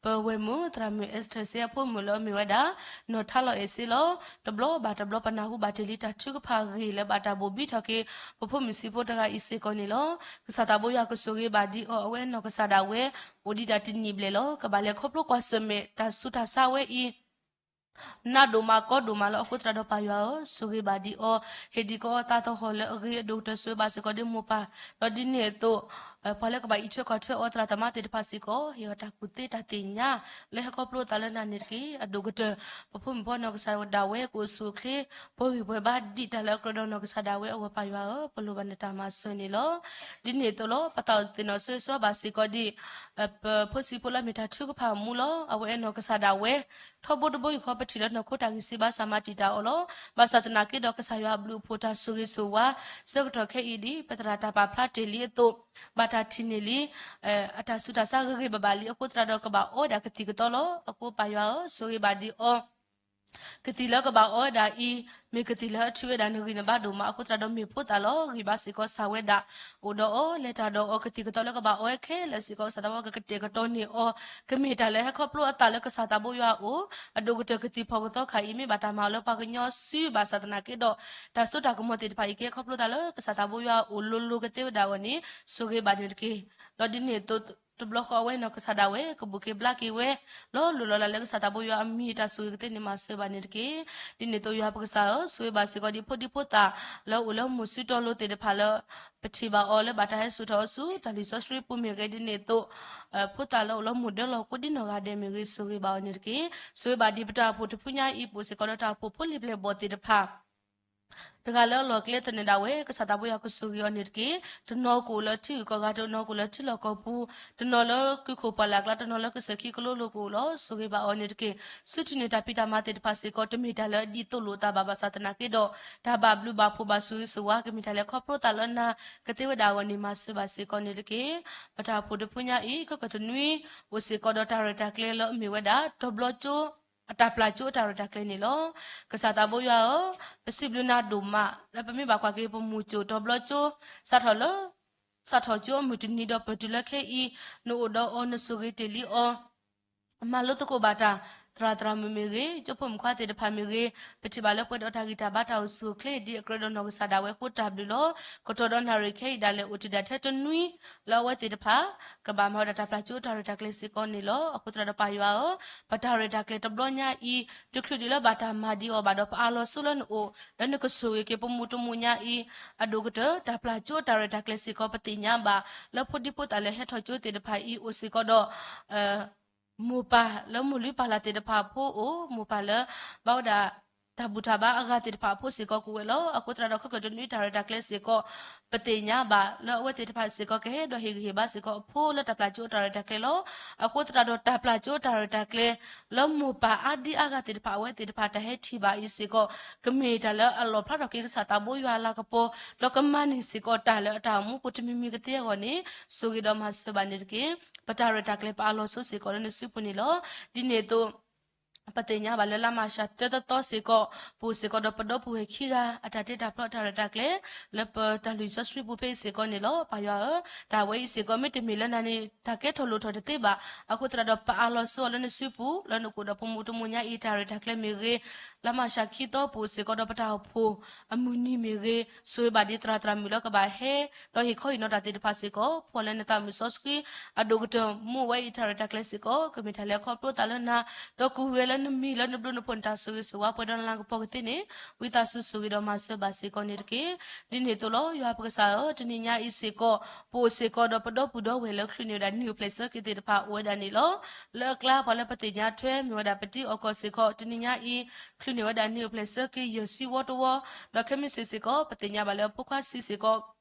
ပဝဲၢ်မုၣ်သရၣ်မုၣ် Esther စ့အဖိမုၣ်လၢအမ့ၢ်ဝဲဒၣ် နီၢ်ထါလီၤအဲၣ်စ့လီၤ. တဘျီဘၣ်တဘျီပနၢ်ဟူဘၣ်တ့ၢ်လံ တၢ်ထုကဖၣ်ဂ့ၢ်လၢဘၣ်တၢ်ဘိၣ်ဘံထီၣ်က့ၤ ပဖိမုၣ်ဆံးဖိတဂၤအံၤစ့ၢ်ကီးန့ၣ်လီၤ. ကစၢ်သးဘိယွၤကဆိၣ်ဂ့ၤဘၣ်ဒံးအီၤ အဝဲအနီၢ်ကစၢ်ဒၣ်ဝဲ အိၣ်ဒံးဒၣ်တနံၣ်ဘျဲၣ်လီၤ. ကဘၣ်လဲၤခီဖျိကွၢ်ဆၢၣ်မဲာ်တၢ်ဆူးတၢ်ဆါဝဲအံၤ နးဒိၣ်မးကီဒိၣ်မးလီၤ. အဃိသတးဒီးပၢ်ယွၤဧၢ, ဆိၣ်ဂ့ၤဘၣ်ဒံးအီၤ, ဟ့ၣ်ဒံးကီးအီၤသးသဟီၣ်လၢအဂ့ၤအဒိၣ်ကတၢၢ် ဆိၣ်ဂ့ၤဘၣ်စ့ၢ်ကီးဒ်မိၢ်ပၢ်, ဒီးဒ်န့ၣ်အသိး ပှၤလၢကဘၣ်အံးထွဲကွၢ်ထွဲအီၤသရၣ်သမါသ့ၣ်တဖၣ်စ့ၢ်ကီး ဟ့ၣ်အီၤတၢ်ကူၣ်သ့တၢ်သ့ၣ်ညါ လၢဟဲခီဖျိအသးလၢနၤန့ၣ်တက့ၢ်. အဒိၣ်ကတၢၢ် ပဖိမုၣ်ဖိနီၢ်ကစၢ်ဒၣ်ဝဲကအိၣ်ဆူၣ်အိၣ်ချ့ ပှၤဂံၢ်ပှၤဘါဒံးတၢ်လၢအကြၢးဒီးနီၢ်ကစၢ်ဒၣ်ဝဲအဂီၢ် ပၢ်ယွၤဧၢ, ပလိၣ်ဘၣ်နတၢ်မၤစၢၤန့ၣ်လီၤ. ဒ်န့ၣ်အသိးလီၤ ပသးအိၣ်သ့ၣ်နီၣ်ဆၢဂ့ၤဆၢဝါဘၣ်စ့ၢ်ကီးဒံး ပဖိဆံးဖိလၢအမ့ၢ်တၢ်ထုကဖၣ်မူလီၤ. အဝဲနီၢ်ကစၢ်ဒၣ်ဝဲ ထီဘိတဘိယူၢ်ဃီ ပထံၣ်လၢနီၢ်ခိတၢ်ဂံၢ်စၢ်ဘါစၢ်မၤတံာ်တာ်အီၤလီၤ. ဘၣ်ဆၣ်သနာ်က့ဒီး ကစၢ်ယွၤအဘျုးအဖှိၣ်တၢ်ဆိၣ်ဂ့ၤဆိၣ်ဝါ ဆၢကတီၢ်ခဲအံၤဒ် ပသရၣ်တၢ်ပာ်ဖျါတ့ၢ်လံအသိး ဘၣ်တၢ်ထံၣ်န့ၢ်လံ အတၢ်ဆူးတၢ်ဆါဂ့ၤဂ့ၤဘၣ်ဘၣ်လံ အဃိသတးဒီးကဘၣ်အီဝဲဒၣ်ကသံၣ်ကသီလီၤ. အဃိပၢ်ယွၤဧၢ, ဆိၣ်ဂ့ၤဘၣ်ဒံးအီၤ ကသံၣ်လၢကဘၣ်အီဝဲဒၣ်အံၤ မ့ၢ်ကသံၣ်လၢအထုးဝဲဒၣ်နဂံၢ်နဘါဒိၣ်မး အဃိသတးဒီးမ့ၢ်ဖိသၣ်လီၤ. ဂံၢ်ဘါစ့ၢ်ကီးစၢ်ဝဲဒၣ် အိၣ်ဒီးအီၤ လဲၤတၢ်ဒီးအီၤ ကသံၣ်ကသီလၢကဘၣ်အီဝဲခဲလၢာ်စ့ၢ်ကီး ကစၢ်သးဘိယွၤကကတဲာ်ကတီၤန့ၢ်အီၤ ကမ့ၢ်တၢ်လၢဟဲခီဖျိအသးလၢကစၢ်သးဘိယွၤအအိၣ် အဒိၣ်ကတၢၢ်ကသံၣ်ဖီၣ်ကသီခါအံၤ မ့ၢ်ဘၣ်တၢ်မၤအီၤလၢပှၤကညီစုဘၣ်ဆၣ်သနာ်က့ဒီး တၢ်စိတၢ်ကမီၤသ့ၣ်တဖၣ်အံၤ ကဟဲခီဖျိသးလၢကစၢ်သးဘိယွၤအအိၣ်လိၤလိၤကသ့ဝဲဒၣ်အဂီၢ်န့ၣ် ဆိၣ်ဂ့ၤဘၣ်န့ၣ်တက့ၢ်. ဒီးဒ်န့ၣ်အသိး တဘျီဃီအဝဲနီၢ်ကစၢ်ဒၣ်ဝဲ ကဘူးက့ၤဘျါက့ၤဝဲ လီၤလိၢ်လီၤလးလၢကစၢ်သးဘိယွၤအမံၤတၢ်ဆိၣ်ဂ့ၤကသ့န့ၣ် မၤစၢၤဘၣ်န့ၣ်တက့ၢ်. ဒ်န့ၣ်အသိးယွၤပကစၢ်ဧၢ, ဆိၣ်ဂ့ၤဘၣ်စ့ၢ်ကီးဒ်ဖိဒံဖိသၣ် လၢအိၣ်လၢမုၢ်ဆူတီလိၤသ့ၣ်တဖၣ်လၢ ပထံၣ်ဘၣ်အီၤလၢဘၣ်တၢ်ဟဲစိာ်ထီၣ်အီၤဆူ တၢ်လုၢ်စီဆှံပူၤမ့ၢ်ဂ့ၤ ဒ်န့ၣ်အသိး ဖိသၣ်လၢအိၣ်လၢမုၢ်ဒၢလီၢ်ကိးဒ်နီၢ်ဂၤဒဲးမ့ၢ်ဂ့ၤ ဆိၣ်ဂ့ၤဘၣ်အီၤန့ၣ်တက့ၢ်. ဆိၣ်ဂ့ၤဘၣ်ဒ်ပတၢ်အိၣ်ဖှိၣ်တဖုညါအံၤ ပအိၣ်စ့ၢ်ကီးလၢတၢ်အိၣ်ဖှိၣ်ဖိလံၤပျဲၢ်ဘီၣ်သ့ၣ်တဖၣ် တဂၤလၢအလီၢ်ကျဲသနၢၣ်ဒၣ်ဝဲ ကစၢ်သးဘိယွၤကဆိၣ်ဂ့ၤအီၤန့ၣ်တက့ၢ်. တနီၤကအိၣ်လၢထံဂုၤကီၢ်ဂၤ, တနီၤကအိၣ်လၢထံလီၢ်ကီၢ်ပူၤ, တနီၤလၢကုၢ်ခိၣ်ပှၢ်လၢ်ကျါ, တနီၤလၢကစၢၢ်ခံကလိလိၤကအိၣ်လီၤ. ဆိၣ်ဂ့ၤဘၣ်အီၤန့ၣ်တက့ၢ်. ဆူထံၣ်န့ၢ်တၢ်ဖံးတၢ်မၤသ့ၣ်တဖၣ်စ့ၢ်ကီး တမ့ၢ်တၢ်လၢအဒ်သိးလိာ်အသးဘၣ်ဘၣ်ဆၣ်သနာ်က့ဒီး တၢ်ဘၣ်ဘျုးဘၣ်ဖှိၣ်ဘၣ်ဆိၣ်ဂ့ၤဆိၣ်ဝါ ကမ့ၢ်တၢ်လၢခီဖျိသးလၢနၤကသ့ဝဲဒၣ်အဂီၢ်န့ၣ် မၤစၢၤဘၣ်စ့ၢ်ကီးန့ၣ်တက့ၢ်. ပတၢ်အိၣ်ဖှိၣ်တဖုညါအံၤ ခဲကတနွံ အိၣ်စ့ၢ်ကီးဒီးတၢ်ရဲၣ်တၢ်ကျဲၤလၢအမ့ၢ်ဝဲဒၣ် တဘျီကၠိ အတၢ်ပျၢ်ကၠိအတၢ်ရဲၣ်တၢ်ကျဲၤန့ၣ်လီၤ. ကစၢ်သးဘိယွၤဧၢ, ပစံးဘျုးနၤဒိၣ်မး လၢပမ့ၢ်ဘၣ်ကွၢ်က့ၤပမိၢ်ကၠိၣ်တဘျီကၠိ စးထီၣ်လၢ စးထီၣ်ကၠိအမုၢ်တနံၤဒီးပတုၤလၢခဲအံၤ နအိၣ်ဒီးအီၤ နဆိၣ်ဂ့ၤတ့ၢ်လံအီၤ မၤလိသကိးဘၣ်တၢ် သရၣ်သရၣ်မုၣ်မ့ၢ်ဂ့ၤ, ကၠိဖိမုၣ်ခွါသ့ၣ်တဖၣ်မ့ၢ်ဂ့ၤ, ပထံၣ်ဘၣ်လၢပှဲၤဒီးတၢ်ဂံၢ်တၢ်ဘါတၢ်အိၣ်ဆူၣ်အိၣ်ချ့ ဒ်အကြၢးဒီးနီၢ်ကစၢ်ဒၣ်ဝဲအဃိတၢ်ဘျုးလီၤ. ကတီၢ်ဒီးနၣ်ရံၣ်ခဲအံၤဒၣ်လဲာ် အိၣ်တ့ၢ်ဒၣ်ထဲတနွံ လၢအဝဲသ့ၣ်တဖၣ် ကဘၣ်မၤဝဲဒၣ်တၢ်ပျၢ်ကၠိအတၢ်ရဲၣ်တၢ်ကျဲၤစ့ၢ်ကီးန့ၣ်လီၤ. အဃိသတးဒီးပၢ်ယွၤဧၢ, ပတၢ်ရဲၣ်တၢ်ကျဲၤတဘျီညါအံၤ တချုးဒံးလၢဘၣ်တၢ်မၤဒံးအီၤဘၣ်ဒီး ပအၢၣ်လီၤဆိလၢနအိၣ် လၢနကဆိၣ်ဂ့ၤက့ၤပမိၢ်တမိၢ်ညါအံၤ အဒိၣ်ကတၢၢ် တၢ်ပျၢ်ကၠိအတၢ်ရဲၣ်တၢ်ကျဲၤစ့ၢ်ကီး ပသ့ၣ်ညါဘၣ် လၢဖိဒံဖိသၣ်လၢဟဲထီၣ်ကၠိသ့ၣ်တဖၣ်အံၤ အိၣ်စ့ၢ်ကီးဒီး မိၢ်ပၢ်လၢမိၢ်လုၢ်ပၢ်လၢ်သ့ၣ်တဖၣ်အဖိအိၣ်, မိၢ်ပၢ်လၢ ဘၣ်ဝဲဒၣ် တၢ်ဘူၣ်တၢ်ဘါအဂၤသ့ၣ်တဖၣ်အဖိစ့ၢ်ကီးကအိၣ်ဝဲလီၤ. အဃိသတးဒီး ခဲကတနွံတၢ်ရဲၣ်တၢ်ကျဲၤစ့ၢ်ကီး ပသ့ၣ်ညါဘၣ်လၢအဝဲသ့ၣ်တဖၣ်စ့ၢ်ကီး ကဟဲဒီးဟ့ၣ်ဂံၢ်ဟ့ၣ်ဘါစ့ၢ်ကီးအဖိလၢတၢ်ပျၢ်ကၠိအတၢ်ရဲၣ်တၢ်ကျဲၤလီၤ. အဃိသတးဒီးတၢ်ပျၢ်ကၠိအတၢ်ရဲၣ်တၢ်ကျဲၤ လၢမိၢ်ပၢ်အါဒံအါဂၤသ့ၣ်တဖၣ် အဝဲသ့ၣ်တဖၣ်တၢ်ဟဲထံၣ်ဘၣ်အံၤစ့ၢ်ကီး ကမ့ၢ်တၢ်လၢအလီၣ်ဖျါထီၣ်က့ၤကစၢ်သးဘိယွၤအလၤကပီၤ ဒီးကမၤန့ၢ်စ့ၢ်ကီးတၢ်လၢအတၢ်အိၣ်မူပူၤတမံၤမံၤကသ့အဂီၢ်န့ၣ် ဆိၣ်ဂ့ၤဒီးမၤစၢၤဘၣ်န့ၣ်တက့ၢ်. ပတၢ်ရဲၣ်တၢ်ကျဲၤပအၢၣ်လီၤဆိစ့ၢ်ကီးလၢနစုပူၤန့ၣ်လီၤ. ဒ်န့ၣ်အသိး ပသ့ၣ်ညါဘၣ်လၢလါမၢ်ၡးတၢတသီစ့ၢ်ကီး ပအိၣ်စ့ၢ်ကီးဒီးပဒီပုၢ်ဝဲၢ်ခံဂၤ အတၢ်တ့တၢ်ဖျီအတၢ်ရဲၣ်တၢ်ကျဲၤ လၢပတၢ်လုၢ်စီဆှံပူၤဖဲအံၤစ့ၢ်ကီးန့ၣ်လီၤ. ပၢ်ယွၤဧၢ, တၢ်ဝဲအံၤစ့ၢ်ကီး မ့တမ့ၢ်လၢနၤန့ၣ် တၢ်ကဲထီၣ်လိၣ်ထီၣ်တသ့ဘၣ်. အဃိသတးဒီး ပအးလီၤဆိအီၤလၢနစုပူၤ လၢနကအိၣ်ဒီးပမုၢ်တမုၢ်ညါအံၤ တၢ်ရဲၣ်တၢ်ကျဲၤမ့ၢ်ဂ့ၤ, လါမၢ်ၡးခံသီပအိၣ်စ့ၢ်ကီးဒီးပတၢ်အိၣ်ဖှိၣ် အမုၢ်နံၤမ့ၢ်ဂ့ၤ, ဆိၣ်ဂ့ၤဘၣ်ဒ်သရၣ်သရၣ်မုၣ်လၢကဘၣ်ဟဲ ဒီးဟ့ၣ်ခီဟ့ၣ်နီၤတၢ်သ့ၣ်တဖၣ်စ့ၢ်ကီး ဖှီၣ်လၢနသးမုၢ်စီဆှံအဒိၣ်ကတၢၢ် မ့ၢ်ဝဲအံၤတၢ်ရဲၣ်တၢ်ကျဲၤစ့ၢ်ကီး ကမ့ၢ်တၢ်လဲၤခီဖျိသးလၢနၤ, ဒီးကူၣ်ဝဲလၢနမံၤလၢနဘျုးနဖှိၣ်နတၢ်ဆိၣ်ဂ့ၤဆိၣ်ဝါပှဲၤဒီးနလၤကပီၤကသ့န့ၣ် ဝံသးစူၤဆိၣ်ဂ့ၤဒီးမၤစၢၤဘၣ်စ့ၢ်ကီးန့ၣ်တက့ၢ်. ဒ်န့ၣ်အသိးလီၤ. ယွၤပကစၢ်ဧၢ, တနံၤညါအံၤစ့ၢ်ကီး ပအိၣ်စ့ၢ်ကီးဒီးပဒီပုၢ်ဒီဝဲၢ်လၢချုးန့ၢ်ဝဲဒၣ်နံၣ်အိၣ်ဖျဲၣ်ဆၢက့ၤသ့ၣ်တဖၣ်အိၣ်ဝဲဒၣ်န့ၣ်လီၤ. လၢအကျါပှၤလၢပသ့ၣ်ညါထွဲမ့ၢ်ဝဲဒၣ်ပတံအီၣ်ကီၢ်စ့ၢ်ကီး တနံၤညါအံၤ ချုးန့ၢ်ဝဲဒၣ်နံၣ်အိၣ်ဖျဲၣ်ဆၢက့ၤယဲၢ်ဆံဝီတဝီ, ဒီးခဲမုၢ်ဆ့ၣ်စ့ၢ်ကီး ပသ့ၣ်ညါဘၣ်လၢဖိခွါဆံးစ့ၢ်ကီး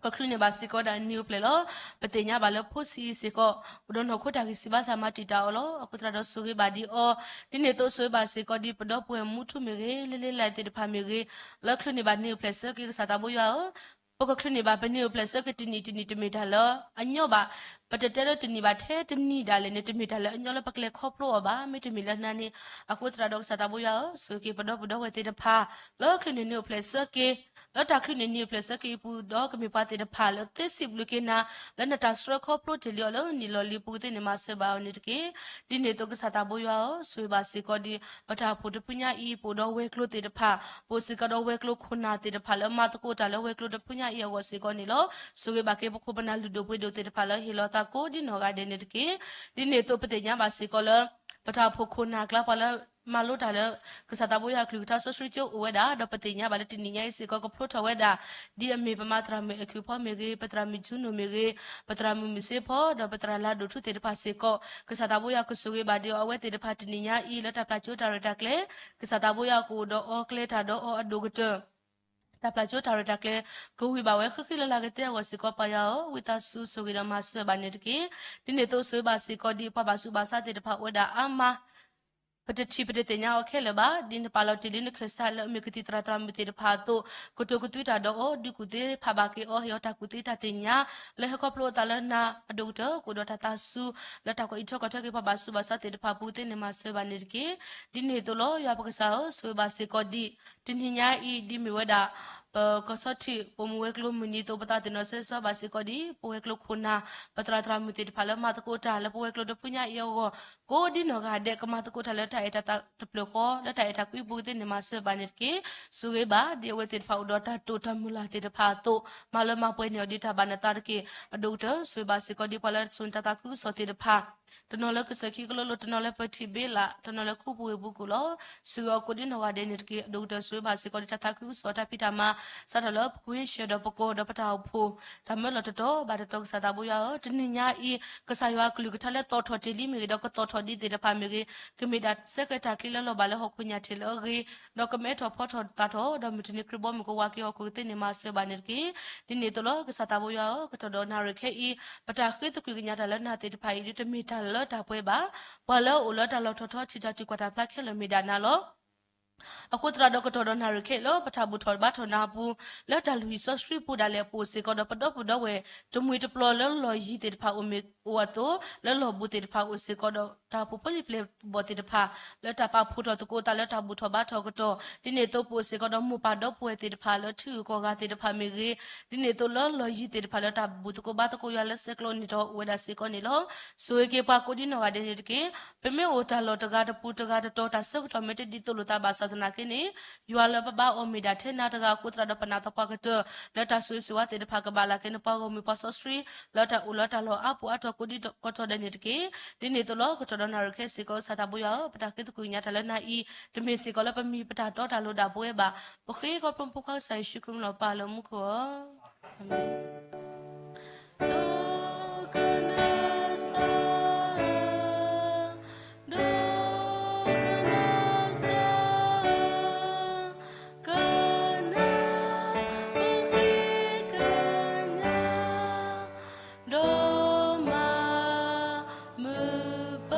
ကချုးန့ၢ်ဘၣ်စ့ၢ်ကီးဝဲဒၣ်နံၣ်အိၣ်ဖျဲၣ်လီၤ. ပသ့ၣ်ညါဘၣ်လၢဖိဆံးအံၤစ့ၢ်ကီး အိၣ်ဒီးနီၢ်ခိတၢ်ဂံၢ်စၢ်ဘါစၢ်မၤတံာ်တာ်အီၤလီၤ. အဃိသတးဒီးဆိၣ်ဂ့ၤဘၣ်ဒံးအီၤ, ဒ်န့ၣ်အသိးဆိၣ်ဂ့ၤဘၣ်စ့ၢ်ကီးဒ်ပဒီပုၢ်ဝဲၢ်မူထူမ့ၢ်ဂ့ၤ, လၢလ့လၢ်သ့ၣ်တဖၣ်မ့ၢ်ဂ့ၤ, လၢချုးန့ၢ်ဘၣ်နံၣ်အိၣ်ဖျဲၣ်ဆၢက့ၤ ကစၢ်သးဘိယွၤဧၢ, ပကချုးန့ၢ်ဘၣ်ပနံၣ်အိၣ်ဖျဲၣ်ဆၢက့ၤတနံၣ်တနံၣ်တမ့ၢ်တၢ်လၢအညီဘၣ်, ပတတဲလၢတနံၣ်ဘၣ်ထဲတနံၣ်ဒၣ်လဲာ်န့ၣ် တမ့ၢ်တၢ်လၢအညီလၢပကလဲၤခီဖျိအီၤဘၣ်, မ့တမ့ၢ်လၢနၤန့ၣ်. အဃိသတးဒီးကစၢ်သးဘိယွၤဧၢ, ဆိၣ်ဂ့ၤက့ၤပဒီပုၢ်ဒီဝဲၢ်သ့ၣ်တဖၣ် လၢချုးန့ၢ်နံၣ်အိၣ်ဖျဲၣ်ဆၢက့ၤ လၢတၢ်ချုးန့ၢ်နံၣ်အိၣ်ဖျဲၣ်ဆၢက့ၤအပူၤဒီး ကမ့ၢ်ပှၤသ့ၣ်တဖၣ်လၢသ့စံးဘျုးက့ၤနၤ လၢနတၢ်ဆှၢခီဖျိတ့ၢ်လံအီၤလၢနံၣ်လီၢ်လံၤအပူၤကသ့ၣ်န့ၣ် မၤစၢၤဘၣ်အီၤန့ၣ်တက့ၢ်. ဒ်န့ၣ်အသိးကစၢ်သးဘိယွၤဧၢ, ဆိၣ်ဂ့ၤဘၣ်စ့ၢ်ကီးဒ် ပတၢ်အိၣ်ဖှိၣ်တဖုညါအံၤ ပအိၣ်ဒီးဝဲၤကျိၤသ့ၣ်တဖၣ်, ပအိၣ်စ့ၢ်ကီးဒီးဝဲၤကျိၤခိၣ်နၢ်သ့ၣ်တဖၣ်လၢမၤသကိးတၢ်လၢဝဲၤကျိၤတဖုညါအံၤအဂီၢ်စ့ၢ်ကီးန့ၣ်လီၤ. ဆိၣ်ဂ့ၤဘၣ်က့ၤပခိၣ်ပနၢ်လုၢ်ဒိၣ်ပှ့ၤဒိၣ်သ့ၣ်တဖၣ်လၢဟ့ၣ်လီၤသးကိးဒ်နီၢ်ဂၤဒဲးန့ၣ်တက့ၢ်. ဒ်န့ၣ်အသိးပသ့ၣ်ညါဘၣ်စ့ၢ်ကီးလၢ ပတၢ်အိၣ်ဖှိၣ်ခိၣ်နၢ်အကျါပှၤလၢ မၤလိတၢ်လၢ ကစၢ်သးဘိယွၤအကလုၢ်ကထါစီဆှံကၠိအိၣ်ဝဲဒၣ်, ဒီးပသ့ၣ်ညါဘၣ်လၢတနံၤညါအံၤစ့ၢ်ကီး ကဖျိထီၣ်ဝဲဒၣ် ဒ်အမ့ၢ်ပမၤသရၣ်မုၣ်အဲၣ်ကူးဖီမ့ၢ်ဂ့ၤ, ပသရၣ်မုၣ်ကၠူနိၣ်မ့ၢ်ဂ့ၤ, ပသရၣ်မုၣ်မုၢ်စ့ဖီ ဒီးပသရၣ်လါဒိၣ်ထူသ့ၣ်တဖၣ်စ့ၢ်ကီး, ကစၢ်သးဘိယွၤကဆိၣ်ဂ့ၤဘၣ်ဒံးအီၤအဝဲသ့ၣ်တဖၣ်တနံၤညါအံၤ လၢတၢ်ပျၢ်ကၠိတၢ်ရဲၣ်တၢ်ကျဲၤ, ကစၢ်သးဘိယွၤကအိၣ်ဒီးအီၤကျဲၤတၢ်ဒီးအီၤအဒိၣ်ကတၢၢ် တၢ်ပျၢ်ကၠိတၢ်ရဲၣ်တၢ်ကျဲၤ ကဝံၤဘၣ်ဝဲဃံဃံလၤလၤကသ့အဂီၢ်စ့ၢ်ကီး ပၢ်ယွၤဧၢ, ဝံသးစူၤဆိၣ်ဂ့ၤဒီးမၤစၢၤဘၣ်န့ၣ်တက့ၢ်. ဒ်န့ၣ်အသိးဆိၣ်ဂ့ၤဘၣ်စ့ၢ်ကီးဒ်ပှၤဘၣ်ဆူးဘၣ်ဆါသ့ၣ်တဖၣ်အိၣ်ဝဲဒၣ်အါမး ပတထံၣ်ပတသ့ၣ်ညါအီၤခဲလၢာ်ဘၣ်, ဒ်နပာ်လီၤတ့ၢ်လံနခၢၣ်စးလၢအမ့ၢ်ကသံၣ်သရၣ်သရၣ်မုၣ်သ့ၣ်တဖၣ်အသိး ကတိၤကသွံတၢ်ဒီးအီၤ, ဒုးကူၣ်သ့ဖးဘၣ်က့ၤအီၤ, ဟ့ၣ်အီၤတၢ်ကူၣ်သ့တၢ်သ့ၣ်ညါ လၢဟဲခီဖျိအသးလၢနၤအဒိၣ်ကတၢၢ်, ကအိၣ်ဒီးတၢ်သးစူၤ လၢတၢ်ကွၢ်အံးထွဲကွၢ်ထွဲက့ၤပှၤဘၣ်ဆူးဘၣ်ဆါသ့ၣ်တဖၣ်အပူၤသ့ၣ်န့ၣ် မၤစၢၤဘၣ်န့ၣ်တက့ၢ်. ဒ်န့ၣ်အသိးလီၤ. ယွၤပကစၢ်ဧၢ, ဆိၣ်ဂ့ၤဘၣ်စ့ၢ်ကီးဒ် တနံၤညါအံၤ ဒ်မ့ၢ်ဝဲဒၣ် ပကီၢ်ဆီထံး ပိာ်မုၣ်ဝဲၤကျိၤမုၢ်နံၤအသိး ပသးသ့ၣ်နီၣ်ဆၢဂ့ၤဆၢဝါဘၣ်စ့ၢ်ကီးဒ် ပဝဲၤကျိၤခိၣ်နၢ် ပသရၣ်သရၣ်မုၣ်သ့ၣ်တဖၣ်လၢမၤသကိးတၢ်လၢပဝဲၤကျိၤတဖုညါအံၤအဂီၢ် ကိးဒ်နီၢ်ဂၤဒဲး ကမၤသကိးတၢ်လၢတၢ်အဲၣ်တၢ်သးတဖျၢၣ်ဃီ လၢတၢ်အဲၣ်တၢ်ကွံအပူၤကသ့ၣ်န့ၣ် မၤစၢၤဘၣ်န့ၣ်တက့ၢ်. ဆိၣ်ဂ့ၤဘၣ်ဒ်အဝဲသ့ၣ်တဖၣ်အိၣ်ဒီးတၢ်တိာ်တၢ်မုၢ်လၢ်သ့ၣ်တဖၣ်အသိး မၤလၢမၤပှဲၤန့ၢ်အီၤဒ်တၢ်ဘၣ်နသးတက့ၢ်. အဒိၣ်ကတၢၢ် ဆိၣ်ဂ့ၤဘၣ်စ့ၢ်ကီးဒ်ပှၤလၢအစိာ်န့ၢ်တၢ်သးခုကစီၣ်သ့ၣ်တဖၣ် တနီၤလၢကစၢၢ်ခံကလိလိၤ, တနီၤလၢပထံၣ်ဘ့လး, တနီၤလၢခူပူၤဝ့ၢ်ပူၤကိၣ်လီၤ. ဆိၣ်ဂ့ၤအီၤကိးဒ်နီၢ်ဂၤဒဲးန့ၣ်တက့ၢ်. အဒိၣ်ကတၢၢ်ဆိၣ်ဂ့ၤဘၣ်စ့ၢ်ကီးဒ်တၢ်သးခုကစီၣ်တၢ်ဖံးတၢ်မၤ စးထီၣ်လၢပကွၢ်ဆၢၣ်ဒီးပကီၢ်ဒီးပတၢ်အိၣ်ဖှိၣ် တၢ်မၢလီၤတတီၤဘၣ်တတီၤ ကစၢ်သးဘိယွၤဧၢ, တနံၤညါအံၤ ကစၢ်ယွၤအကလုၢ်ကထါလၢသီၣ်ထီၣ်တ့ၢ်လံမ့ၢ်ဂ့ၤ ဒီးကသီၣ်ထီၣ်ဒံးသ့ၣ်တဖၣ်မ့ၢ်ဂ့ၤ, ကမ့ၢ်ဒၣ်စဲဃဲၤတၢ်ချံလၢလီၤဘၣ်လၢဟီၣ်ခိၣ်ညၣ်ထံးလၢအဂ့ၤ, ဒီးကမ့ၢ်အဲၣ်ထီၣ်ဖီထီၣ်သးထီၣ် ဒီးမုၢ်တနံၤခရံာ်ဘီမုၢ်ကဝၤက့ၤဟီၣ်ခိၣ်ကသ့ၣ်န့ၣ် မၤစၢၤဘၣ်န့ၣ်တက့ၢ်. ဒ်န့ၣ်အသိးလီၤ. ကစၢ်သးဘိယွၤဧၢ, ကတီၢ်ဒီးနၣ်ရံၣ်ခဲအံၤ ပတၢ်ဃ့သကွံာ်ကညးတၢ်လၢနၤသ့ၣ်တဖၣ်အံၤ ဒ်တမ့ၢ်တၢ်လၢတၢ်ပှဲၤဘၣ်. ပှၤလၢအအိၣ်လၢတၢ်လီၢ်ထီၣ်ထီထံးတၢ်ကွံာ်ကွၢ်တၢ်ဖျါခဲလၢာ်မ့ၢ်ဒၣ်နၤလီၤ. အဃိသတးဒီးကတီၢ်ဒီးနၣ်ရံၣ်ခဲအံၤလၢပတၢ်ဘူၣ်ထီၣ်ဘါထီၣ်နၤအပူၤ, လၢတၢ်လုၢ်ဟံၣ်စီဆှံပူၤဒၣ်လဲာ် ပအိၣ်စ့ၢ်ကီးဒီးပဒီပုၢ်ဒီဝဲၢ် တမှံၤတပျီၤလၢလီၢ်ယံၤသ့ၣ်တဖၣ်အိၣ်မ့ၢ်အိၣ်အသိး, လၢလီၢ်ဘူးသ့ၣ်တဖၣ်အိၣ်စ့ၢ်ကီးဒီးတၢ်အိၣ်ဖှိၣ်ဖိလံၤပျဲၢ်ဘီၣ်သ့ၣ်တဖၣ် လၢတၢ်ပာ်ဖှိၣ်ထီၣ်သကိးသးလၢတၢ်ဘူၣ်ထီၣ်ဘါထီၣ်ကတီၢ်, ဒ်န့ၣ်အသိးပအိၣ်စ့ၢ်ကီးဒီးမိၢ်ပၢ်ဒီပုၢ်ဝဲၢ်သ့ၣ်တဖၣ်လၢထံဂုၤကီၢ်ဂၤသ့ၣ်တဖၣ်မ့ၢ်ဂ့ၤ, ဒ်န့ၣ်အသိးလၢလီၢ်ယံၤသ့ၣ်တဖၣ်လၢတၢ်ဘူၣ်သကိးဘါသကိးယွၤလၢဆဲးကျိးန့ၣ်ဒီးအိၣ်ဝဲဒၣ်စ့ၢ်ကီးန့ၣ်လီၤ. ဆိၣ်ဂ့ၤက့ၤပှၤကိးဒ်နီၢ်ဂၤဒဲးန့ၣ်တက့ၢ်. ပမ့ၢ်အိၣ်တၢ်လီၢ်တဂၤတပူၤတဂၤတတီၤ တၢ်ဆၢကတီၢ်မ့ၢ်တဒ်သိးလိာ်သးဘၣ်ဆၣ်သနာ်က့န့ၣ်, ယွၤလၢပဘါအီၤမ့ၢ်ဒၣ်ထဲနၤတဂၤအဃိသတးဒီး ပနာ်သပှၢ်ကတၢၢ် လၢတၢ်ဆိၣ်ဂ့ၤဆိၣ်ဝါသ့ၣ်တဖၣ်ကဘၣ်လၢ်က့ၤနပှၤဂီၢ်မုၢ်ပှၤစီဆှံ လၢတၢ်အိၣ်လၢတၢ်လီၢ်အါပူၤအါတီၤကိးဒ်ကီတီၤဒဲးန့ၣ်တက့ၢ်. ဒ်န့ၣ်အသိးလီၤ. ကတီၢ်ဒီးနၣ်ရံၣ်ခဲစ့ၢ်ကီး ကစၢ်သးဘိယွၤဧၢ, ပတၢ်ဃ့သကွံာ်ကညးတၢ်လၢနၤအံၤ တမ့ၢ်စ့ၢ်ကီးလၢပမံၤပတၢ်တီတၢ်လိၤဒၣ်ပဝဲဘၣ်. ပဃ့ခီဖျိပဖိခွါကစၢ်ယ့ၣ်ၡူးခရံာ်မ့ၢ်လီၤပၢ်လၢမူခိၣ်ဧၢ, အၤမ့ၣ်. ဒိကနၣ်စၢ်, ဒိကနၣ်စၢ်, ကနၣ်ပဃ့ကညး, ဒီးမၤမုာ်ပ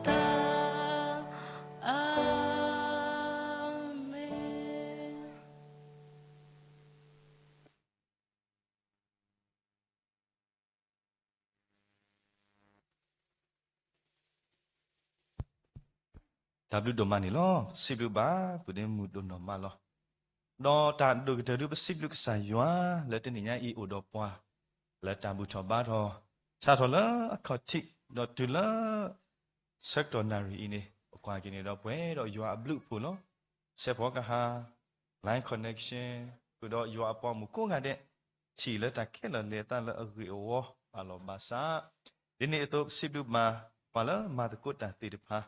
သး, အၤမ့ၣ်. တၢ်ဘျုးဒိၣ်မးန့ၣ်လီၤ. စံးဘျုးဘၣ် ပုၢ်ဒ့မုၣ်ဒိၣ်နီၢ်မးလီၤ. ဒီးတၢ်ဒိၣ်ကတၢၢ်ဒု ပစံးဘျုးကစၢ်ယွၤ လၢတနံၤညါအံၤအိၣ်ဒီးပှၤ လၢတၢ်ဘူၣ်ထီၣ်ဘါထီၣ် စးထီၣ်လၢအခီၣ်ထံး ဒီးတုၤလၢ ဆၢကတီၢ်နၣ်ရံၣ်အံၤန့ၣ် ပကွၢ်က့ၤန့ၣ်ဒီးပှဲၤဒီးယွၤအဘျုးအဖှိၣ်လီၤ. စဲးဖီကဟၣ် line connection ဃုာ်ဒီးယွၤအပှၤဂီၢ်မုၢ်ကိးဂၤဒဲး ထံၣ်လၢတၢ်ခဲလၢာ်လဲၤအသးလၢအဂ့ၢ်အဝီအလီၢ်ဘၣ်ဆၣ်, ဒ်န့ၣ်အသိး ပစံးဘျုးဘၣ် ပှၤလၢမၤသကိးတၢ်သ့ၣ်တဖၣ်,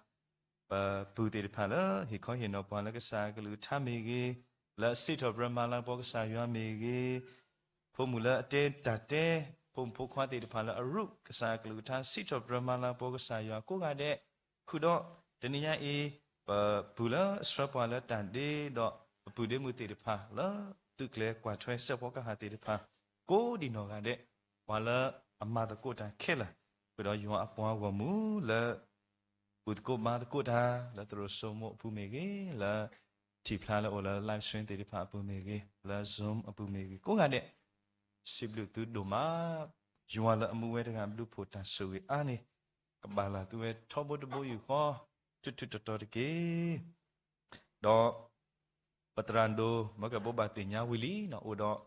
ပပုၢ်သ့ၣ်တဖၣ်လၢဟ့ၣ်ခီဟ့ၣ်နီၤပှၤလၢကစၢ်အကလုၢ်ကထါမ့ၢ်ဂ့ၤ, လၢအစံးထီၣ်ပတြၢၤမၤလၤကပီၤကစၢ်ယွၤမ့ၢ်ဂ့ၤ, ဖိမုၣ်လၢအတဲတၢ်တဲ, ဖိမုၣ်ဖိခွါသ့ၣ်တဖၣ်လၢအရူၣ်ကစၢ်အကလုၢ်ကထါ စံးထီၣ်ပတြၢၤမၤလၤကပီၤကစၢ်ယွၤကိးဂၤဒဲး, ဃုာ်ဒီးတနံၤညါအံၤ ပပုၢ်လၢအဆှၢပှၤလၢတၢ်ဒ့ဒီး ပပုၢ်ဒ့မုၣ်သ့ၣ်တဖၣ်လၢသုးကျဲၤကွၢ်ထွဲစဲးဖီကဟၣ်သ့ၣ်တဖၣ် ကိးဒံးနီၢ်ဂၤဒဲး, ပှၤလၢအမၤသကိးတၢ်ခဲလၢာ်, ဃုာ်ဒီးယွၤအပှၤဂီၢ်မုၢ်လၢ ဘူၣ်သကိးဘါသကိးတၢ် လၢသရိာ်စိမိၣ်အပူၤမ့ၢ်ဂ့ၤ, လၢထံၣ်ဖျါလၢအိၣ်လၢ live stream သ့ၣ်တဖၣ်အပူၤမ့ၢ်ဂ့ၤ, လၢ Zoom အပူၤမ့ၢ်ဂ့ၤ, ကိးဂၤဒဲး, စံးဘျုးသုဒိၣ်မး, ယွၤလၢအမူဝဲတဂၤဘျုးဖှိၣ်တၢ်ဆိၣ်ဂ့ၤအါန့ၣ်, ကဘၣ်လၢ်သုဝဲထီဘိတဘိယူၢ်ဃီ, ထူးထူးတီၤတီၤတက့ၢ်. ဒီး ပသရၣ်ဒိၣ် မၢကဲဘိးဘၣ်သ့ၣ်ညါဝံၤလံန့ၣ် အိၣ်ဒီး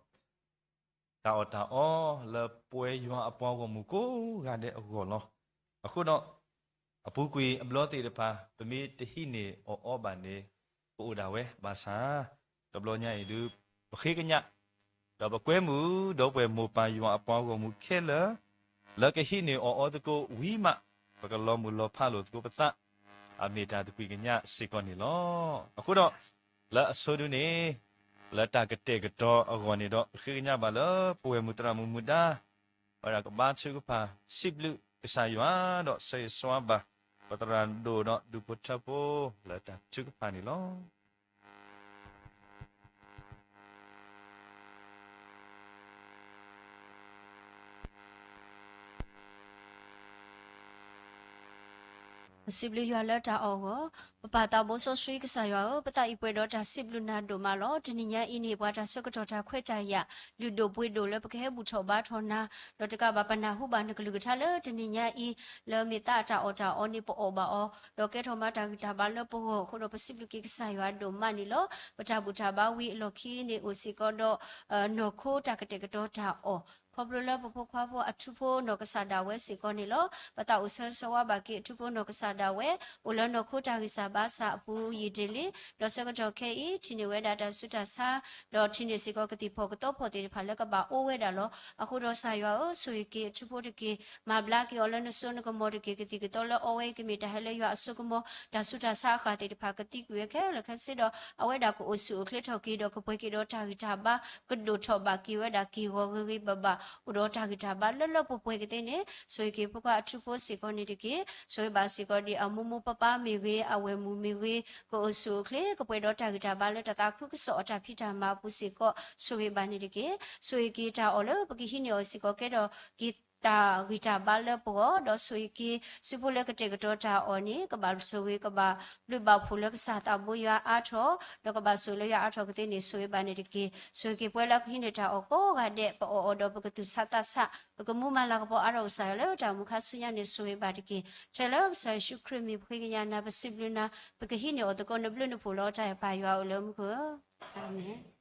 တၢ်အီၣ်တၢ်အီလၢပဝဲယွၤအပှၤဂီၢ်မုၢ်ကိးဂၤဒဲးအဂီၢ်လီၤ. အဃိဒီး အပူၤကွံာ်အဘျီသ့ၣ်တဖၣ် ပမ့ၢ်တဟံးန့ၢ်အီၣ်အီဘၣ်န့ၣ် ပအိၣ်ဒၣ်ဝဲဘၣ်ဆၣ်, တဘျီညါအံၤဒု ပဃ့ကညး ဒီးပကွဲမုာ် ဒီပုၢ်ဝဲၢ်မိၢ်ပၢ်ယွၤအပှၤဂီၢ်မုၢ်ခဲလၢာ် လၢကဟံးန့ၢ်အီၣ်အီသကိးဝံၤမး ပကလီၤမုၢ်လီၤဖးလိာ်သကိးပသး အမ့ၢ်တၢ်သကွံာ်ကညးစ့ၢ်ကီးန့ၣ်လီၤ. အဃိဒီး လၢအဆိဒုန့ၣ် လၢတၢ်ကတဲာ်ကတီၤအဂီၢ်န့ၣ်ဒီး ဃ့ကညးဘၣ်လၢပဝဲၢ်မုၢ်သရၣ်မုၣ်မုၢ်ဒါ ဝဲဒၣ်ကဘါထုကဖၣ် စံးဘျုးကစၢ်ယွၤ ဒီးဆၢဂ့ၤဆၢဝါဘၣ် ပသရၣ်ဒိၣ်ဒီးဒူၣ်ဖိထၢဖိ လၢတၢ်ထုကဖၣ်န့ၣ်လီၤ. ပစံးဘျုးယွၤလၢတၢ်အီၣ်အဂီၢ်, ပပၢ်သးဘိစီဆှံကစၢ်ယွၤဧၢ, ပသးအံၤပှဲၤဒီးတၢ်စံးဘျုးနၤဒိၣ်မးလီၤ. တနံၤညါအံၤန့ၣ် ပှၤတၢ်ဆၢကတီၢ်တၢ်ခွဲးတၢ်ယာ် လုၢ်ဒိၣ်ပှ့ၤဒိၣ်လၢပကဟဲဘူၣ်ထီၣ်ဘါထီၣ်နၤ, ဒီးတကးဘၣ်ပနၢ်ဟူဘၣ်နကလုၢ်ကထါလၢတနံၤညါအံၤ, လၢမ့ၢ်သးအတၢ်အီၣ်တၢ်အီန့ၣ် ပအီၣ်ဘၣ်အီၤ, ဒီးကဲထီၣ်မးတၢ်ဂံၢ်တၢ်ဘါလၢပဂီၢ်အဃိဒီး ပစံးဘျုးက့ၤကစၢ်ယွၤဒိၣ်မးန့ၣ်လီၤ. ပတၢ်ဘူၣ်တၢ်ဘါဝံၤအလီၢ်ခံန့ၣ် အိၣ်စ့ၢ်ကီးဒီး နီၢ်ခိတၢ်ကတဲာ်ကတီၤတၢ်အီၣ်, ခီဖျိလၢပဖိခွါဖိအထူဖိနီၢ်ကစၢ်ဒၣ်ဝဲစ့ၢ်ကီးန့ၣ်လီၤ. ပသးအိၣ်ဆၢဂ့ၤဆၢဝါဘၣ်က့ၤအထူဖိနီၢ်ကစၢ်ဒၣ်ဝဲ, အိၣ်လၢနီၢ်ခိတၢ်ဂံၢ်စၢ်ဘါစၢ်အပူၤယံာ်တ့ၢ်လံ, ဒီးဆၢကတီၢ်ခဲအံၤ ထံၣ်န့ၢ်ဝဲဒၣ်တၢ်ဆူးတၢ်ဆါ, ဒီးထံၣ်န့ၢ်စ့ၢ်ကီးကသံၣ်ဖီၣ်ကသီဖီၣ်သ့ၣ်တဖၣ်လၢကဘၣ်အိၣ်ဝဲဒၣ်လီၤ. အဃိဒီးကစၢ်ယွၤဧၢ, ဆိၣ်ဂ့ၤက့ၤအထူဖိတက့ၢ်, မၤဘျါက့ၤအီၤလၢနစိနကမီၤတက့ၢ်, ကသံၣ်ကသီလၢအီဝဲအံၤကမ့ၢ်တၢ်ဟဲလၢယွၤအစိကမီၤ, တၢ်ဆူးတၢ်ဆါအဃၢ်သ့ၣ်တဖၣ်ကသံကွံာ်ဝဲခဲလၢာ်ခဲဆ့ဒီး အဝဲဒၣ်ကအိၣ်ဆူၣ်အိၣ်ချ့ထီၣ်က့ၤဒီးကပှဲၤက့ၤဒီးတၢ်ဂံၢ်တၢ်ဘါ ကဒိၣ်ထီၣ်ဘၣ်က့ၤဝဲဒၣ်က့ၢ်ဂီၤဂ့ၤဂ့ၤဘၣ်ဘၣ် အိၣ်ဒီးတၢ်ဂံၢ်တၢ်ဘါလၢလၢပှဲၤပှဲၤကသ့န့ၣ် ဆိၣ်ဂ့ၤက့ၤဖိခွါအထူဖိစ့ၢ်ကီးန့ၣ်တက့ၢ်. ဆိၣ်ဂ့ၤဘၣ်စ့ၢ်ကီးဒ်အမိၢ်မိၢ်ပၢ်ပၢ်မ့ၢ်ဂ့ၤ, အဝဲၢ်မုၣ်မ့ၢ်ဂ့ၤ, ကအိၣ်ဆူၣ်အိၣ်ချ့ ကပှဲၤဒီးတၢ်ဂံၢ်တၢ်ဘါလၢတၢ်သးခုကစီၣ်အတၢ်ဖံးတၢ်မၤအပူၤစ့ၢ်ကီး ဆိၣ်ဂ့ၤဘၣ်န့ၣ်တက့ၢ်. ဆိၣ်ဂ့ၤက့ၤတၢ်အီၣ်လၢပကဟံးန့ၢ်အီၤစ့ၢ်ကီးကဲထီၣ်က့ၤတၢ်ဂံၢ်တၢ်ဘါလၢပဂီၢ်, ဒီးဆိၣ်ဂ့ၤက့ၤ စုဖိလၢကတဲာ်ကတီၤတၢ်အီၣ်န့ၣ် ကဘၣ်ဆိၣ်ဂ့ၤ ကဘၣ်ဘျုးဘၣ်ဖှိၣ်လၢကစၢ်သးဘိယွၤအါထီၣ်, ဒီးကဘၣ်ဆိၣ်ဂ့ၤလၢယွၤအါထီၣ်ကသ့န့ၣ် ဆိၣ်ဂ့ၤဘၣ်န့ၣ်တက့ၢ်. ဆိၣ်ဂ့ၤက့ၤပှၤလၢကဟံးန့ၢ်တၢ်အီၣ်ကိးဂၤဒဲး ပအီၣ်အီၤဒီးပကသူၣ်ဆးသးဆး, ပကမူမၤလၤကပီၤအါထီၣ်ကစၢ်ယွၤလၢတၢ်အိၣ်မူခါဆူညါန့ၣ် ဆိၣ်ဂ့ၤဘၣ်တက့ၢ်. ထဲလၢကစၢ်ယ့ၣ်ၡူးခရံာ်မံၤပဃ့ကညးနၤ ပစံးဘျုးနၤ, ပကဟံးန့ၢ်အီၤသကိး နဘျုးနဖှိၣ်လီၤ တၢ်အဲၣ်ပၢ်ယွၤအိၣ်လၢမူခိၣ်ဧၢ, အၤမ့ၣ်.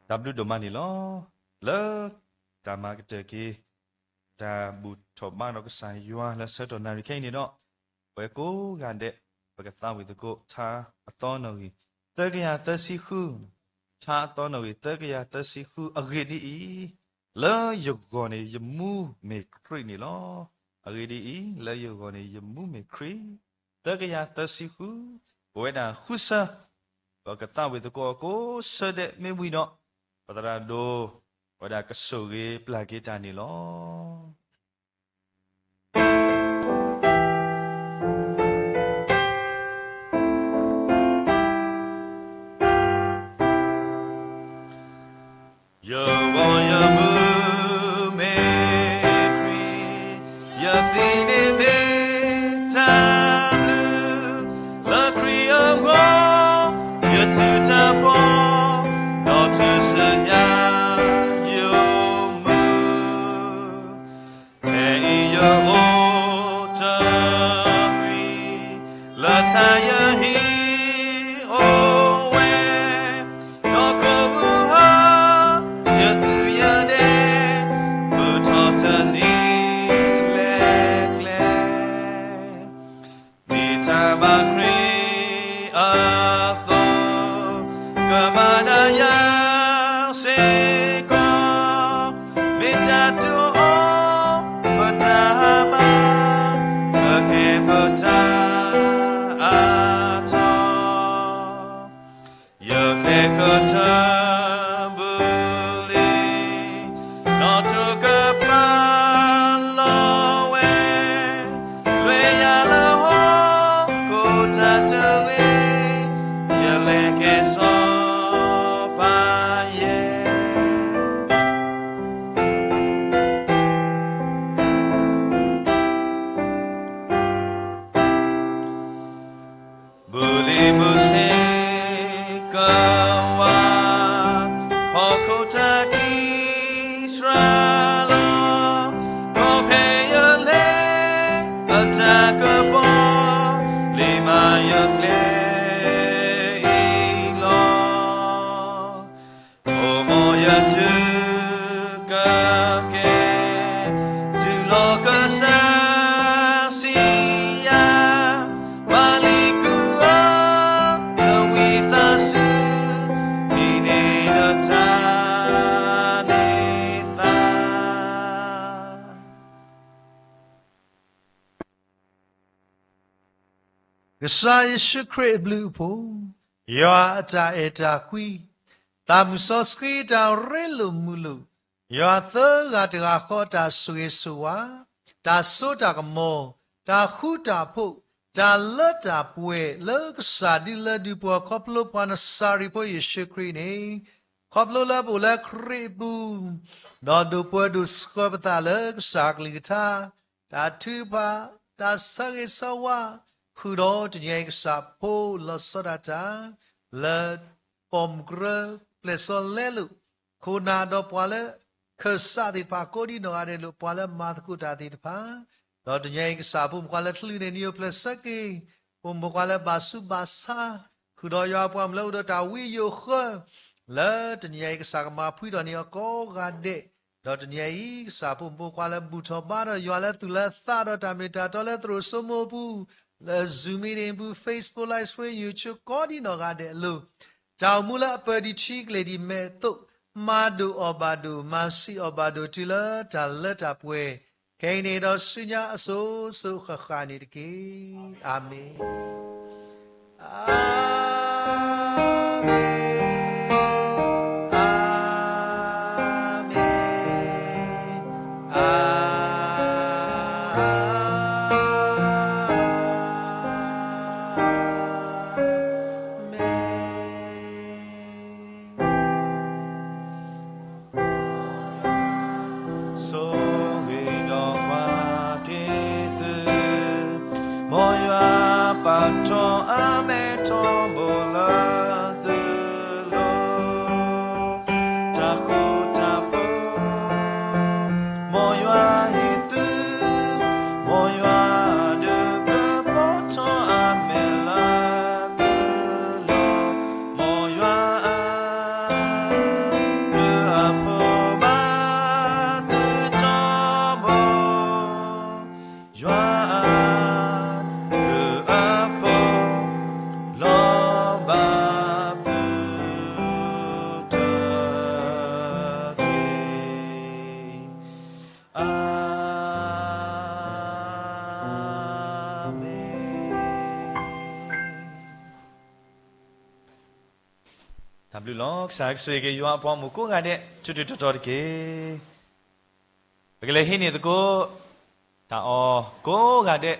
တၢ်ဘျုးဒိၣ်မးန့ၣ်လီၤ. လၢတၢ်မၤကတၢၢ်က့ၤ တၢ်ဘူၣ်ထီၣ်ဘါဒီးကစၢ်ယွၤလၢဆၢကတီၢ်နၣ်ရံၣ်ခဲအံၤန့ၣ်ဒီး, ပဝဲကိးဂၤဒဲး ပကသးဝံၣ်သကိး ထါအသီနီၣ်ဂံၢ် သၢကယၤသၢဆံဃု, ထါအသီနီၣ်ဂံၢ် သၢကယၤသၢဆံဃု အဂ့ၢ်ဒ်အံၤ, လၢယဂီၢ်န့ၣ် ယမူမ့ၢ်ခရံာ်န့ၣ်လီၤ. အဂ့ၢ်ဒ်အံၤ, လၢယဂီၢ်န့ၣ် ယမူမ့ၢ်ခရံာ်, သၢကယၤသၢဆံဃု, ပဝဲဒၣ်ဃုဆၢ, ပကသးဝံၣ်သကိးအကိးဆၢဒဲးမ့ၢ်ဝံၤဒီး, ပသရၣ်ဒိၣ် ဝဲဒၣ်ကဆိၣ်ဂ့ၤပျၢ်က့ၤတၢ်န့ၣ်လီၤ. ဆူညါယမုၢ် ဖဲအံၤယအိၣ်တမှံၤ လၢထါယဟံၣ်အိၣ်ဝဲ နီၢ်ခိမုၢ်ဟါ ယသူယဒဲ မုၢ်ထီၣ်တနံၤလဲၤကျဲ မ့ၢ်တၢ်ဘၣ်ခရံာ်အသီ ကမၤနၤယၤစ့ၢ်ကီး မ့ၢ်တၢ်တိၢ်အီၣ်ပတၢ်မၤ ကကဲပတၢ်အါတီၤ ယကျဲကတၢၢ်ဘုလံ နီၢ်ထိကပာ်လီၤဝဲ လွဲယၤလၢဟီၣ်ခိၣ်တၢ်တဂ့ၤ ယလဲၤကဲစီၤပၤယဲ ဘုလံမုၢ်ဆ့ၣ်ကဝါ ဟီၣ်ခိၣ်တၢ်ကံၢ်စှၤလီၤ ကီၢ်ဖဲယလဲၤအတၢ်ကပီၤ လံာ်မၤယကျဲအံၤလီၤ အိၣ်မ်ယတုၤကကဲ တုၤလီၤကစၢ်စံးယၤ မၤလံၤကုၢ်အၢ နဝံသးစူၤ ဟံးန့ၢ်နတၢ်န့ၢ်သါ ကစၢ်ယ့ၣ်ၡူးခရံာ်အဘျုးအဖှိၣ်, ယွၤအတၢ်အဲၣ်တၢ်ကွံ, သးမုၢ်စီဆှံတၢ်ရ့လိာ်မုာ်လိာ်, ယွၤသၢဂၤတဂၤဃီအတၢ်ဆိၣ်ဂ့ၤဆိၣ်ဝါ, တၢ်စိတၢ်ကမီၤ, တၢ်ဃူတၢ်ဖိး, တၢ်လၢတၢ်ပှဲၤလၢကစၢ်ဒုးလၢဒုးပှၤခီဖျိပှၤနစၤရ့းဖိယ့ၣ်ၡူးခရံာ်န့ၣ်, ခီဖျိလၢပအိၣ်လၢခရံာ်အပူၤ, ဒီးဒိးပှဲၤဒိးဆှၢပသးလၢကစၢ်အကလုၢ်ကထါ, တၢ်ထုကဖၣ်, တၢ်ဆၢဂ့ၤဆၢဝါ, ဃုာ်ဒီးတနံၤအံၤကစၢ်ဖိလီၤဆီဒၣ်တၢ်, လၢ ပိာ်မုၣ်ကရၢ, ပျဲၢ်စီလဲလိာ်, ခိၣ်နၢ်ဒီးပှၤလၢခၢၣ်စးသ့ၣ်တဖၣ်ကိးဒံနီၢ်ဂၤဒဲးလိာ် ပှၤလၢမၤသကိးတၢ်သ့ၣ်တဖၣ်, ဒီးတနံၤအံၤကစၢ်ဖိမုၣ်ခွါလၢချုးန့ၢ်နံၤအိၣ်ဖျဲၣ်ဆၢက့ၤ, ဖိမုၣ်ဖိခွါလၢဘၣ်ဆူးဘၣ်ဆါ, ဃုာ်ဒီးယွၤပှၤမုၣ်လၢအိၣ်ဒီးတၢ်ဝံယိာ်ဃၢ, လၢတနံၤအံၤကစၢ်ကမၤဖှံထီၣ်န့ၢ်အီၤကိးဂၤဒဲး, ဒီးတနံၤအံၤကစၢ်ဖိမုၣ်ဖိခွါလၢဘူၣ်ထီၣ်ဘါထီၣ်ယွၤလၢသူၣ်လၢသးဒီးတၢ်မ့ၢ်တၢ်တီလၢသရိာ်စိမိပူၤ, လၢ Zoom meeting ပူၤ Facebook Live Stream YouTube ကိးဒံနီၢ်ဂၤဒဲးအလိၤ, တၢ်အိၣ်မူလၢအပၢၢ်ဒံးထံကလဲာ်ဒံးမဲာ်သိး, မၤဒိၣ်အီၣ်ဘၣ်ဒိၣ်, မၤဆံးအီၣ်ဘၣ်ဒိၣ်တုၤလၢတၢ်လၢတၢ်ပှဲၤ, ခဲအံၤန့ၣ်ဒီးဆူညါအစိၤစိၤဃၣ်ဃၣ်န့ၣ်တက့ၢ်. အၤမ့ၣ်. အၤမ့ၣ်, အၤမ့ၣ်, အၤမ့ၣ်. ဆိၣ်ဂ့ၤဒီးကွၢ်က့ၤသု, မ်ယွၤပာ်ထီၣ်အမဲထီဘိလၢသုလိၤ, တၢ်ဃူတၢ်ဖိး, မ်ယွၤဟ့ၣ်သု, မ်ယွၤဒုးကပီၤထီၣ်အမဲာ်လၢသုလိၤ, မ်ယွၤအ ဘျုးအဖှိၣ်ဘၣ်သုထီဘိ, ယွၤအ ဘျုးအဖှိၣ်လီၤဘၣ်သုတက့ၢ်. အၤ တၢ်ဘျုးလီၤ. ကစၢ်ကဆိၣ်ဂ့ၤက့ၤယွၤအပှၤဂီၢ်မုၢ်ကိးဂၤဒဲး ထူးထူးတီၤတီၤတက့ၢ်. ပကလဲၤဟံးန့ၢ်သကိး တၢ်အီၣ်ကိးဂၤဒဲး